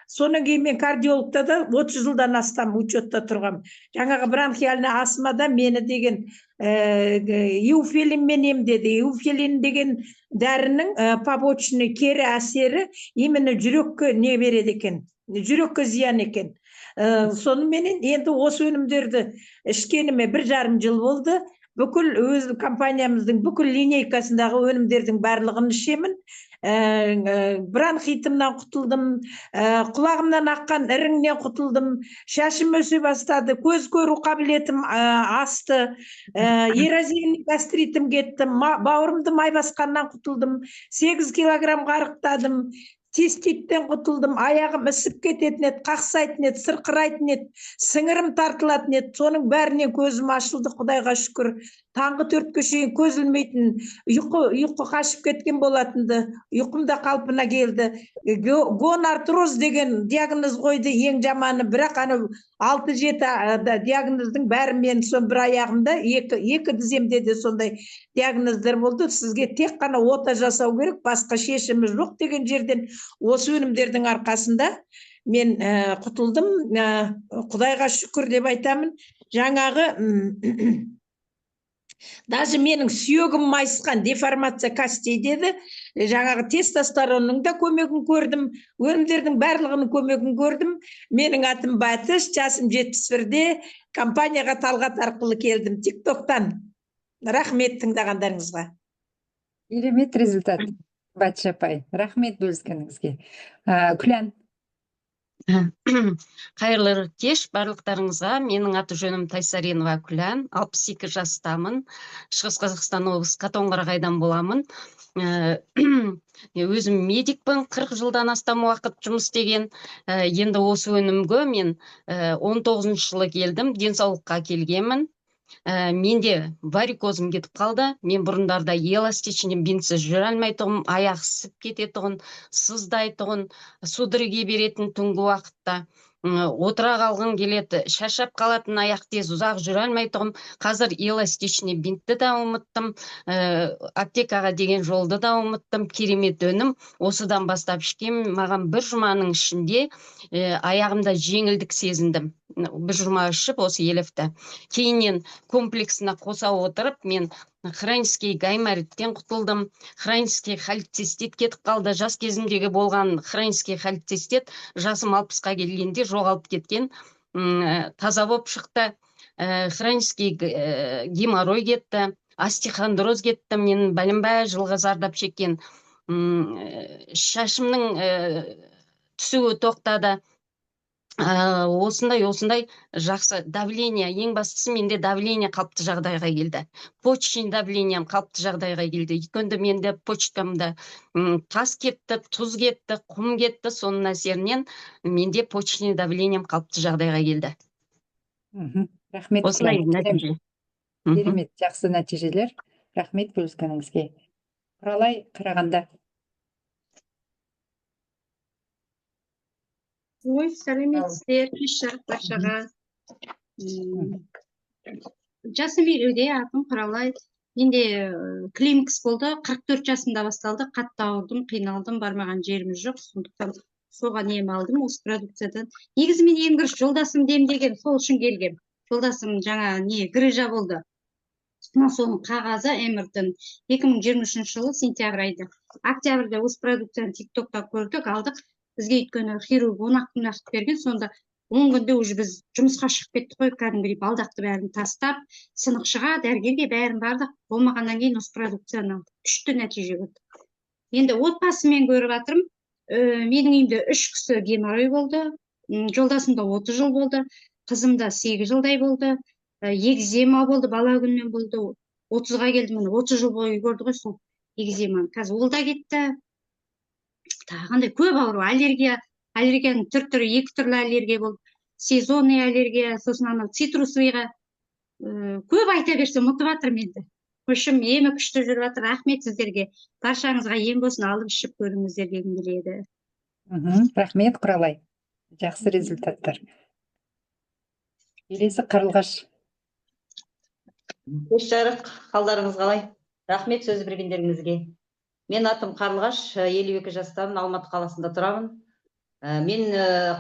Содан кейін мен кардиологта да 30 жылдан астам учетта тұрғам. Жаңағы бронхиальный астмада мені деген эуфиллинмен емдеді. Эуфиллин деген дәрінің побочный, кері әсері именно жүрекке не береді екен, жүрекке зиян екен. Соныменен енді осы өнімдерді ішкеніме 1,5 жыл болды. Бүкіл өз компаниямыздың бүкіл линейкасындағы өнімдердің барлығын ішемін. Бронхитімнен құтылдым, құлағымнан аққан іріңнен құтылдым, шашым өсе бастады, көз көру қабілетім асты, эрозивный гастритім кетті, бауырымды май басқаннан құтылдым, 8 килограммға арықтадым, циститтен құтылдым, аяғым ісіп кететін еді, қақсайтын еді, сырқырайтын еді, сіңірім тартылатын еді. Соның бәрінен көзім ашылды, Құдайға шүкір. Таңғы 4-ке шейін көз ілмейтін, ұйқы қашып кеткен болатынды, ұйқым да қалпына келді. Гонартроз деген диагноз қойды, ең жаманы, бірақ анау 6-7 диагноздың бәрі мен сон бір аяғымда, екі тіземде де сондай диагноздар болды. Сізге тек қана ота жасау керек, басқа шешімі жоқ деген жерден осы өнімдердің арқасында мен құтылдым. Құдайға шүкір деп айтамын. Жаңағы, даже менің сүйегім майысқан, деформация костей деді. Жаңағы тестостеронның да көмегін көрдім, өнімдердің барлығының көмегін көрдім. Менің атым Батыш, жасым 71-де, компанияға Талғат арқылы келдім, ТикТоктан. Рахмет тыңдағандарыңызға. Керемет результат, Батыш апай. Рахмет бөліскеніңізге. Күлән. Қайырлы кеш барлықтарыңызға. Менің аты жөнім Тайсаринова Күлән, 62 жастамын. Шығыс Қазақстан облысы Катонқарағайдан боламын. Өзім медикпін, 40 жылдан астам уақыт жұмыс істеген. Енді осы өнімге мен 19 жылы келдім, денсаулыққа келгенмін. Менде варикозым кетіп қалды. Мен бұрындарда эластичный бинтсіз жүре алмайтұғым, аяқ ісіп кететұғын, сыздайтұғын, судороги беретін түнгі уақытта. Отыра қалғым келеді, шаршап қалатын, аяқ тез ұзақ жүре алмайтұғым. Қазір эластичный бинтті да ұмыттым, аптекаға деген жолды да ұмыттым. Керемет өнім. Осыдан бастап ішкенмін. Маған бір жұманың ішінде аяғымда жеңілдік сезіндім. Бір жұма ішіп осы Елевті. Кейіннен комплексіне қоса отырып, мен хронический гаймориттен құтылдым. Хронический холецистит кетіп қалды. Жас кезімдегі болған хронический холецистит жасым 60-қа келгенде жоғалып кеткен, таза болып шықты. Хронический геморрой кетті, остеохондроз кетті. Мен бәленбай жылға зардап шеккен. Шашымның түсуі тоқтады. Осындай жақсы давление, ең бастысы менде давление қалыпты жағдайға келді. Почечный давлением қалыпты жағдайға келді. Өйткені менде почкамда тас кетті, тұз кетті, құм кетті, соның әсерінен менде почечный давлением қалыпты жағдайға келді. Рахмет. Осындай нәтиже. Керемет, жақсы нәтижелер. Рахмет бөліскеніңізге. Құралай, Қарағанда. Ой, сәлеметсіздер, кеш жарық баршаға. Жасым 50-де, атым Құралай. Менде климакс болды, 44 жасымда басталды, қатты ауырдым, қиналдым, бармаған жеріміз жоқ, сондықтан соған ем алдым осы продукциядан. Негізі мен ең бірінші жолдасымды емдеген, сол үшін келгем. Жолдасым жаңа не, грыжа болды. Мына соның қағазы МРТ-н 2023 жылы сентябрь айында. Октябрьде осы продукцияны ТикТокта көрдік, алдық. Бізге өйткені хирург 10 ақ күн уақыт берген, сонда 10 күнде уже біз жұмысқа шығып кеттік қой, кәдімгідей балдақты бәрін тастап, сынықшыға, дәрігерге бәрін бардық. Болмағаннан кейін осы продукцияны алдық. Күшті нәтиже көрдік. Енді отбасыммен көріп жатырмын. Менің үйімде 3 кісі геморрой болды. Жолдасымда 30 жыл болды, қызымда 8 жылдай болды, егзема болды, бала күннен болды. 30-ға келді, міне 30 жыл бойы көрді ғой сол егземаны. Қазір ол да кетті. Тағы қандай көп ауру, аллергия, аллергияның түр-түрі, 2 түрлі аллергия болды. Сезонный аллергия, сосын анау цитрусовыйға. Көп айта берсем ұмытып жатырмын енді. В общем, емі күшті жүріп жатыр. Рахмет сіздерге. Баршаңызға ем болсын, алып ішіп көріңіздер дегім келеді. Рахмет, Құралай. Жақсы результаттар. Келесі Қарлығаш. Кеш жарық, қалдарыңыз қалай? Рахмет сөз бергендеріңізге. Мен атым Қарлығаш, 52 жастамын, Алматы қаласында тұрамын. Мен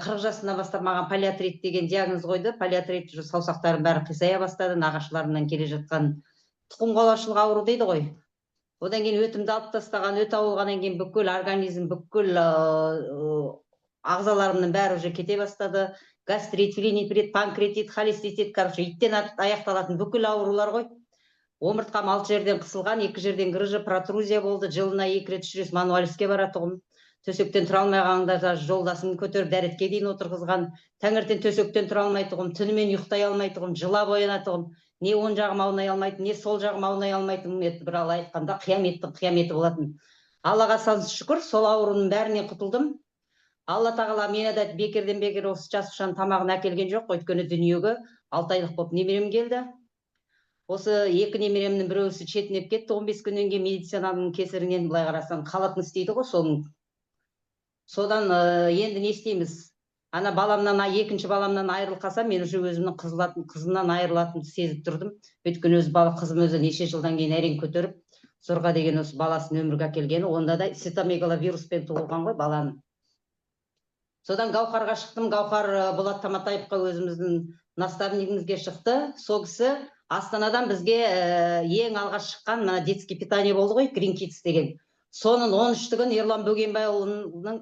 40 жасымнан бастап маған полиартрит деген диагноз қойды. Полиартрит, уже саусақтарым бәрі қисая бастады, нағашыларымнан келе жатқан тұқым қуалаушылық ауру дейді ғой. Одан кейін өтімді алып тастаған, өт ауырғаннан кейін бүкіл организм, бүкіл ағзаларымның бәрі уже кете бастады. Гастрит, флиниприт, панкреатит, холецистит, короче, иттен аяқталатын бүкіл аурулар ғой. Омыртқам алты жерден қысылған, екі жерден грыжа, протрузия болды. Жылына екі рет, үш рет мануалистке баратұғым. Төсектен тұра алмай қалғанда даже жолдасым көтеріп дәретке дейін отырғызған. Таңертең төсектен тұра алмайтұғым, түнімен ұйықтай алмайтұғым, жылап оянатұғым. Не оң жағым аунай алмайтын, не сол жағым аунай алмайтын. Это бір алла айтқанда, қияметтің қияметі болатын. Аллаға сансыз шүкір, сол аурудың бәрінен құтылдым. Алла тағала мені де бекерден бекер осы жасушаның тамағын әкелген жоқ. Өйткені дүниеге 6 айлық болып немерем келді. Осы екі немеремнің біреусі шетінеп кетті 15 күннен кейін медицинаның кесірінен. Былай қарасаң, халатын істейді ғой соның. Содан енді не істейміз? Ана баламнан, екінші баламнан айырылып қалсам, мен уже өзімнің қызымнан айырылатынымды сезіп тұрдым. Өйткені өз бала қызым өзі неше жылдан кейін әрең көтеріп, зорға деген осы баласын өмірге әкелгені. Онда да цитомегаловируспен туылған ғой баланы. Содан Гаухарға шықтым. Гаухар Болат Таматаевқа, өзіміздің наставнигімізге шықты. Сол кісі Астанадан бізге ең алғаш шыққан мына детский питание болды ғой, Green Kids деген, соның 13-тігін Ерлан Бөгенбайұлының,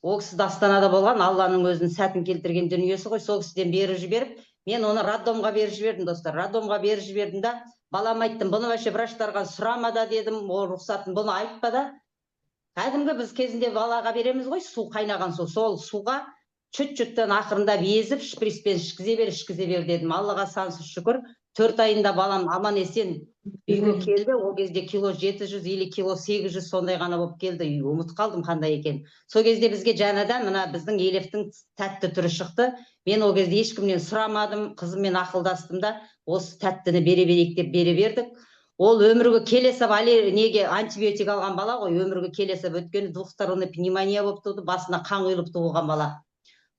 ол кісі де Астанада болған, Алланың өзінің сәтін келтірген дүниесі ғой. Сол кісіден беріп жіберіп, мен оны роддомға беріп жібердім, достар. Роддомға беріп жібердім да, балама айттым: «Бұны вообще врачтарға сұрама да, – дедім, – ол рұқсатын, бұны айтпа да. Кәдімгі біз кезінде балаға береміз ғой су, қайнаған су, сол суға чуть чуттан ақырындап езіп, шприцпен ішкізе бер, ішкізе бер», – дедім. Аллаға сансыз шүкір, 4 айында балам аман есен үйге келді. Ол кезде кило 700 или кило 800 сондай ғана болып келді үйге, ұмытып қалдым қандай екенін. Сол кезде бізге жаңадан мына біздің Елефтің тәтті түрі шықты. Мен ол кезде ешкімнен сұрамадым, қызыммен ақылдастым да, осы тәттіні бере берейік деп бере бердік. Ол өмірге келе сап неге антибиотик алған бала ғой. Өмірге келе сап, өйткені двухсторонний пневмония болып туды, басына қан құйылып туылған бала.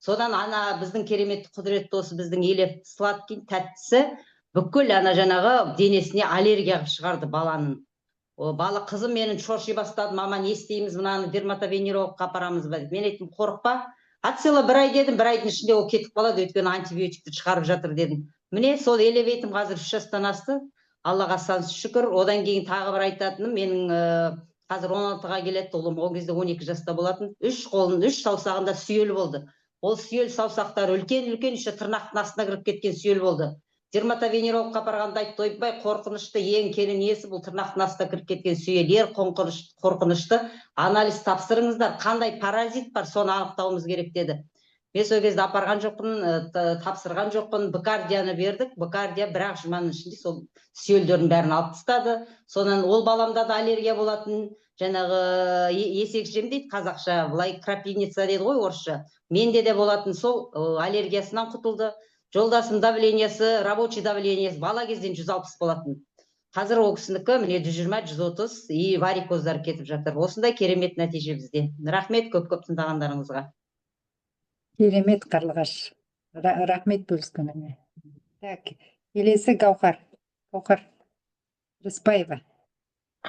Содан ана біздің керемет құдіретті осы біздің Елеф сладкий тәттісі бүкіл ана жаңағы денесіне аллергия қылып шығарды баланың. О, бала, қызым менің шоши бастады: «Мама, не істейміз, мынаны дерматовенерологқа апарамыз ба?» – деп. Мен айттым: «Қорықпа, от силы бір ай, – дедім, – бір айдың ішінде ол кетіп қалады, өйткені антибиотикті шығарып жатыр», – дедім. Міне, сол Елеветім қазір 3 жастан асты, Аллаға сансыз шүкір. Одан кейін тағы бір айтатыным, менің қазір 16-ға келеді ұлым, ол кезде 12 жаста болатын. Үш қолын, үш саусағында сүйел болды. Ол сүйел саусақтары үлкен үлкен, еще тырнақтың астына кіріп кеткен сүйел болды. Дерматовенерологқа апарғанда айтты: «Ойбай, қорқынышты, ең келін несі бұл тырнақтың астына кіріп кеткен сүйел, ер қорқынышты, анализ тапсырыңыздар, қандай паразит бар, соны анықтауымыз керек», – деді. Мен сол кезде апарған жоқпын, тапсырған жоқпын. Бкардияны бердік. Бкардия бір ақ жұманың ішінде сол сүйелдердің бәрін алып тастады. Содан ол баламда да аллергия болатын, жаңағы есек жем дейді қазақша, былай крапивница дейді ғой орысша, менде де болатын, сол аллергиясынан құтылды. Жолдасым давлениесі, рабочий давлениесі бала кезден 160 болатын, қазір ол кісінікі міне 120, 130, и варикоздар кетіп жатыр. Осындай керемет нәтиже бізде. Рахмет көп көп тыңдағандарыңызға. Керемет, Қарлығаш. Рахмет бөліскеніңе. Так, келесі Гаухар. Гаухар Рыспаева.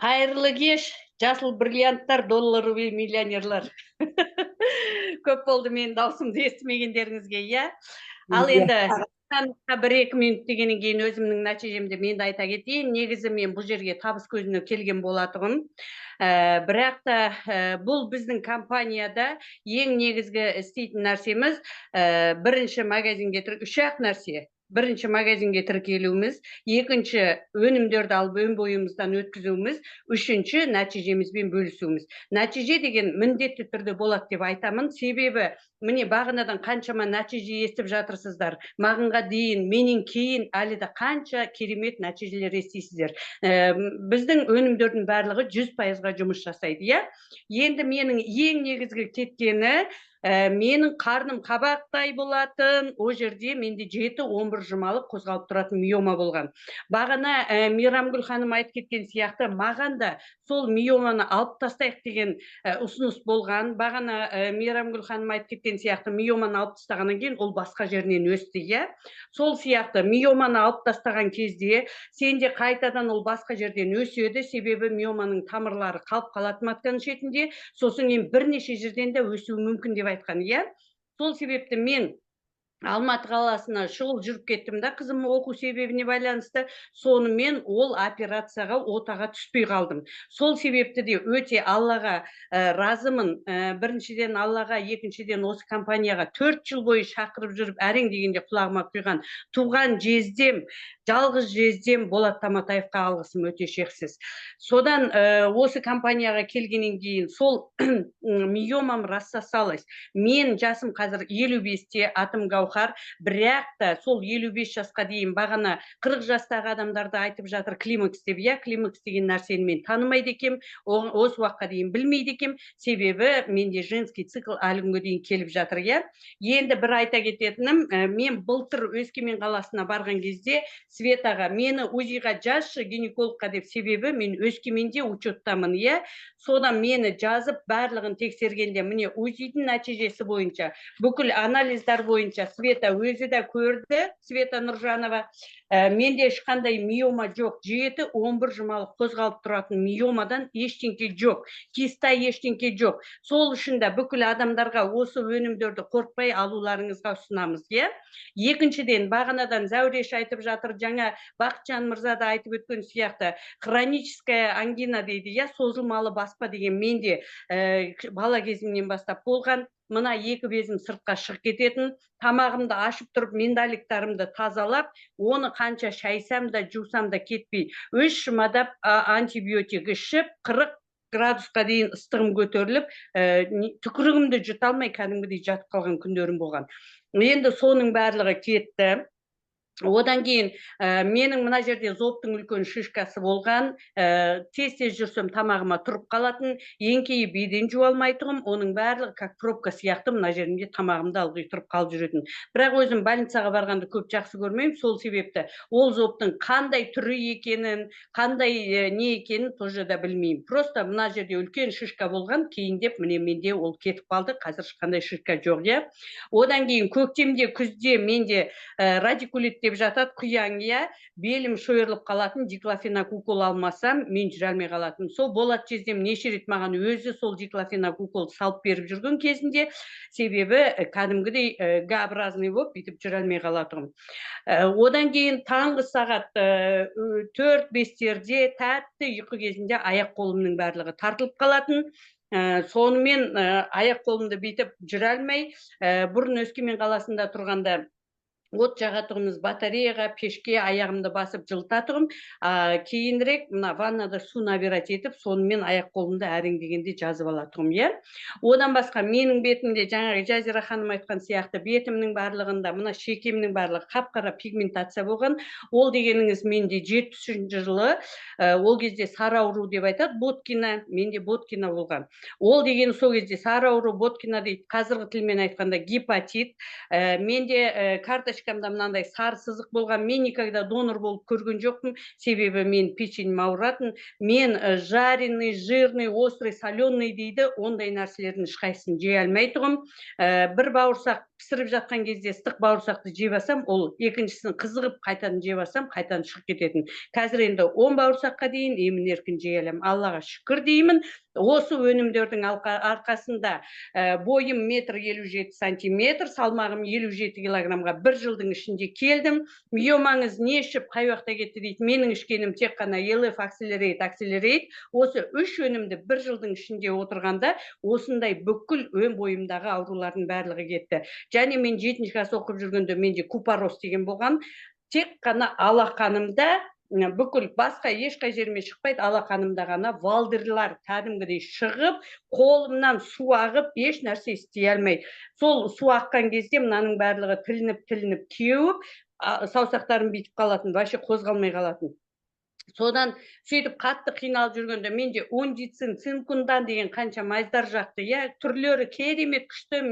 Қайырлы кеш, жасыл бриллианттар, долларовый миллионерлар! Көп болды менің даусымды естімегендеріңізге, иә. Ал енді 1-2 минут дегеннен кейін өзімнің нәтижемді мен де айта кетейін. Негізі мен бұл жерге табыс көзіне келген болатұғым. Бірақ та бұл біздің компанияда ең негізгі істейтін нәрсеміз бірінші магазинге үш ақ нәрсе: бірінші, магазинге тіркелуіміз; екінші, өнімдерді алып өн бойымыздан өткізуіміз; үшінші, нәтижемізбен бөлісуіміз. Нәтиже деген міндетті түрде болады деп айтамын, себебі міне, бағанадан қаншама нәтиже естіп жатырсыздар. Мағанға дейін, менен кейін әлі де қанша керемет нәтижелер естисіздер. Біздің өнімдердің барлығы 100%-ға жұмыс жасайды, иә. Енді менің ең негізгі кеткені менің қарным қабақтай болатын. Ол жерде менде 7-11 жұмалық қозғалып тұратын миома болған. Бағана Мейрамгүл ханым айтып кеткен сияқты, маған да сол миоманы алып тастайық деген ұсыныс болған. Бағана Мейрамгүл ханым айтып кеткен сияқты, миоманы алып тастағаннан кейін ол басқа жерінен өсті, иә. Сол сияқты миоманы алып тастаған кезде сенде қайтадан ол басқа жерден өседі, себебі миоманың тамырлары қалып қалады матканың шетінде. Сосын кейін бірнеше жерден де өсуі мүмкін деп. айтқан, иә. Сол себепті мен Алматы қаласына шұғыл жүріп кеттім да, қызым оқу себебіне байланысты. Сонымен ол операцияға, отаға түспей қалдым. Сол себепті де өте Аллаға разымын. Біріншіден Аллаға, екіншіден осы компанияға 4 жыл бойы шақырып жүріп, әрең дегенде құлағыма құйған туған жездем, жалғыз жездем Болат Таматаевқа алғысым өте шексіз. Содан осы компанияға келгеннен кейін сол миомам рассосалась. Мен жасым қазір 55-те, атым Гаухар. Бірақ та сол 55 жасқа дейін, бағана 40 жастағы адамдарды айтып жатыр климакс деп, иә. Климакс деген нәрсені мен танымайды екенмін, осы уақытқа дейін білмейді екенмін, себебі менде женский цикл әлі күнге дейін келіп жатыр, иә. Енді бір айта кететінім, мен былтыр Өскемен қаласына барған кезде Светаға: «Мені УЗИ-ға жазшы, гинекологқа», – деп. Себебі мен Өскеменде учеттамын, иә. Содан мені жазып, барлығын тексергенде, міне, УЗИ-дің нәтижесі бойынша, бүкіл анализдар бойынша Света өзі де көрді, Света Нұржанова, менде ешқандай миома жоқ. 7-11 жұмалық қозғалып тұратын миомадан ештеңке жоқ, киста ештеңке жоқ. Сол үшін де бүкіл адамдарға осы өнімдерді қорықпай алуларыңызға ұсынамыз, иә. Екіншіден, бағанадан Зәуреш айтып жатыр, жаңа Бақытжан мырза да айтып өткен сияқты, хроническая ангина дейді, иә, созылмалы баспа деген менде бала кезімнен бастап болған. Мына екі безім сыртқа шығып кететін. Тамағымды ашып тұрып, миндаликтарымды тазалап, оны қанша шайсам да, жусам да кетпей, 3 жұмадап антибиотик ішіп, 40 градусқа дейін ыстығым көтеріліп, түкірігімді жұта алмай, кәдімгідей жатып қалған күндерім болған. Енді соның барлығы кетті. Одан кейін менің мына жерде зобтың үлкен шишкасы болған. Тез тез жүрсем, тамағыма тұрып қалатын, еңкейіп еден жуа алмайтұғым. Оның барлығы как пробка сияқты мына жерімде, тамағымда ылғи тұрып қалып жүретін. Бірақ өзім больницаға барғанды көп жақсы көрмеймін. Сол себепті ол зобтың қандай түрі екенін, қандай не екенін тоже да білмеймін. Просто мына жерде үлкен шишка болған, кейіндеп міне менде ол кетіп қалды, қазір ешқандай шишка жоқ, иә. Одан кейін көктемде, күзде менде радикулит деп жатады, құяң, иә, белім шойырылып қалатын. Диклофенак укол алмасам, мен жүре алмай қалатынмын. Сол Болат жездем неше рет маған өзі сол диклофенак укол салып беріп жүрген кезінде, себебі кәдімгідей Г-образный болып, бүйтіп жүре алмай қалатұғым. Одан кейін таңғы сағат 4-5-терде тәтті ұйқы кезінде аяқ қолымның барлығы тартылып қалатын. Сонымен аяқ қолымды бүйтіп жүре алмай, бұрын Өскемен қаласында тұрғанда от жағатұғымыз батареяға, пешке аяғымды басып жылытатұғым. Кейінірек мына ваннада су набирать етіп, сонымен аяқ қолымды әрең дегенде жазып алатұғым, иә. Одан басқа менің бетімде, жаңағы Жазира ханым айтқан сияқты, бетімнің барлығында, мына шекемнің барлығы қап қара пигментация болған. Ол дегеніңіз менде 73-жылы, ол кезде сары ауру деп айтады, Боткина, менде Боткина болған. Ол деген сол кезде сары ауру, Боткина дейді, қазіргі тілмен айтқанда гепатит. Менде карточкамда мынандай сары сызық болған. Мен никогда донор болып көрген жоқпын, себебі мен печенім ауыратын. Мен жареный, жирный, острый, соленый дейді, ондай нәрселердің ешқайсысын жей алмайтұғым. Бір бауырсақ пісіріп жатқан кезде ыстық бауырсақты жеп алсам, ол екіншісін қызығып қайтадан жеп алсам, қайтадан шығып кететін. Қазір енді 10 бауырсаққа дейін емін еркін жей аламын, Аллаға шүкір деймін. Осы өнімдердің арқасында бойым 1,57 метр, салмағым 57 килограммға бір жылдың ішінде келдім. «Миомаңыз не ішіп, қай уақытта кетті?» – дейді. Менің ішкенім тек қана ЛФ, Акселерейт, Акселерейт. Осы үш өнімді бір жылдың ішінде отырғанда, осындай бүкіл өн бойымдағы аурулардың барлығы кетті. Және мен жетінші класс оқып жүргенде менде купороз деген болған. Тек қана алақанымда, бүкіл басқа ешқай жеріме шықпайды, алақанымда ғана волдырьлар кәдімгідей шығып, қолымнан су ағып, еш нәрсе істей алмай. Сол су аққан кезде мынаның барлығы тілініп тілініп кеуіп, саусақтарым бүйтіп қалатын, вообще қозғалмай қалатын. Содан сөйтіп қатты қиналып жүргенде менде ондицин, цинкундан деген қанша мазьдар жақты, иә, түрлері керемет күшті,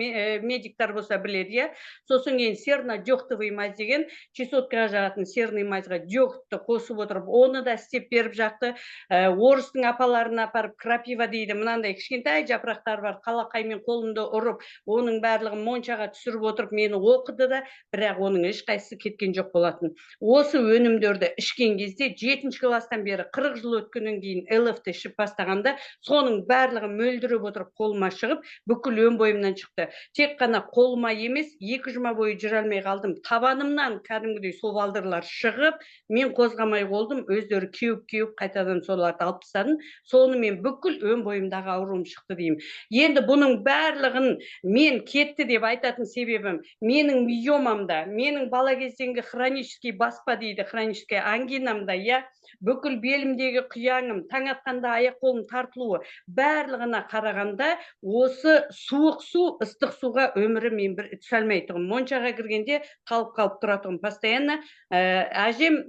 медиктар болса біледі, иә. Сосын кейін серно-дегтевый мазь деген, чесоткаға жағатын серный мазьға дегтті қосып отырып, оны да істеп беріп жақты. Орыстың апаларына апарып, крапива дейді, мынандай кішкентай жапырақтары бар, қалақаймен қолымды ұрып, оның барлығын моншаға түсіріп отырып мені оқыды да, бірақ оның ешқайсысы кеткен жоқ болатын. Осы өнімдерді ішкен кезде жетінші класстан бері 40 жыл өткеннен кейін ЛФТ ішіп бастағанда, соның барлығы мөлдіреп отырып қолыма шығып, бүкіл өн бойымнан шықты. Тек қана қолыма емес, 2 жұма бойы жүре алмай қалдым. Табанымнан кәдімгідей сол балдырлар шығып, мен қозғамай болдым, өздері кеуіп-кеуіп қайтадан соларды алып тастадым. Сонымен бүкіл өн бойымдағы ауруым шықты деймін. Енді бұның барлығын мен кетті деп айтатын себебім, менің миомамда, менің бала кезденгі хронический баспа дейді, хронический ангинамда, иә, бүкіл белімдегі құяңым, таң атқанда аяқ қолым тартылуы, барлығына қарағанда осы суық су, ыстық суға өмірі мен бір түсе алмайтұғым. Моншаға кіргенде қалып-қалып тұратұғым постоянно. Әжем,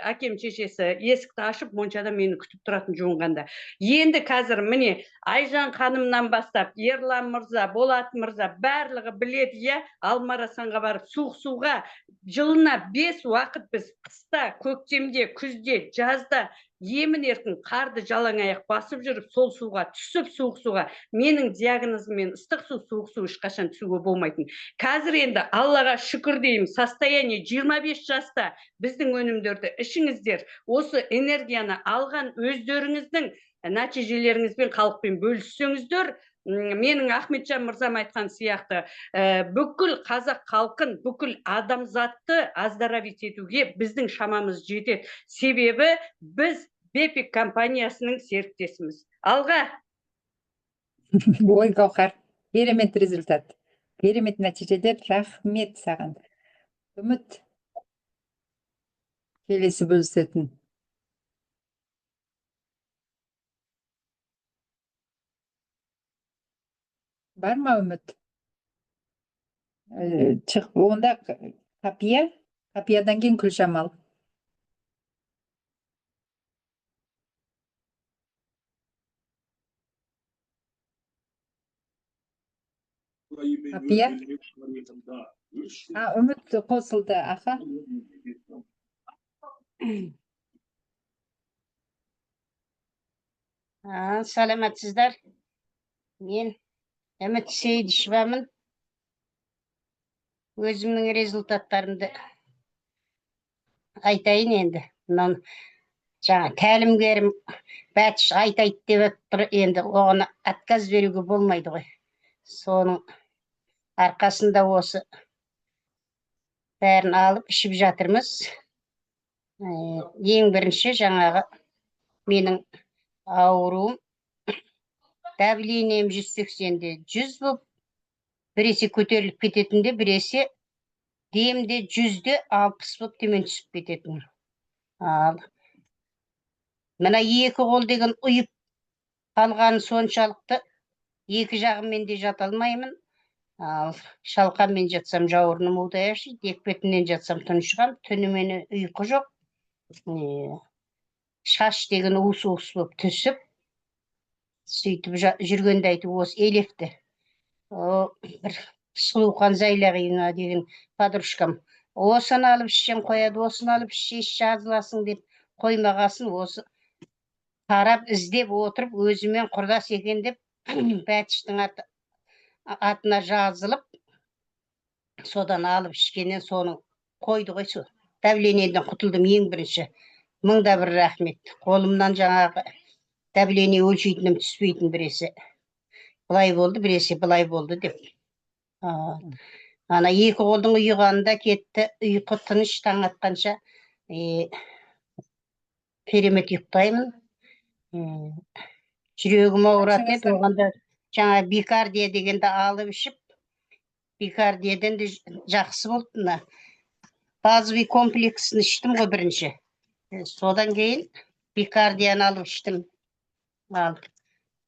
әкем шешесі есікті ашып, моншада мені күтіп тұратын жуынғанда. Енді қазір міне Айжан ханымнан бастап, Ерлан мырза, Болат мырза, барлығы біледі, иә, Алмарасанға барып суық суға жылына 5 уақыт біз қыста, көктемде, күзде, жазда емін еркін қарды жалаң аяқ басып жүріп, сол суға түсіп, суық суға, менің диагнозыммен ыстық су, суық су ешқашан түсуге болмайтын. Қазір енді Аллаға шүкір деймін, состояние 25 жаста біздің өнімдерді ішіңіздер, осы энергияны алған өздеріңіздің нәтижелеріңізбен халықпен бөліссеңіздер, менің Ахметжан мырзам айтқан сияқты, бүкіл қазақ халқын, бүкіл адамзатты оздоровить етуге біздің шамамыз жетеді. Себебі біз Бепик компаниясының серіктесіміз. Алға! Ой, Гауһар, керемет результат, керемет нәтижелер, рахмет саған. Үміт, келесі бөлісетін. Бар ма Үміт? Чық, онда Қапия, Қапиядан кейін Күлжамал. Қапия? Үміт қосылды, аха. Саламатсыздар. Мен Үміт Сейдішевамын. Өзімнің результаттарымды айтайын енді. Мынаны жаңа тәлімгерім Бәтіш айтайды деп тұр, енді оған отказ беруге болмайды ғой. Соның арқасында осы бәрін алып ішіп жатырмыз. Ең бірінші жаңағы менің ауруым, давлением 180-де 100 болып, біресе көтеріліп кететінде, біресе демде 100-де 60 болып төмен түсіп кететін. Ал мына екі қол деген ұйып қалғаны соншалықты, екі жағыммен де жата алмаймын. Ал шалқаммен жатсам жауырыным удай ашиды, екі бетімнен жатсам тұншығам, түнімен ұйқы жоқ. Шаш деген уыс-уыс болып түсіп, сөйтіп жүргенде айтып осы Елефті. Бір Сұлухан Зайлағина деген подружкам. Осыны алып ішсең қояды, осыны алып ішсе жазыласың деп қоймағасын, осы қарап іздеп отырып өзімен құрдас екен деп Бәтіштің атына жазылып, содан алып ішкеннен соның қойды ғой, сол давлениеден құтылдым ең бірінші. Мыңда бір рахмет. Қолымнан жаңағы давление өлшейтінім түспейтін, біресе былай болды, біресе былай болды деп. Ана екі қолдың ұйығанында кетті, ұйқы тыныш, таң атқанша керемет ұйықтаймын. Жүрегім ауыратын еді, оған да жаңа бикардия дегенді алып ішіп, бикардиядан де жақсы болды. Мына базовый комплексін іштім ғой бірінші. Содан кейін бикардияны алып іштім. Ал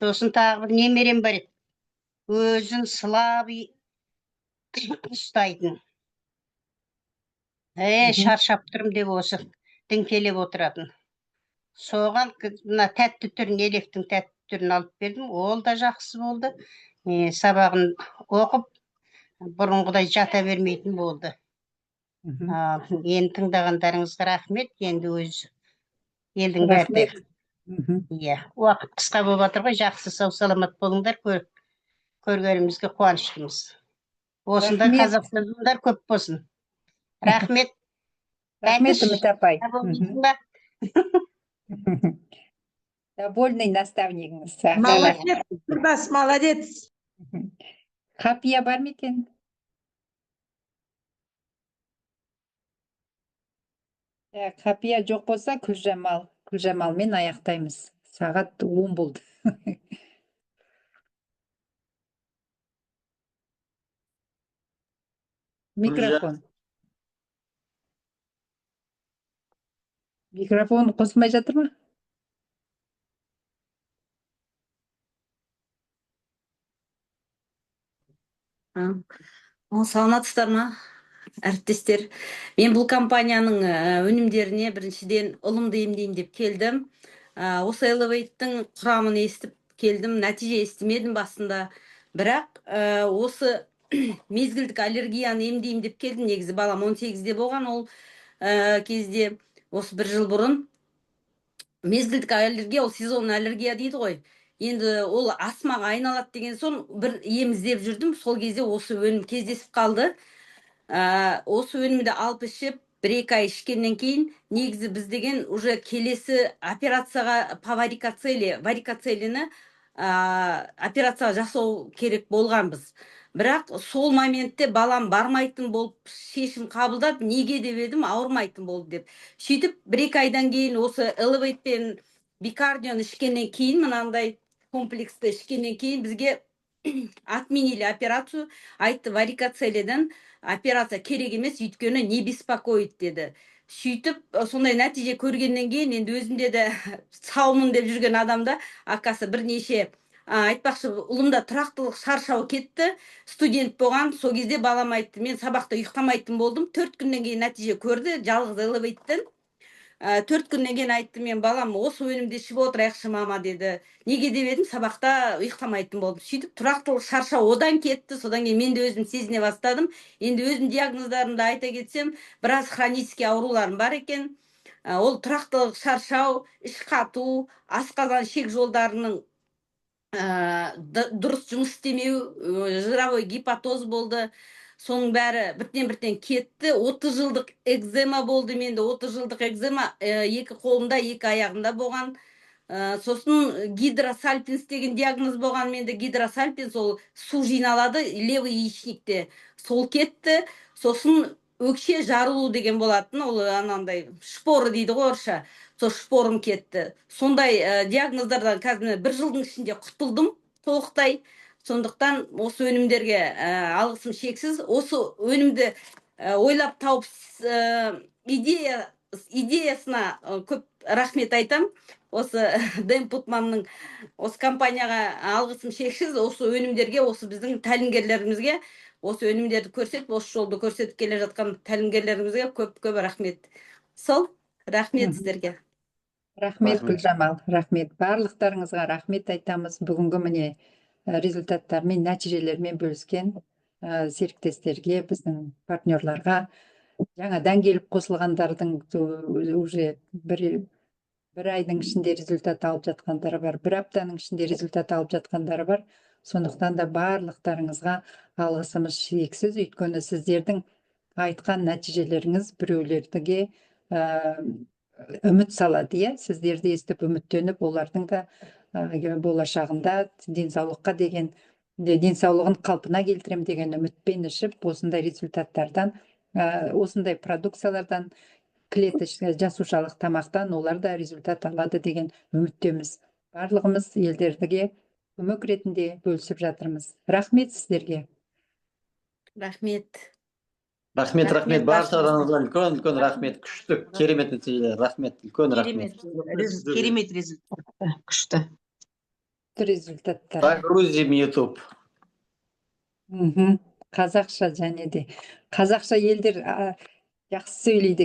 сосын тағы бір немерем бар еді, өзін слабый ұстайтын. Шаршап тұрмын деп осы діңкелеп отыратын. Соған мына тәтті түрін, Електің тәтті түрін алып бердім, ол да жақсы болды. Сабағын оқып, бұрынғыдай жата бермейтін болды. Енді тыңдағандарыңызға рахмет. Енді өз елдің бәрі. Иә, уақыт қысқа болып жатыр ғой. Жақсы, сау саламат болыңдар. Көргенімізге қуаныштымыз. Осындай қазақстандықтар көп болсын. Рахмет. Рахмет, Үміт апай. Довольный наставнигіңіз. Молодец, Құрдас, молодец. Қапия бар ма екен? Қапия жоқ болса, Күлжамал. Күлжамалмен аяқтаймыз. Сағат 10 болды. Микрофон. Микрофон қосылмай жатыр ма? О, саламатсыздар ма, әріптестер? Мен бұл компанияның өнімдеріне біріншіден ұлымды емдеймін деп келдім. Осы Elevate-тің құрамын естіп келдім, нәтиже естімедім басында. Бірақ осы мезгілдік аллергияны емдеймін деп келдім. Негізі балам 18-де болған ол кезде, осы бір жыл бұрын. Мезгілдік аллергия, ол сезонный аллергия дейді ғой. Енді ол астмаға айналады деген соң бір ем іздеп жүрдім. Сол кезде осы өнім кездесіп қалды. Осы өнімді алып ішіп, 1-2 ай ішкеннен кейін, негізі біз деген уже келесі операцияға по варикоцеле, варикоцелені операцияға жасау керек болғанбыз. Бірақ сол моментте балам бармайтын болып шешім қабылдап, неге деп едім, ауырмайтын болды деп. Сөйтіп 1-2 айдан кейін осы Elevate пен Бикардионы ішкеннен кейін, мынандай комплексті ішкеннен кейін бізге отменили операцию, айтты, варикоцеледен операция керек емес, өйткені не беспокоит деді. Сөйтіп сондай нәтиже көргеннен кейін, енді өзімде де саумын деп жүрген адамда, оказывается, бірнеше айтпақшы, ұлымда тұрақтылық шаршау кетті, студент болған, сол кезде балам айтты, мен сабақта ұйықтамайтын болдым, 4 күннен кейін нәтиже көрді, жалғыз Elevate-тен. 4 күннен кейін айтты, мен балам осы өнімді ішіп отырайықшы, мама, деді. Неге деп едім, сабақта ұйықтамайтын болдым. Сөйтіп тұрақтылық шаршау одан кетті, содан кейін мен де өзім сезіне бастадым. Енді өзім диагноздарымды айта кетсем, біраз хронический ауруларым бар екен. Ол тұрақтылық шаршау, іш қату, асқазан ішек жолдарының дұрыс жұмыс істемеу, жировой гепатоз болды. Соның бәрі біртен-біртен кетті. 30 жылдық экзема болды менде, 30 жылдық экзема, екі қолымда, екі аяғымда болған. Сосын гидросальпинс деген диагноз болған менде. Гидросальпинс, ол су жиналады левый яичникте, сол кетті. Сосын өкше жарылу деген болатын, ол анандай шпоры дейді ғой орысша, сол шпорым кетті. Сондай диагноздардан қазір міне бір жылдың ішінде құтылдым толықтай. Сондықтан осы өнімдерге алғысым шексіз. Осы өнімді ойлап тауып, идеясына көп рахмет айтам. Осы Дэн Путманның, осы компанияға алғысым шексіз. Осы өнімдерге, осы біздің тәлімгерлерімізге, осы өнімдерді көрсетіп, осы жолды көрсетіп келе жатқан тәлімгерлерімізге көп-көп рахмет. Сол, рахмет сіздерге. Рахмет, Гүлжамал, рахмет. Барлықтарыңызға рахмет айтамыз. Бүгінгі міне результаттармен, нәтижелермен бөліскен серіктестерге, біздің партнерларға, жаңадан келіп қосылғандардың уже бір айдың ішінде результат алып жатқандары бар, бір аптаның ішінде результат алып жатқандары бар. Сондықтан да барлықтарыңызға алғысымыз шексіз, өйткені сіздердің айтқан нәтижелеріңіз біреулерге үміт салады, иә, сіздерді естіп үміттеніп, олардың да болашағында денсаулыққа деген, денсаулығын қалпына келтірем деген үмітпен ішіп, осындай результаттардан, осындай продукциялардан, клеточный жасушалық тамақтан олар да результат алады деген үміттеміз. Барлығымыз елдерге көмек ретінде бөлісіп жатырмыз. Рахмет сіздерге. Рахмет. Рахмет, рахмет. Баршаларыңызға үлкен үлкен рахмет. Күшті, керемет нәтижелер. Рахмет, үлкен рахмет. Керемет результат. Күшті. Результаттар. Загрузим YouTube. Қазақша және де. Қазақша елдер жақсы сөйлейді.